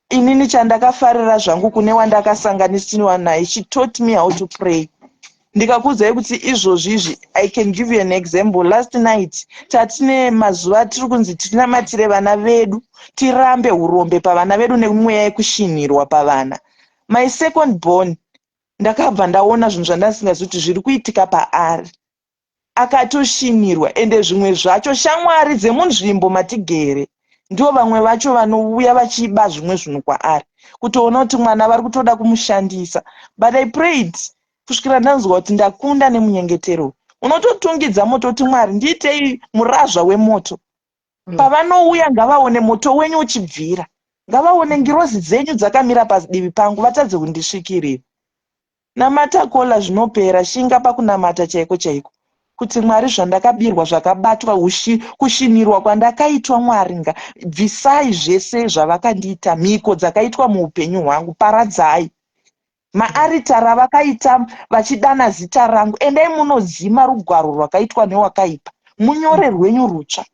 inini chandakafarira zvangu kune wandakasanganisirwa naye, she taught me how to pray. Ndikakuudzai kuti izvozvi izvi, I can give you an example. Last night tatine mazuva tiri kunzi tinamatire vana vedu, tirambe urombe pavana vedu nemweya yekushinhirwa pavana. My second born, ndakabva ndaona zvinhu zvandasingazivi kuti zviri kuitika paari. Akatoshinirwa, ende zvimwe zvacho shamwari dzemunzvimbo matigere ndo vamwe vacho vanouya vachiba zvimwe zvinhu kwaari, kutoona kuti mwana vari kutoda kumushandisa. But I prayed kusvikira ndanzwa kuti ndakunda nemunyengetero. Unototungidza moto kuti, "Mwari, ndiitei murazva wemoto. Pavanouya ngavaone moto wenyu uchibvira, ngavaone ngirozi dzenyu dzakamira padivi pangu, vatadze kundisvikirira." Namata kola, zvinopera. Shinga pakunamata chaiko chaiko, kuti, "Mwari, zvandakabirwa, zvakabatwa, kushinirwa kwandakaitwa, Mwari, bvisai zvese zvavakandiita, mhiko dzakaitwa muupenyu hwangu, paradzai maaritari avakaita vachidana zita rangu. Endai munodzima rugwaro rwakaitwa newakaipa, munyore rwenyu rutsva."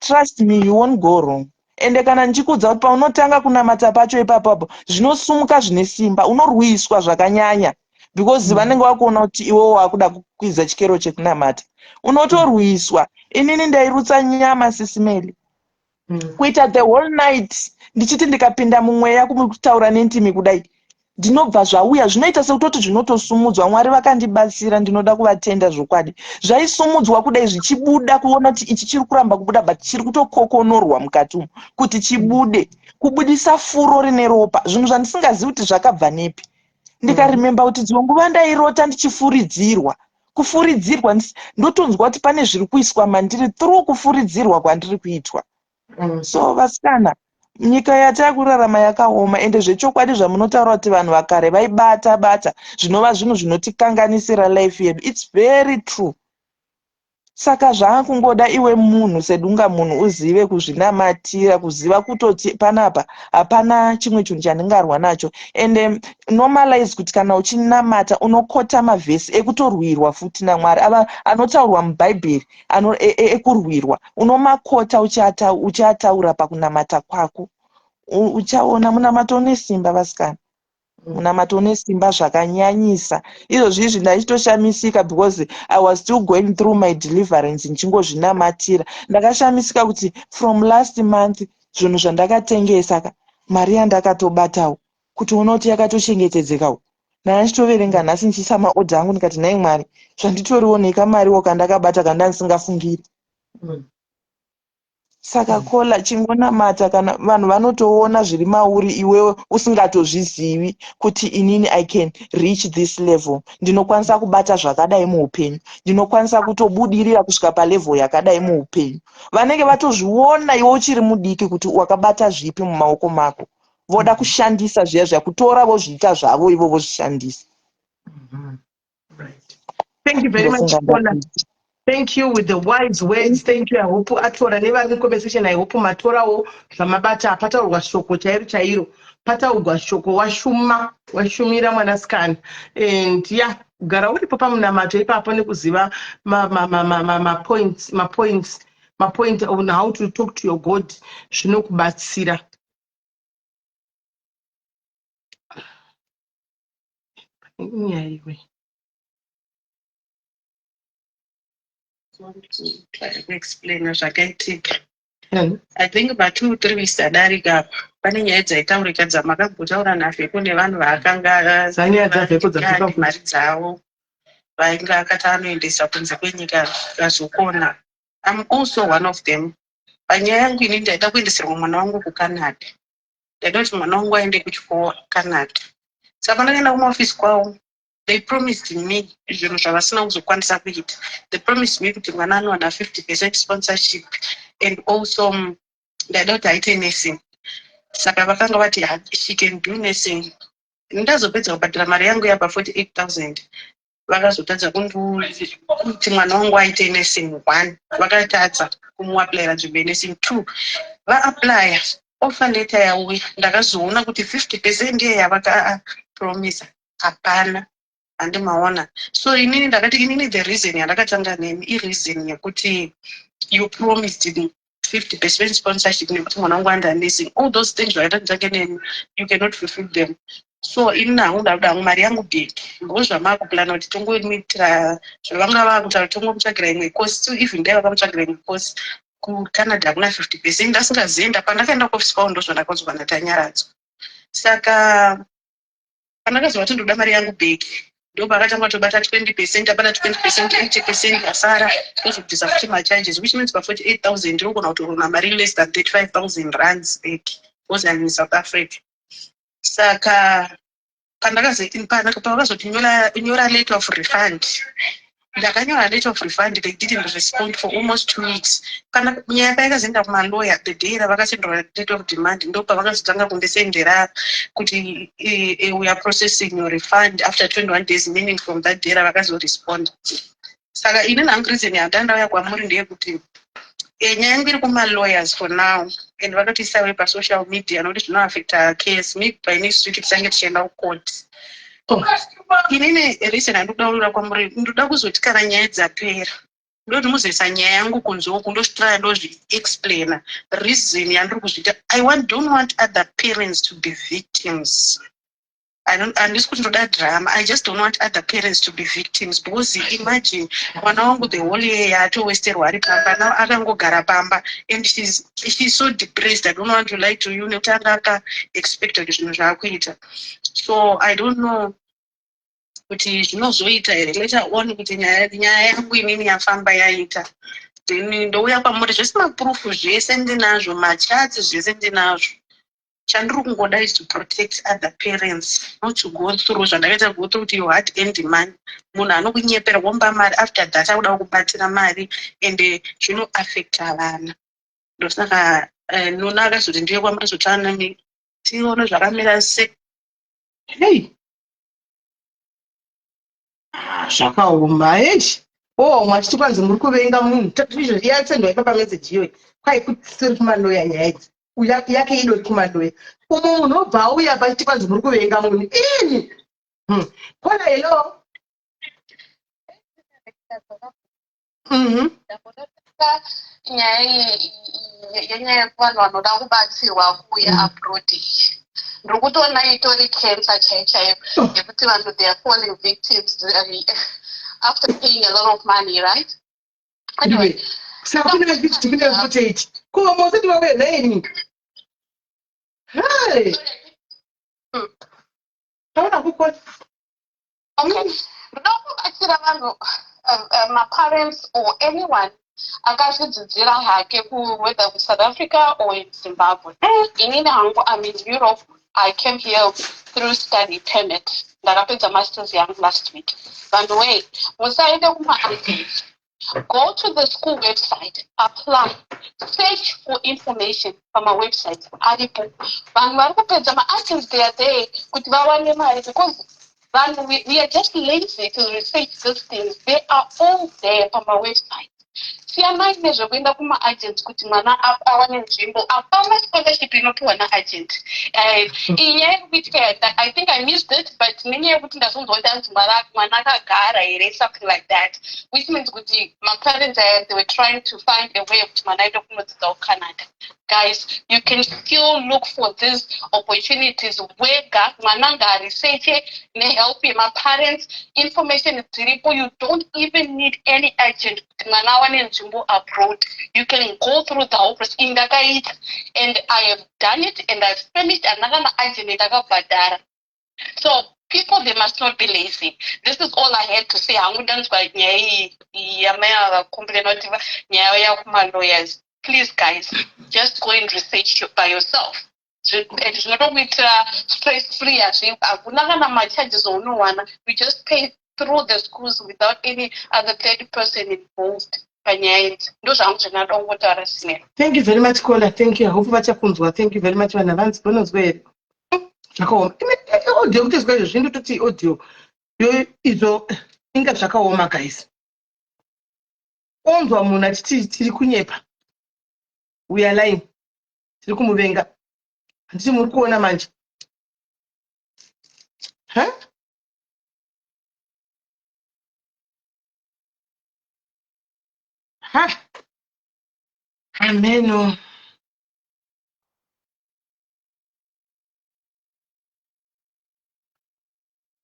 Trust me, you won't go wrong. Ende kana ndichikuudza kuti paunotanga kunamata pacho ipapapo, zvinosumuka zvine simba, unorwiswa zvakanyanya, because vanenge vakuona kuti iwewo wakuda kukwidza chikero chekunamata, unotorwiswa. Inini ndairutsa nyama, Sis Melly, kuita the whole night ndichiti ndikapinda mumweya kutaura nendimi kudai, ndinobva zvauya, zvinoita sekutoti zvinotosumudzwa. Mwari vakandibatsira, ndinoda kuvatenda zvokwadi. Zvaisumudzwa kudai zvichibuda, kuona kuti ichi chiri kuramba kubuda, but chiri kutokokonorwa mukati umu kuti chibude, kubudisa furo rine ropa, zvinhu zvandisingazivi kuti zvakabva nepi. Ndikaremember kuti dzimwe nguva ndairota ndichifuridzirwa, kufuridzirwa, ndotonzwa kuti pane zviri kuiswa mandiri through kufuridzirwa kwandiri kuitwa. So vasikana, nyika yatakurarama yakaoma. Ende zvechokwadi zvamunotaura kuti vanhu vakare vaibata bata, zvinova zvinhu zvinotikanganisira life yedu, it's very true. Saka zvaakungoda iwe munhu sedunga munhu uzive kuzvinamatira, kuziva kutoti panapa hapana chimwe chinhu chandingarwa nacho. Ende normalize kuti kana uchinamata unokota mavhesi ekutorwirwa futi naMwari ava anotaurwa mubhaibheri ekurwirwa, unomakota uchiataura pakunamata kwako. Uchaona munamato une simba, vasikana. Munamato une simba zvakanyanyisa. Izvozvi izvi ndachitoshamisika because I was still going through my deliverance, ndichingozvinamatira. Ndakashamisika kuti from last month zvinhu zvandakatengesa ka, mari yandakatobatawo, kuti ona kuti yakatochengetedzekawo. Ndanga ndichitoverenga nhasi ndichiisa maodha angu, ndikati, "Nhai Mwari, zvanditoriwo nekamariwo kandakabata kandandisingafungiri." Saka kola, chingonamata. Kana vanhu vanotoona zviri mauri iwewe usingatozvizivi kuti inini I can reach this level, ndinokwanisa kubata zvakadai muupenyu, ndinokwanisa kutobudirira kusvika palevel yakadai muupenyu, vanenge vatozviona iwe uchiri mudiki kuti wakabata zvipi mumaoko mako. Voda kushandisa zviya zviya, kutora vozviita zvavo ivo, vozvishandisa. Right. Thank you very much, Ndofunga Paula. ndapedza. Thank you with the wise words. Thank you. I hope atora nevari conversation. I hope matorawo zvamabata. Pataurwa shoko chairo chairo. Pataurwa shoko, washuma, washumira mwanasikana. And yeah, kugara uripo pamunamato ipapo nekuziva ma points on how to talk to your God zvinokubatsira. Inyaya iwe. Want to try kuexplaina zvakaitika. I think pa 2, 3 weeks adarika apa, pane nyaya dzaitaurika dzamakambotaura naVheko nevanhu vaakanga Dzanyaya dzaVheko dzadzoka futi. Mari dzavo vainge akati anoendesa kunze kwenyika vazokona. I'm also one of them. Panyaya yangu ini, ndaida kuendeserwa mwana wangu kuCanada. Ndaida kuti mwana wangu aende kuchikoro Canada. Saka pandakaenda kumaofisi kwavo, they promised me zvinhu zvavasina kuzokwanisa kuita. They promised me kuti mwana anowana 50% sponsorship, and also ndaida kuti aite nursing. Saka vakanga vati, "She can do nursing." Ndazopedza kubhadhara mari yangu yapa 48,000. Vakazotadza kuti mwana wangu aite nursing one, vakatadza kumuapplyira nzvimbo yenursing. Two, vaapplya, offer letter yauya, ndakazoona kuti 50% iye yavakapromisa hapana, handimaona. So inini ndakati, inini the reason yandakatanga nemi ireason yekuti you promised me 50% sponsorship nekuti mwana wangu anda nursing. All those things zvakaita nditange nemi, you cannot fulfill them. So inini hangu ndakuda hangu mari yangu back, because zvamakuplana kuti tongomuitira zvavanga vakutaura, tongomutsvagira imwe course. Even dai vakamutsvagira imwe course kuCanada, hakuna 50%. Asingazienda pandakaenda kuofisi kwavo, ndozvandakaudzwa naTanyaradzwa. Saka pandakazova kuti ndoda mari yangu back, ndopakatanga kutobata 20%, abata 20%, 80% asara, tozobvisa futi macharges, which means pa48 000 ndinogona kutorona mari less than R35 000 back, because I'm in South Africa. Saka pavakazoti nyora letter of refund, ndakanyora letter of refund. They didn't respond for almost 2 weeks. Kana nyaya payakazoenda kumaloya, the day ravakasendera letter of demand, ndo pavakazotanga kundisendera kuti we are processing your refund after 21 days, meaning from that day ravakazorespond. Saka ini hangu reason yandandauya kwamuri ndeyekuti nyaya yangu iri kumalawyers for now, and vakatiisawe pasocial media nokuti zvinoaffecta case. Maybe by next week tichange tichienda kucourt. Inini reason handikuda kwamuri, ndoda kuzoti kana nyaya dzapera, ndoti muzoisa nyaya yangu kunze uku, ndozvitraya, ndozviexplaina reason yandiri kuzviita. I don't want other parents to be victims. Handisi kuti ndoda drama, I just don't want other parents to be victims, because imagine mwana wangu the whole year yaatowesterwa ari pamba, now akangogara pamba and she's so depressed. I don't want to lie to you, nekuti anga akaexpecta kuti zvinhu zvaakuita. So I don't know kuti zvinozoita here later on, kuti nyaya yangu inini yafamba yaita, then ndouya kwamuri zvese, maproof zvese ndinazvo, machats zvese ndinazvo. Chandiri kungoda is to protect other parents, not to go through zvandakaita go through, kuti your hard earned money, munhu anokunyepera womba mari, after that akuda kubatira mari, and zvinoaffecta vana. Ndosaka Nuna akazoti ndiye kwamuri zotaura nami, tione zvakamira sei. Hei, ah, zvakaoma eish. O mwachiti kwanzi muri kuvenga munhu, izvo yasendwa ipapa meseji iyoyi, kwai kusiri kumaloya nyaya idzi, yake idori kumaloya umu, munhu obva auya pachiti kwanzi muri kuvenga munhu ini. Kona, hello. Nyaya iyi yenyaya yekuvanhu vanoda kubatsirwa kuuya abroad iyi, ndiri kutoona itori cancer chaiyo chaiyo, yekuti vanhu, they are falling victims after paying a lot of money, right? Anyway. Anyway, saka kune 50, kune 48, ko mosati vauya nhaini? Hai. Taona kukona. Okay, ndoda kubatsira vanhu, maparents or anyone akazvidzidzira hake ku whether kuSouth Africa or in Zimbabwe. Inini hangu, I'm in Europe. I came here through study permit. Ndakapedza masters yangu last week. Vanhu wei, musaende kumaagents. Go to the school website, apply, search for information pamawebsite aripo. Vanhu vari kupedza, maagents, they are there kuti vawane mari, because vanhu, we are just lazy to research these things. They are all there pamawebsite. Siyanai nezvekuenda kumaagents kuti mwana awane nzvimbo. Hapana scholarship inopiwa naagent. Iyi nyaya yekuitika, I think I missed it, but nenyaya yekuti ndazonzwa kuti anzi mwana akagara here, something like that, which means kuti maparents aya, they were trying to find a way yekuti mwana aende kunodzidza kuCanada. Guys, you can still look for these opportunities wega. Mwana ngaaresearche nehelp yemaparents. Information dziripo. You don't even need any agent kuti mwana awane nzvimbo abroad. You can go through the whole process. Indakaita, and I have done it and I've finished, handina kana agent ndakabhadhara. So people, they must not be lazy. This is all I had to say hangu. Ndanzwa nyaya iyi yamai ava vacomplaina kuti nyaya yakumalawyers. Please guys, just go and research by yourself, and zvinotokuitira stress free. Hakuna kana macharges aunowana. You just pay through the schools without any other third person involved panyaya idzi. Ndo zvangu zvandinoda kungotaura sinero. Thank you very much, caller. Thank you. I hope vachakunzwa. Thank you very much. Vanhu havanzi vanonzwa here? Zvakaoma. Audio kutezwa izvo zvindototi audio izvo. Inga zvakaoma guys. Onzwa munhu achiti tiri kunyepa. We are lying. Tiri kumuvenga. Handiti muri kuona manje. Huh? Ha. Ameno.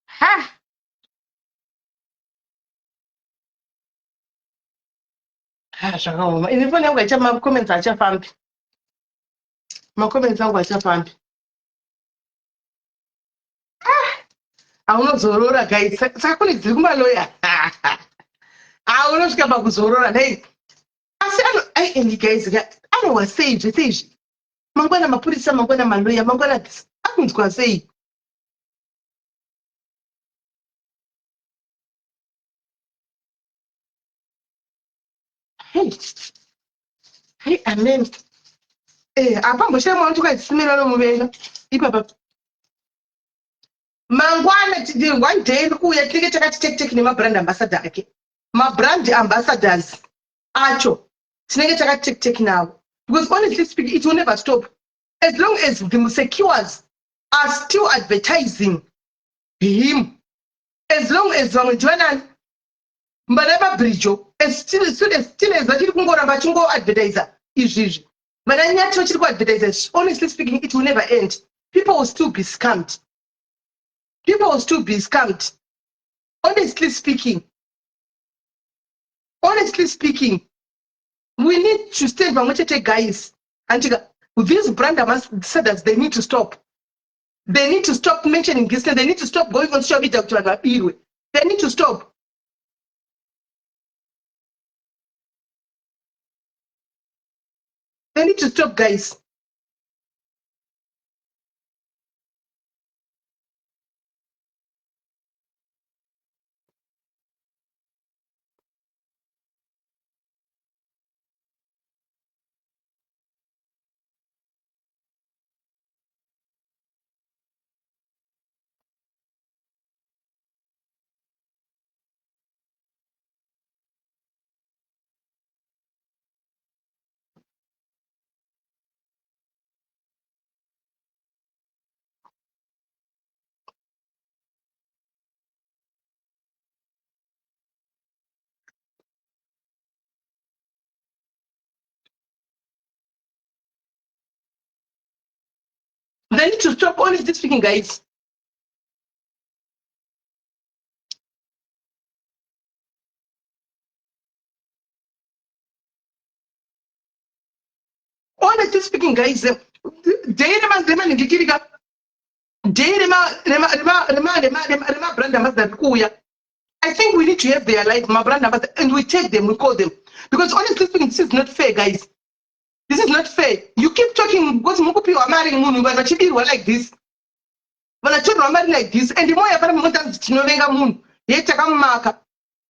Ha. Ha, zvakaoma. Ini foni yangu haicha macomments achafambi. Macomments angu achafambi. Ah, aunozorora guys. Saka kune dziri kumaloya. Aunosvika pakuzorora nei? Asi ano ai and guys, anowa sei zvese izvi? Mangwana mapurisa, mangwana maloya, mangwana this. Akunzwa sei? Hey. Hey, amen. Eh, apa mboshaya mwana tukadzisimira nomuvenga. Ipapa. Mangwana tidi one day iri kuuya tinenge takati tek tek nemabrand ambassador ake. Mabrand ambassadors acho tinenge takati tek tek nawo. Because honestly speaking, it will never stop. As long as the secures are still advertising him, as long as vamwe ndivanani vana vabridjo as still as still as vachiri kungoramba vachingoadvertisa izvi izvi vana nyati vachiri kuadvertisa honestly speaking it will never end people will still be scammed people will still be scammed honestly speaking honestly speaking we need to stand pamwe chete guys andika these brand ambassadors they need to stop they need to stop mentioning this they need to stop going on social media kuti vanhu vabirwe they need to stop they need to stop guys They need to stop honestly speaking, guys. Honestly speaking, guys, day rema day rema brand ambassador rikuuya. I think we need to have their life, my brand ambassador, and we take them, we call them. Because honestly speaking, this is not fair, guys. This is not fair. You keep talking because mukupiwa mari munhu vanhu vachibirwa like this. Vanhu vachitorwa mari like this. And moya pana munotanzi tinovenga munhu. Ye takamumaka.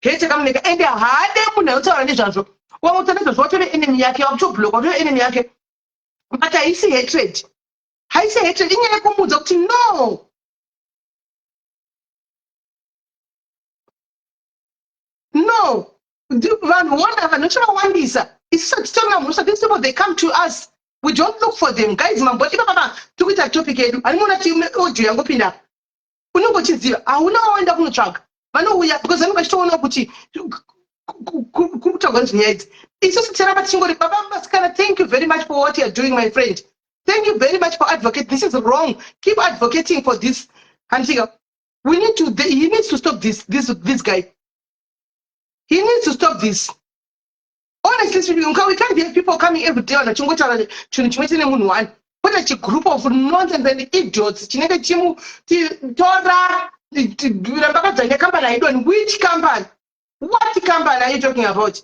Ye takamuneka. And haade munhu anotaura nezvazvo. Wamutaura nezvazvo watove enemy yake, wakutoblock, watove enemy yake. But haisi hatred. Haisi hatred. Inyaya yekumuudza kuti no. No. Vanhu wona vanhu vachavawandisa. Isu titorina mhosva. These people they come to us. We don't look for them. Guys, mamboti baba tikuita topic yedu. Handimuona ti audio yangopinda. Unenge uchiziva hauna waenda kunotsvaga. Vanouya because vanenge vachitoona kuti kuri kutaurwa nezvenyaya idzi. Isusu ticharamba tichingori baba vasikana thank you very much for what you are doing my friend. Thank you very much for advocate. This is wrong. Keep advocating for this. Handitika. We need to, he needs to stop this, this, this guy. He needs to stop this. Honestly speaking, we can't have people coming every day vachingotaura chinhu chimwe chine munhu one. Kwete chigroup of nonsense and idiots chinenge chimu tora ramba kadzvanya company haidoni. Which company? What company are you talking about?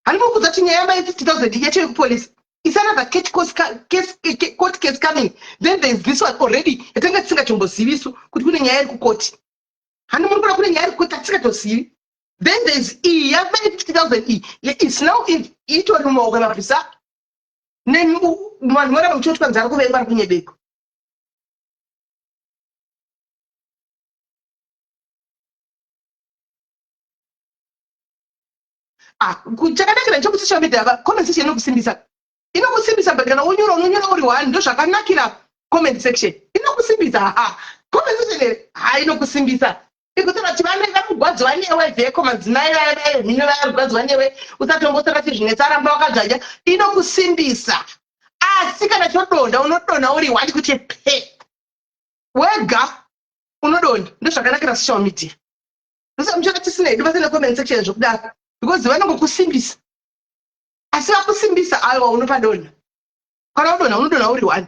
Handimukudza kuti nyaya yamai 50,000 yacho yekupolice. It's another case, case, court case coming. Then there is this one already. Yatanga tisingatombozivisu kuti kune nyaya iri kukoti. Handi muri kuona kune nyaya iri kukoti tatisingatozivi. Then there is iyi yamai 50,000 iyi. It's now in itori mumaoko emapurisa. Vanhu voramba muchitotwa nzara kuvengwa ari kunyebekwa. Ah, chakanakira nechekuti social media comment section inokusimbisa. Inokusimbisa but kana wonyora unonyora uri one ndozvakanakira comment section. Inokusimbisa ha. Comment section here ha inokusimbisa. Ikutora kuti vane varikugwadziwa newe vheko madzimai vaya vaya mhino vaya varikugwadziwa newe usatombosara chizvinetsa ramba wakadzvanya inokusimbisa. Asi kana chodonha unodonha uri one kuti pe. Wega unodonha ndozvakanakira social media. Ndosaka muchiona tisina hedu basa necomment section zvokudaro because vanongokusimbisa asi vakusimbisa aiwa unopadonha kana udonha unodonha uri one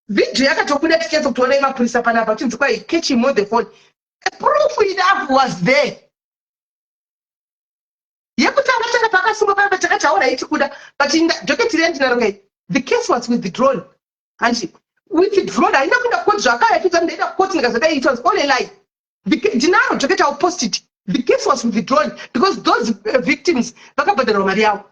vhidhiyo yakatobuda tichinyatso kutoona yemapurisa panapa chinzi kwai catch him on the phone proof enough was there yekutanga tanga pakasungwa paya patakataura itikuda but docket riya ndinaro kai the case was withdrawn hanti withdrawn haina kuenda kukoti zvakaya chidza ndaenda kukoti ndikazodai it was all a lie ndinaro docket ill post it the case was withdrawn because those uh, victims vakabhadharwa mari yavo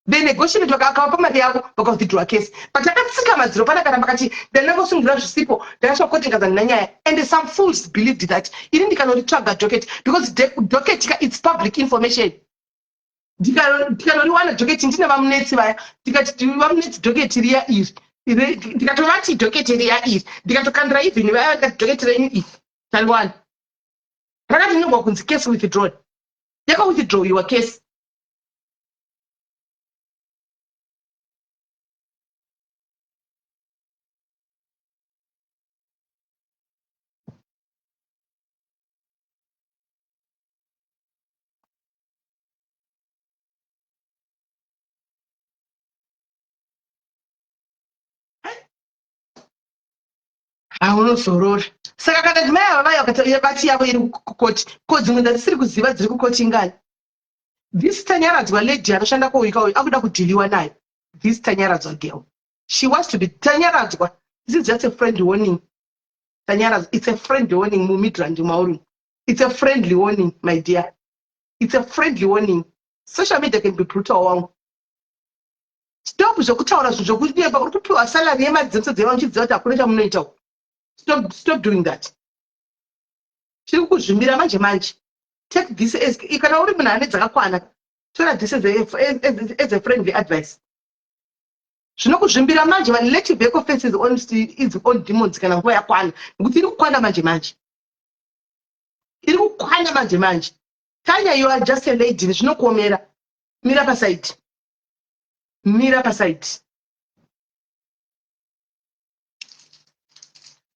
they negotiated vakavapa mari yavo vakawithdrawa case but akatsika madziro pana kana vakati ndanangosungirwa zvisipo ndakasvika kukoti ndikaza ndina nyaya and some fools believed that ini ndikanoritsvaga docket because docket ka its public information ndikanoriwana docket ndine vamunetsi vaya ndikati vamunetsi docket riya iri ndikatovati docket riya iri ndikatokandira even vaya ndikati docket renyu iri tariwana rakati inogwa kunzi case withdrawn yakawithdrawiwa case haunozorora saka kana mai ava vaya vakati yavo iri kukoti ko dzimwe dzandisiri kuziva dziri kukoti ingani this tanyaradzwa lady anoshanda kouika uyu akuda kudhiliwa nayo this tanyaradzwa girl she wants to be tanyaradzwa this is just a friend warning tanyaradzwa it's a friend warning mumidrand mauri it's a friendly warning my dear it's a friendly warning social media can be brutal wangu stop zvekutaura zvinhu zvokunyepa uri kupiwa salary yemari dzemusodzi yevanhu uchiziva kuti hakuna chamunoita stop, stop doing that chiri kukuzvimbira manje manje take this as kana uri munhu ane dzakakwana tora this as a, as, as a friendly advice zvinokuzvimbira manje vanhu let back of faces on its own demons kana nguva yakwana nekuti iri kukwana manje manje iri kukwana manje manje tanya you are just a lady zvinokuomera mira pasaidi mira pasaidi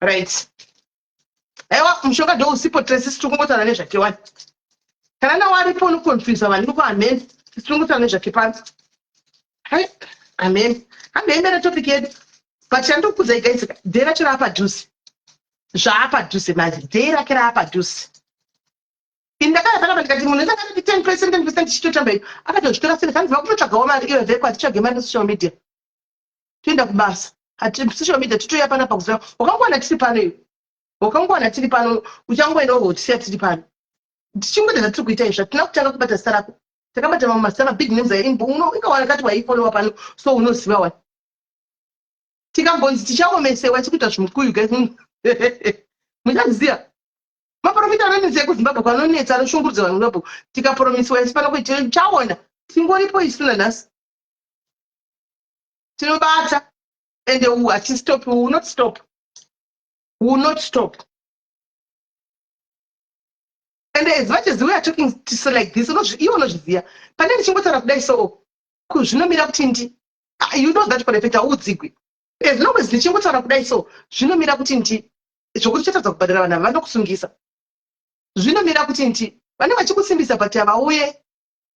right aiwa mushonga ndo usipo tresi tiri kungotaura nezvake wani kana nawo aripo unoconfusa vanhu iko amen tiri kungotaura nezvake pano hai amen hambe topic yedu but chandikukudzai guys day racho raapadhuze zvaapadhuze manje day rake raapadhuze ini ndakaya panapa ndikati munhu wese akati 10 percent 10 percent tichitotamba iyo akatozvitora sere hanzi vakutotsvagawo mari iyo vheko hatitsvage mari nesocial media toenda kubasa social media titouya panapa kuziva wakangowana tiri pano iwe wakangowana tiri pano uchangoenda wogotisiya tiri pano tichingoita zvatiri kuita izvi hatina kutanga kubata zita rako takabata mamwe mazita mabig names ingawana kati waifollowa pano so unoziva wani tikambonzi tichaomesewa tikuita zvimukuyu guys muchaziva maprofita anonetsa ekuzimbabwe kwanonetsa anoshungurudza vanhu zimbabwe tikapromisiwa isu pano kuti tichaona tingoripo isu nanhasi tinobata and hatistop we will not stop we will not stop and as much as we are talking so like this iwe unozviziva pane ndichingotaura kudai so zvinomira kuti ndi ah, you know that for a fact hauudzigwi as long as ndichingotaura kudai so zvinomira kuti ndi zvokuti chatadza kubhadhara vanhu ava vanokusungisa zvinomira kuti ndi vanenge vachikusimbisa but havauye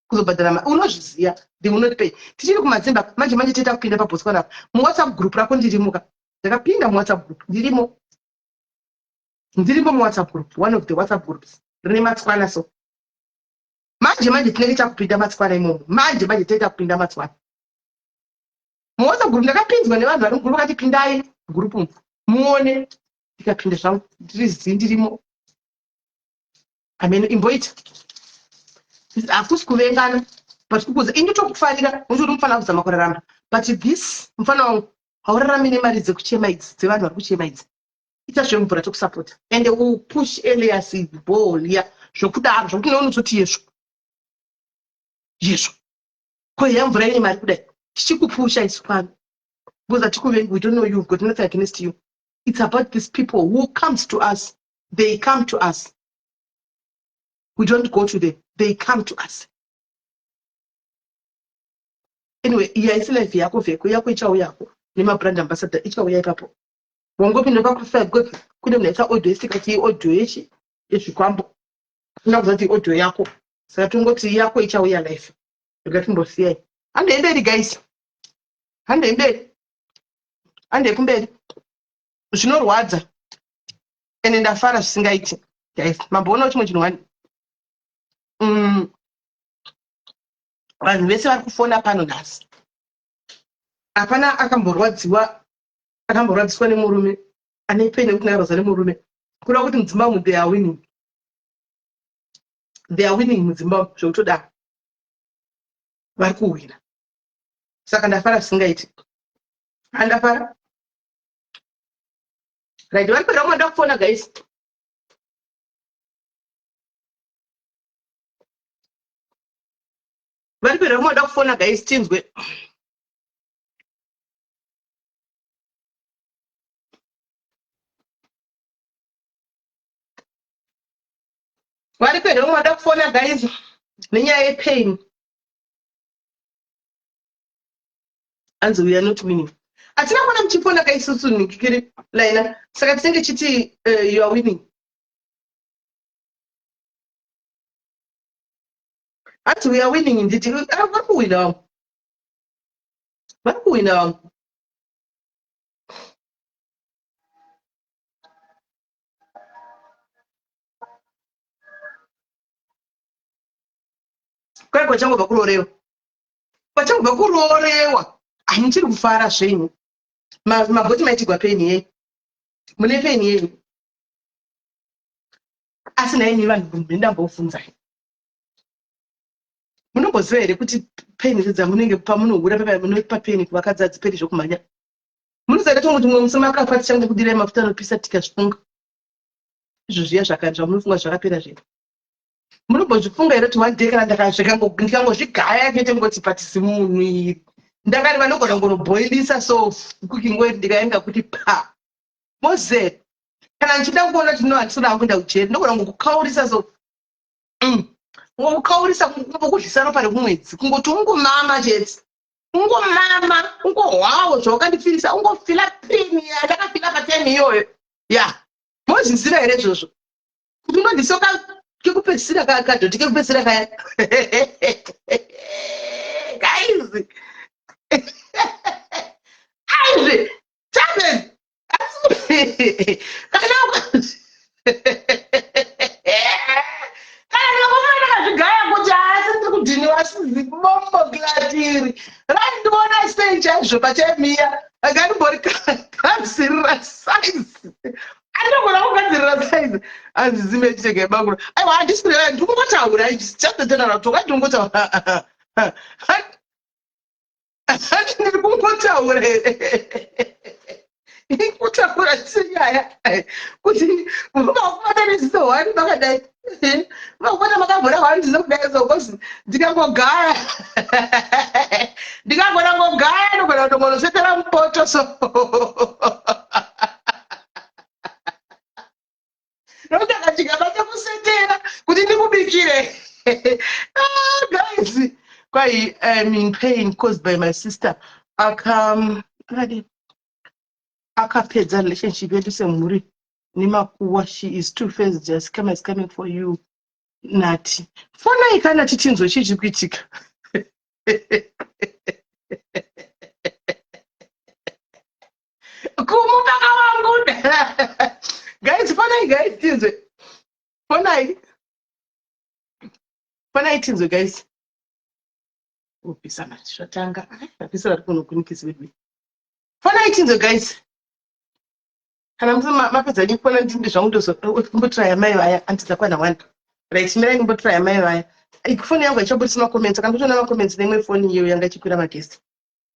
kuzobhadhara mari unozviziva they will not pay tichiri kumadzimba manje manje toita kupinda pabotswana apa muwhatsapp group rako ndirimuka ndakapinda muwhatsapp group ndirimo ndirimo muwhatsapp group one of the whatsapp groups rine matswana so manje manje tinenge takupinda matswana imomo manje manje toita kupinda matswana muwhatsapp group ndakapinzwa nevanhu vari mugroup vakati pindai group muone ndikapinda zvangu ndiri zii ndirimo ameno imboita hakusi kuvengana but kukuudza ini tokufarira nokuti uri mufana kuzama kurarama but this mufana wangu haurarami nemari dzekuchema idzi dzevanhu vari kuchema idzi ita zvemvura tokusapota and u push elias ball ya zvokudaro zvokuti neunozoti yezvo Yezvo. Ko heya mvura ine mari kudai. Tichikupusha isu pano. Because hatikuvengi, we don't know you, we've got nothing against you. It's about these people who comes to us. They come to us. We don't go to them. They come to us. Anyway, iyi haisi life yako vheko yako ichauyako nemabrand ambassador ichauya ipapo. Wangopinda pakufa because kune munhu aisa audio isikati audio yechi yezvikwambo. Hatina kuziva kuti audio yako. Saka tongoti yako ichauya life. Rega timbosiyai. Handei mberi guys. Handei mberi. Handei kumberi. Zvinorwadza. Ende ndafara zvisingaiti. Guys, mamboonawo chimwe chinhu wani. Vanhu vese vari kufona pano nhasi. Hapana akamborwadziwa akamborwadziswa nemurume ane pain yekuti ndakarwadza nemurume. Kureva kuti mudzimba umu they are winning. They are winning mudzimba umu zvekutodaro. Vari kuhwina. Saka ndafara zvisingaiti. Handafara. Right, vari kuda kumada kufona guys. Vari kuda kumada kufona guys tinzwe. Vari kuda kumada kufona guys nenyaya yepain. Anzi we are not winning. Hatina kuona muchifona ka isusu nikikiri laina saka tinenge chiti you are winning. Hanzi we are winning nditi vari kuwina vamwe. Vari kuwina vamwe. Kwai kwachangobva kurorewa. Kwachangobva kuroorewa. Hamuchiri kufara zvenyu. Mabhoti maitigwa peni yenyu. Mune peni yenyu. Asi nhaimi vanhu ndambobvunzai. Munomboziva here kuti peni dzamunenge pamunohura papa munopa peni kuvakadzi hadziperi zvokumhanya. Munoziva here kuti mumwe musi makafa tichangokudirai mafuta anopisa tikazvifunga. Izvo zviya zvamunofunga zvakapera zviya. Munombozvifunga here kuti one day kana ndikangozvigaya chete ngoti patisi munhu iri. Ndakati vanogona kungonoboilisa so cooking oil ndikaenda kuti pa. Moziva kana ndichida kuona kuti no handisina hangu kuenda kujeri ndogona kungokukaurisa so. Kungokukaurisa kungokudyisa ropa rekumwedzi kungoti ungomama chete. Ungomama ungohwawo zvawakandifirisa ungofila pain yandakafila patime iyoyo. Ya. Mozviziva here izvozvo? Kuti unondisoka kekupedzisira kadhoti kekupedzisira kaya. Guys. Aizve. Taven. Kana kana vakomana ndakazvigaya kuti asi ndiri kudhiniwa asi zibombo glatiri randiona sei chaizvo pachemiya akandimbori gadzirira size andogona kugadzirira size anzi zime chitega ibangura aiwa handisi kureva ndiri kungotaura just the general talk andiri kungotaura ndiri kungotaura here kutaura senyaya kuti makubata neziso one makadai makubata makavhura one ziso kudai so because ndikangogaya ndikangona ngogaya ndogona kutongonosetera mupoto so nokuti akachikabata kusetera kuti ndimubikire. Ah, guys kwai I'm in pain caused by my sister. Akadii akapedza relationship yedu semhuri nemakuwa. She is two faced. Just come is coming for you Nati. Fonai kana tichinzwe chii chiri kuitika. Kumupaka wangu. Guys, fonai guys tinzwe. Fonai. Fonai tinzwe guys. Kupisa manje zvatanga. Vapisa vari kunokunikisi vedu. Fonai tinzwe guys. Kana musi mapedza ndikufona ndinde zvangu ndozombotraya mai vaya anti dzakwana one. Right, mirai ndimbotraya mai vaya. Foni yangu haichabudisi macomments. Saka ndotoona macomments neimwe foni iyo yanga ichikwira magesti.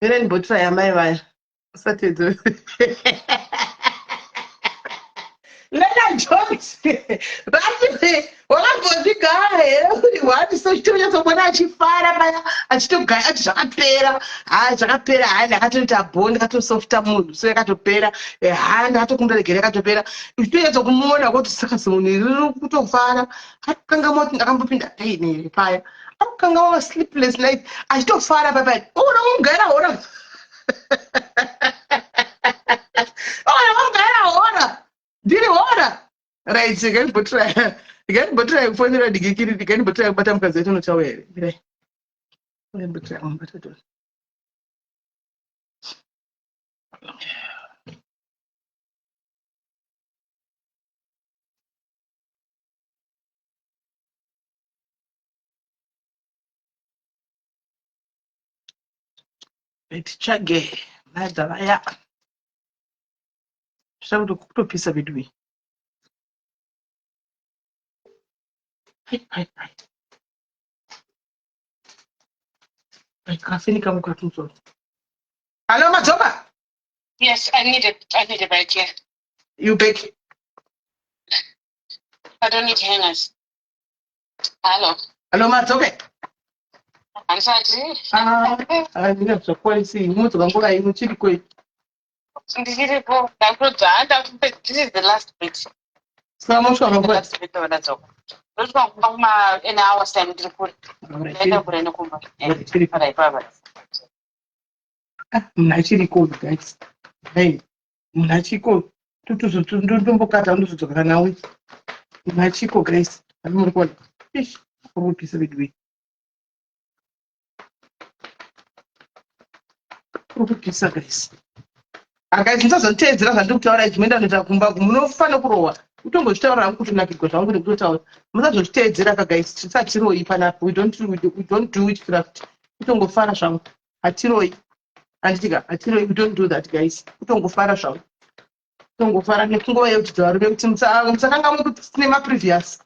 Mirai ndimbotraya mai vaya. Usatedze. Lena Jones vati wakambozvigaya here uri one so chitonyatsokuona achifara paya achitogaya ati zvakapera ha zvakapera ha ndakatoita bho ndakatosofta munhu so yakatopera eh, ha ndakatokumbira regere yakatopera uchitonyatso kuti saka zimunhu iri riri kutofara akukangamwa kuti ndakambopinda pain here paya akukangamwa sleepless night achitofara paya paya uona kumugara hora uona kumugara hora ndiri hora right ndikandimbotraya ndikandimbotraya kufonera ndikikiri ndikandimbotraya kubata mukadzi wetu unochauya here mirai ndikandimbotraya kumubata toni titsvage madha vaya zvicha kuti kutopisa veduwe kafeni kangu katumusoro hallo madzoka Yes, I need it. I need a break here. You back? I don't need hangers. Hello. Hello, madzoke. Handisati. Ah, handina zvakwanisi. Mudzoka nguva ino chiri kwei? Ndichiripo. Ndakutodza. Handakupedza. This is the last bit. Saka mosvika mangwana? Last bit ndadzoka. Ndosvika kumba kuma an hour's time ndiri kure. Ndaenda kure nekumba. Alright, bye bye. Ah, munhu achiriko guys. Hey, munhu achiko. Totozotombokata ndozodzoka nawe. Munhu achiko guys. Ani muri kuona? Ish, kuri kupisa veduwe. Kuri kupisa guys. Ah guys, musazonditeedzera zvandiri kutaura izvi moenda kunoita kumba munofa nekurohwa. Kutongozvitaura hangu kutonakirwa zvangu nekutotaura. Musazozviteedzera ka guys, tisatiroyi panapa. We don't do witchcraft. Kutongofara zvangu. Hatiroyi. Handiti ka, hatiroyi. We don't do that guys. Kutongofara zvangu. Kutongofara nekungova yekuti varume kuti musakangamwe kuti tine maprevious.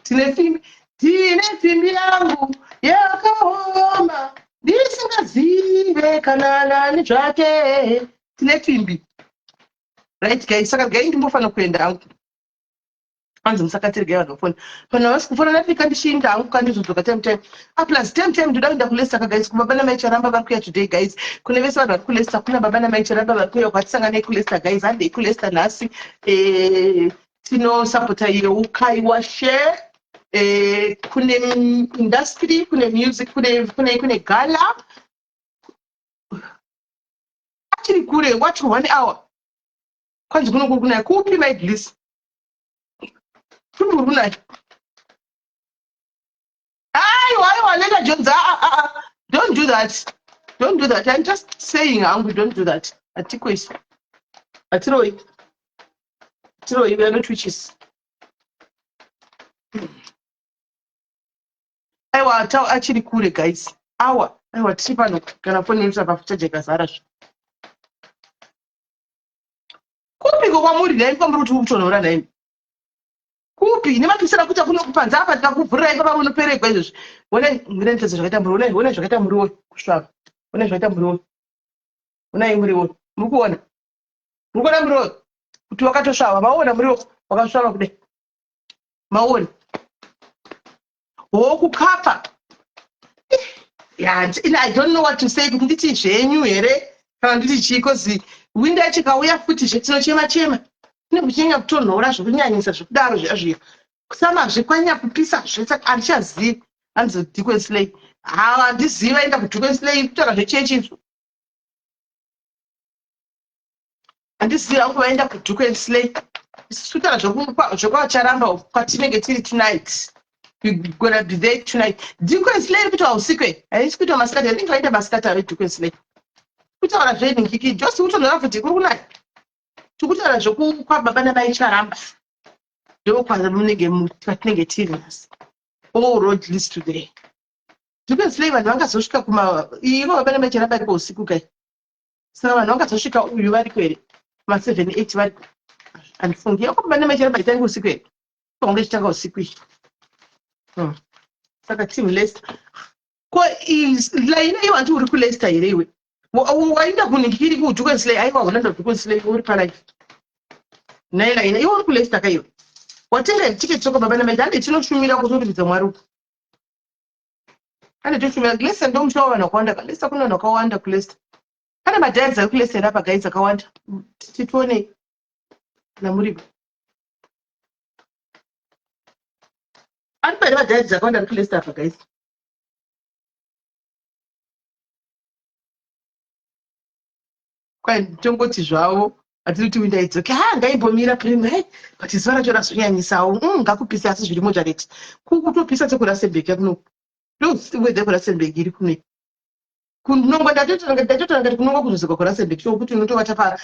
Tine fimbi, tine fimbi yangu yakaoma ndisingazive kana nani zvake. Tine fimbi. Right guys, saka regai ndimbofanira kuenda hangu. Hanzi musakatirega vanhu vafona. Vanhu havasi kufona ndati kandishinda hangu kandizodzoka time time. Ah plus time time ndoda kuenda kuLeicester ka guys kubaba namai Charamba vari kuuya today guys. Kune vese vanhu vari kuLeicester kuna baba namai Charamba vari kuuya kwatisanganei kuLeicester guys. Handei kuLeicester nhasi. Eh tinosapota Yeukai Washe. Eh kune industry, kune music, kune kune kune gala. Achiri kure what one hour. Kwanzi kuno kuri kunaya kupi mai Bliss? Kupi kuri kunaya? Aiwa aiwa Lena Jones ah, ah, ah. Don't do that. Don't do that. I'm just saying hangu don't do that. Hatiko isu. Hatiroi. Hatiroi we are not witches. Aiwa achiri kure guys. Awa aiwa tiri pano kana foni yedu pachaja ikazara zve. Kupiko kwamuri nhaimi kwamuri kuti kutonhora nhaimi? Kupi nemapisira kuita kuno kupanze apa ndikakuvhurirai baba munoperegwa izvozvi. Honai honai mutadza zvakaita muriwo honai honai zvakaita muriwo kusvava. Honai zvakaita muriwo. Honai muriwo. Muri kuona? Muri kuona muriwo? Kuti wakatosvava. Maona muriwo wakasvava kudai. Maona? Hoo kukapa. Yeah, I don't know what to say kuti nditi zvenyu here kana nditi chii cause winda yacho ikauya futi zve tinochema chema kune kuchinyanya kutonhora zvekunyanyisa zvekudaro zviya zviya kusamazve kwanyanya kupisa zve saka handichazivi hanzi Deacon Slay haa handizivi vaenda kuDeacon Slay kutaura zvechechi izvo handizivi hangu vaenda kuDeacon Slay isusu kutaura zvekwacharamba kwatinenge tiri tonight we gonna be there tonight Deacon Slay iri kuitwa usiku haisi kuitwa masikati i think vaenda masikati ave Deacon Slay kutaura zvenhingiki just kutonhora futi kuri kunaya tikutaura zvekwababa namai Charamba ndokwamunenge kwatinenge tiri nhasi all road leads to there Deacon Slay vanhu vangazosvika kuma ivo baba namai Charamba ariko usiku kai saka vanhu vangazosvika uyu variko here ma 7 8 variko handifungi yako baba namai Charamba itange usiku here kunge ichitanga usiku iyi Saka team Leicester ko laina iwe hanti uri kuLeicester here iwe waenda kunhingiri kuDeacon Slay aiwa hona ndaDeacon Slay uri palife Naila ina iwe uri kuLeicester ka iwe. Watenga ticket choko baba namai hande tinoshumira kuzorumbidza Mwari uku. Hande toshumira Leicester ndomusha wavanhu vakawanda ka Leicester kune vanhu vakawanda kuLeicester. Pane madiaries ari kuLeicester here apa guys akawanda. Titionei kana muripo. Ari pari madiaries akawanda ari kuLeicester apa guys. Kwai tongoti zvavo hatiri kuti winda idzoke ha ngaimbomira prime hey but zuva racho razonyanyisawo ngakupise asi zviri moderate kukutopisa sekurasenberg kuno ndowedza kurasenberg iri kuno kunongwa ndatotora ndati kunongwa kuzozekwa kurasenberg chokuti unotovata pa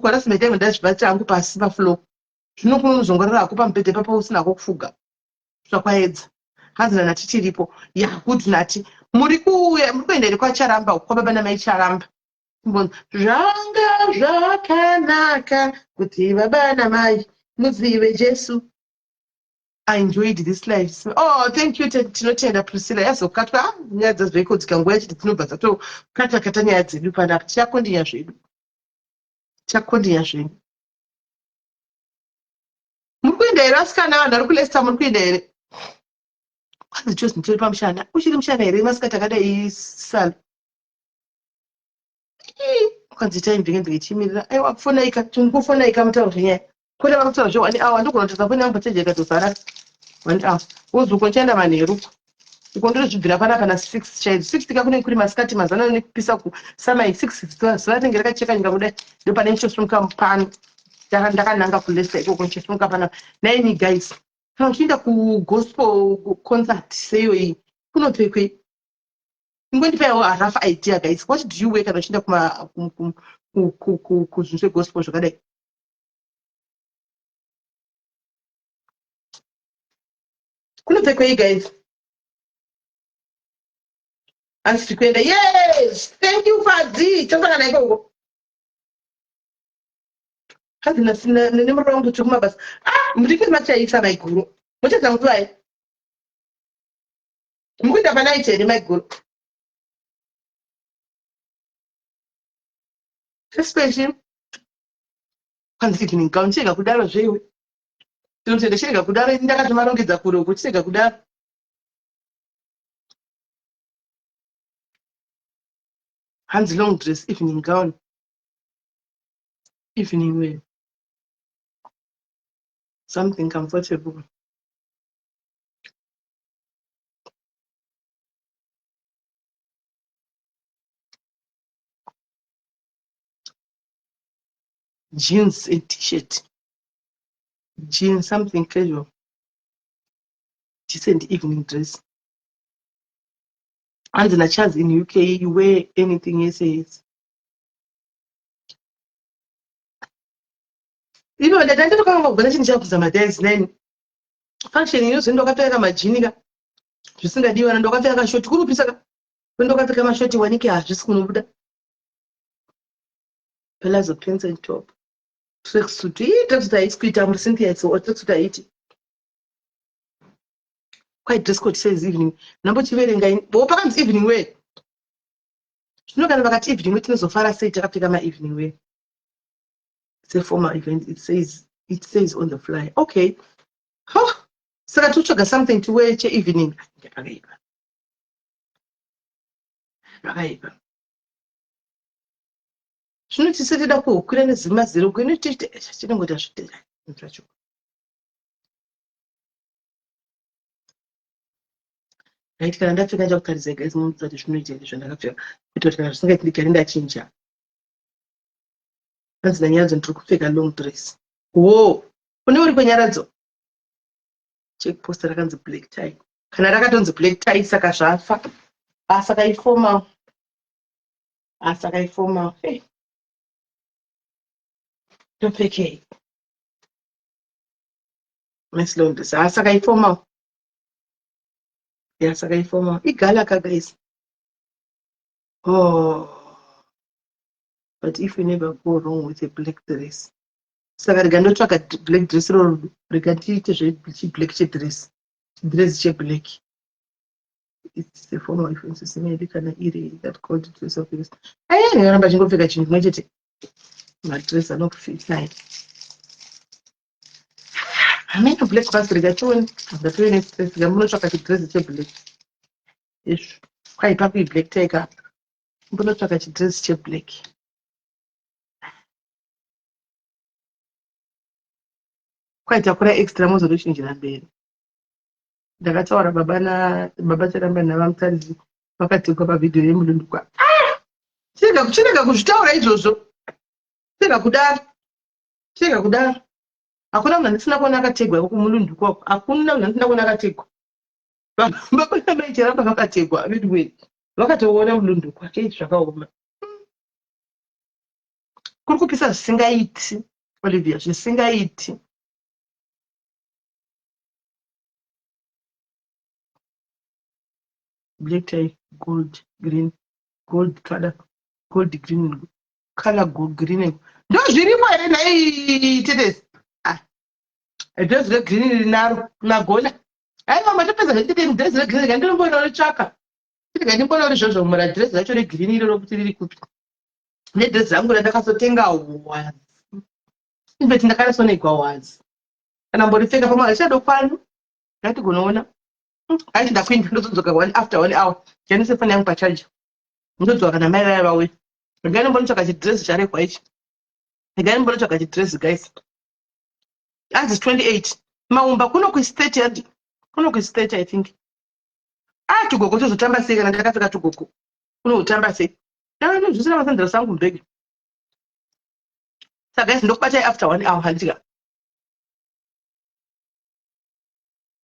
kurasenberg aiva ndazvibata hangu pasi pafloor zvino kuno unozongorara hako pamubhedha ipapo usina hako kufuga zvakwaedza hanzi nanati tiripo ya good nati muri kuuya muri kuenda here kwacharamba uku kwababa namai charamba zvanga zvakanaka kuti baba namai muzive jesu I enjoyed this life. Oh, thank you tinotenda Priscilla. Yazokatwa ah, nyaya dzazoikodzika nguva yachiti dzinobva dzatokata kata nyaya dzedu panapa. Tichakondinya zvedu. Tichakondinya zvedu. Muri kuenda here vasikana vanhu vari kuLeicester muri kuenda here? Kwanzi chose nditori pamushana. Uchiri mushana here masikati akadai sal. Kwanzi itai ndinge ndichimirira. Aiwa fonaika, tingofonaika mutauro zvenyaya. Kwete vakutaura zve one hour ndogona kutoza foni yangu pacheji ikatozara one hour. Wozi uko ndichaenda manheru. Uko ndinozvibvira panapa na 6 chaidzo. 6 ka kunenge kuri masikati mazana nekupisa ku samai 6 zuva rinenge rakacheka nyika kudai. Ndopane ndichosimuka pano. Ndakananga kuLeicester ikoko ndichisimuka panapa. Naini guys. Kana uchienda kugospel concert seiyo iyi kunopfekwei? Ingondipaiwo a rough idea guys. What do you wear kana uchienda kuma kuzvinhu zvegospel zvakadai? Kunopfekwei guys? Hanzi tiri kuenda. Yes! Thank you Fadzi. Tosangana ikoko. Hanzi nemurume wangu tiri kumabasa. Ah, muri kumachaisa maiguru. Muchaita nguvai? Mukuita panight here maiguru? Especially kwanzi evening gown chirega kudaro zveiwe. Tinotenda chirega kudaro ini ndakatomarongedza kure uko chirega kudaro. Hanzi long dress evening gown. Evening wear. Something comfortable. Jeans and t-shirt. Jeans, something casual. Decent evening dress. Hanzi naCharles in UK, you wear anything yes yes. Ino ndandatokanganwa kubva ndachini chakubvunza madays nine. Function inozi ndokapfeka majini ka. Zvisingadiwa na ndokapfeka short kurupisa ka. Ndokapfeka mashoti wanike hazvisi kunobuda. Palazzo pants and top. Tracksuit. Ii tracksuit haisi kuita muri Cynthia it's or tracksuit haiti. Quite dress code says evening. Ndambochiverenga ini. Bo pakanzi evening wear. Zvino kana vakati evening wear tinozofara sei takapfeka ma evening wear. It's a formal event. It says on the fly. Okay. Huh. Saka tikutsvaga something to wear che evening. Pakaipa. Pakaipa. Zvino tise toda kukwira nezimazero kwene tinongoita zvitera zvacho. Right, kana ndapfeka ndichakutarisai guys munoziva kuti zvinoita here zvandakapfeka kuitira kuti kana zvisingaiti ndigare ndachinja. Hanzi naNyaradzo ndiri kupfeka long dress. Wo, une uri kweNyaradzo? Check poster rakanzi black tie. Kana rakatonzi black tie saka zvafa. Ah, saka iformal. Ah, saka iformal. Hey. Topfekei? Miss long dress. Ah, saka iformal. Yeah, saka iformal. Igala ka guys. Oh. But if you never go wrong with a black dress. Saka rega ndotsvaga black dress roro rega ndiite zvechiblack chedress. Chidress cheblack. It's a formal offense maybe kana iri that called dress of this. Aya ndinoramba chingopfeka chinhu chimwe chete. Madress anokufita. Hameno black bus rega tione. Ndatove nestress rega munotsvaka chidress cheblack. Izvo. Kwaipa kuiblack tie ka. Mbonotsvaka chidress cheblack. Kwaitakura extra mozotochinjira mberi. Ndakataura baba na baba Charamba navaMutarisi vakatekwa pavhidhiyo yemulundukwa. Ah! Chirega chirega kuzvitaura izvozvo. Chirega kudaro. Chirega kudaro. Hakuna munhu andisina kuona akategwa iko kumulundukwa uko. Hakuna munhu andisina kuona akategwa. Baba namai Charamba vakategwa anyway. Vakatoona mulundukwa. Chii zvakaoma. Kuri kupisa zvisingaiti Olivia zvisingaiti. Black tie, gold, green, gold twada, gold green, color gold green. Ndozvirimo here nhai tetesi? Ah. Dress regreen rinaro magona. Aiwa matopedza zvetete dress regreen rega ndinombona ritsvaka. Rega ndimboona uri zvozvo mura dress racho regreen iroro kuti riri kupi. Nedress rangu randakazotenga was. Infact ndakarasonegwa was. Kana mboripfeka pamwe harichadokwani. Ngatigonoona. Aiti ndakuinda ndozodzoka one after one hour. Ndianise foni yangu pacharge. Ndodzoka kana mai vaya vauya. Regai ndimbonotsvaka chidress charehwa ichi. Regai ndimbonotsvaka chidress guys. Hanzi 28. Maumba kuno kuisi 30 handi. Kuno kuisi 30 I think. Ah tugogo tozotamba sei kana ndakapfeka tugogo. Kunotamba sei? Ndakandozvisira masandals angu mubhegi. Saka guys ndokubatai after one hour handika.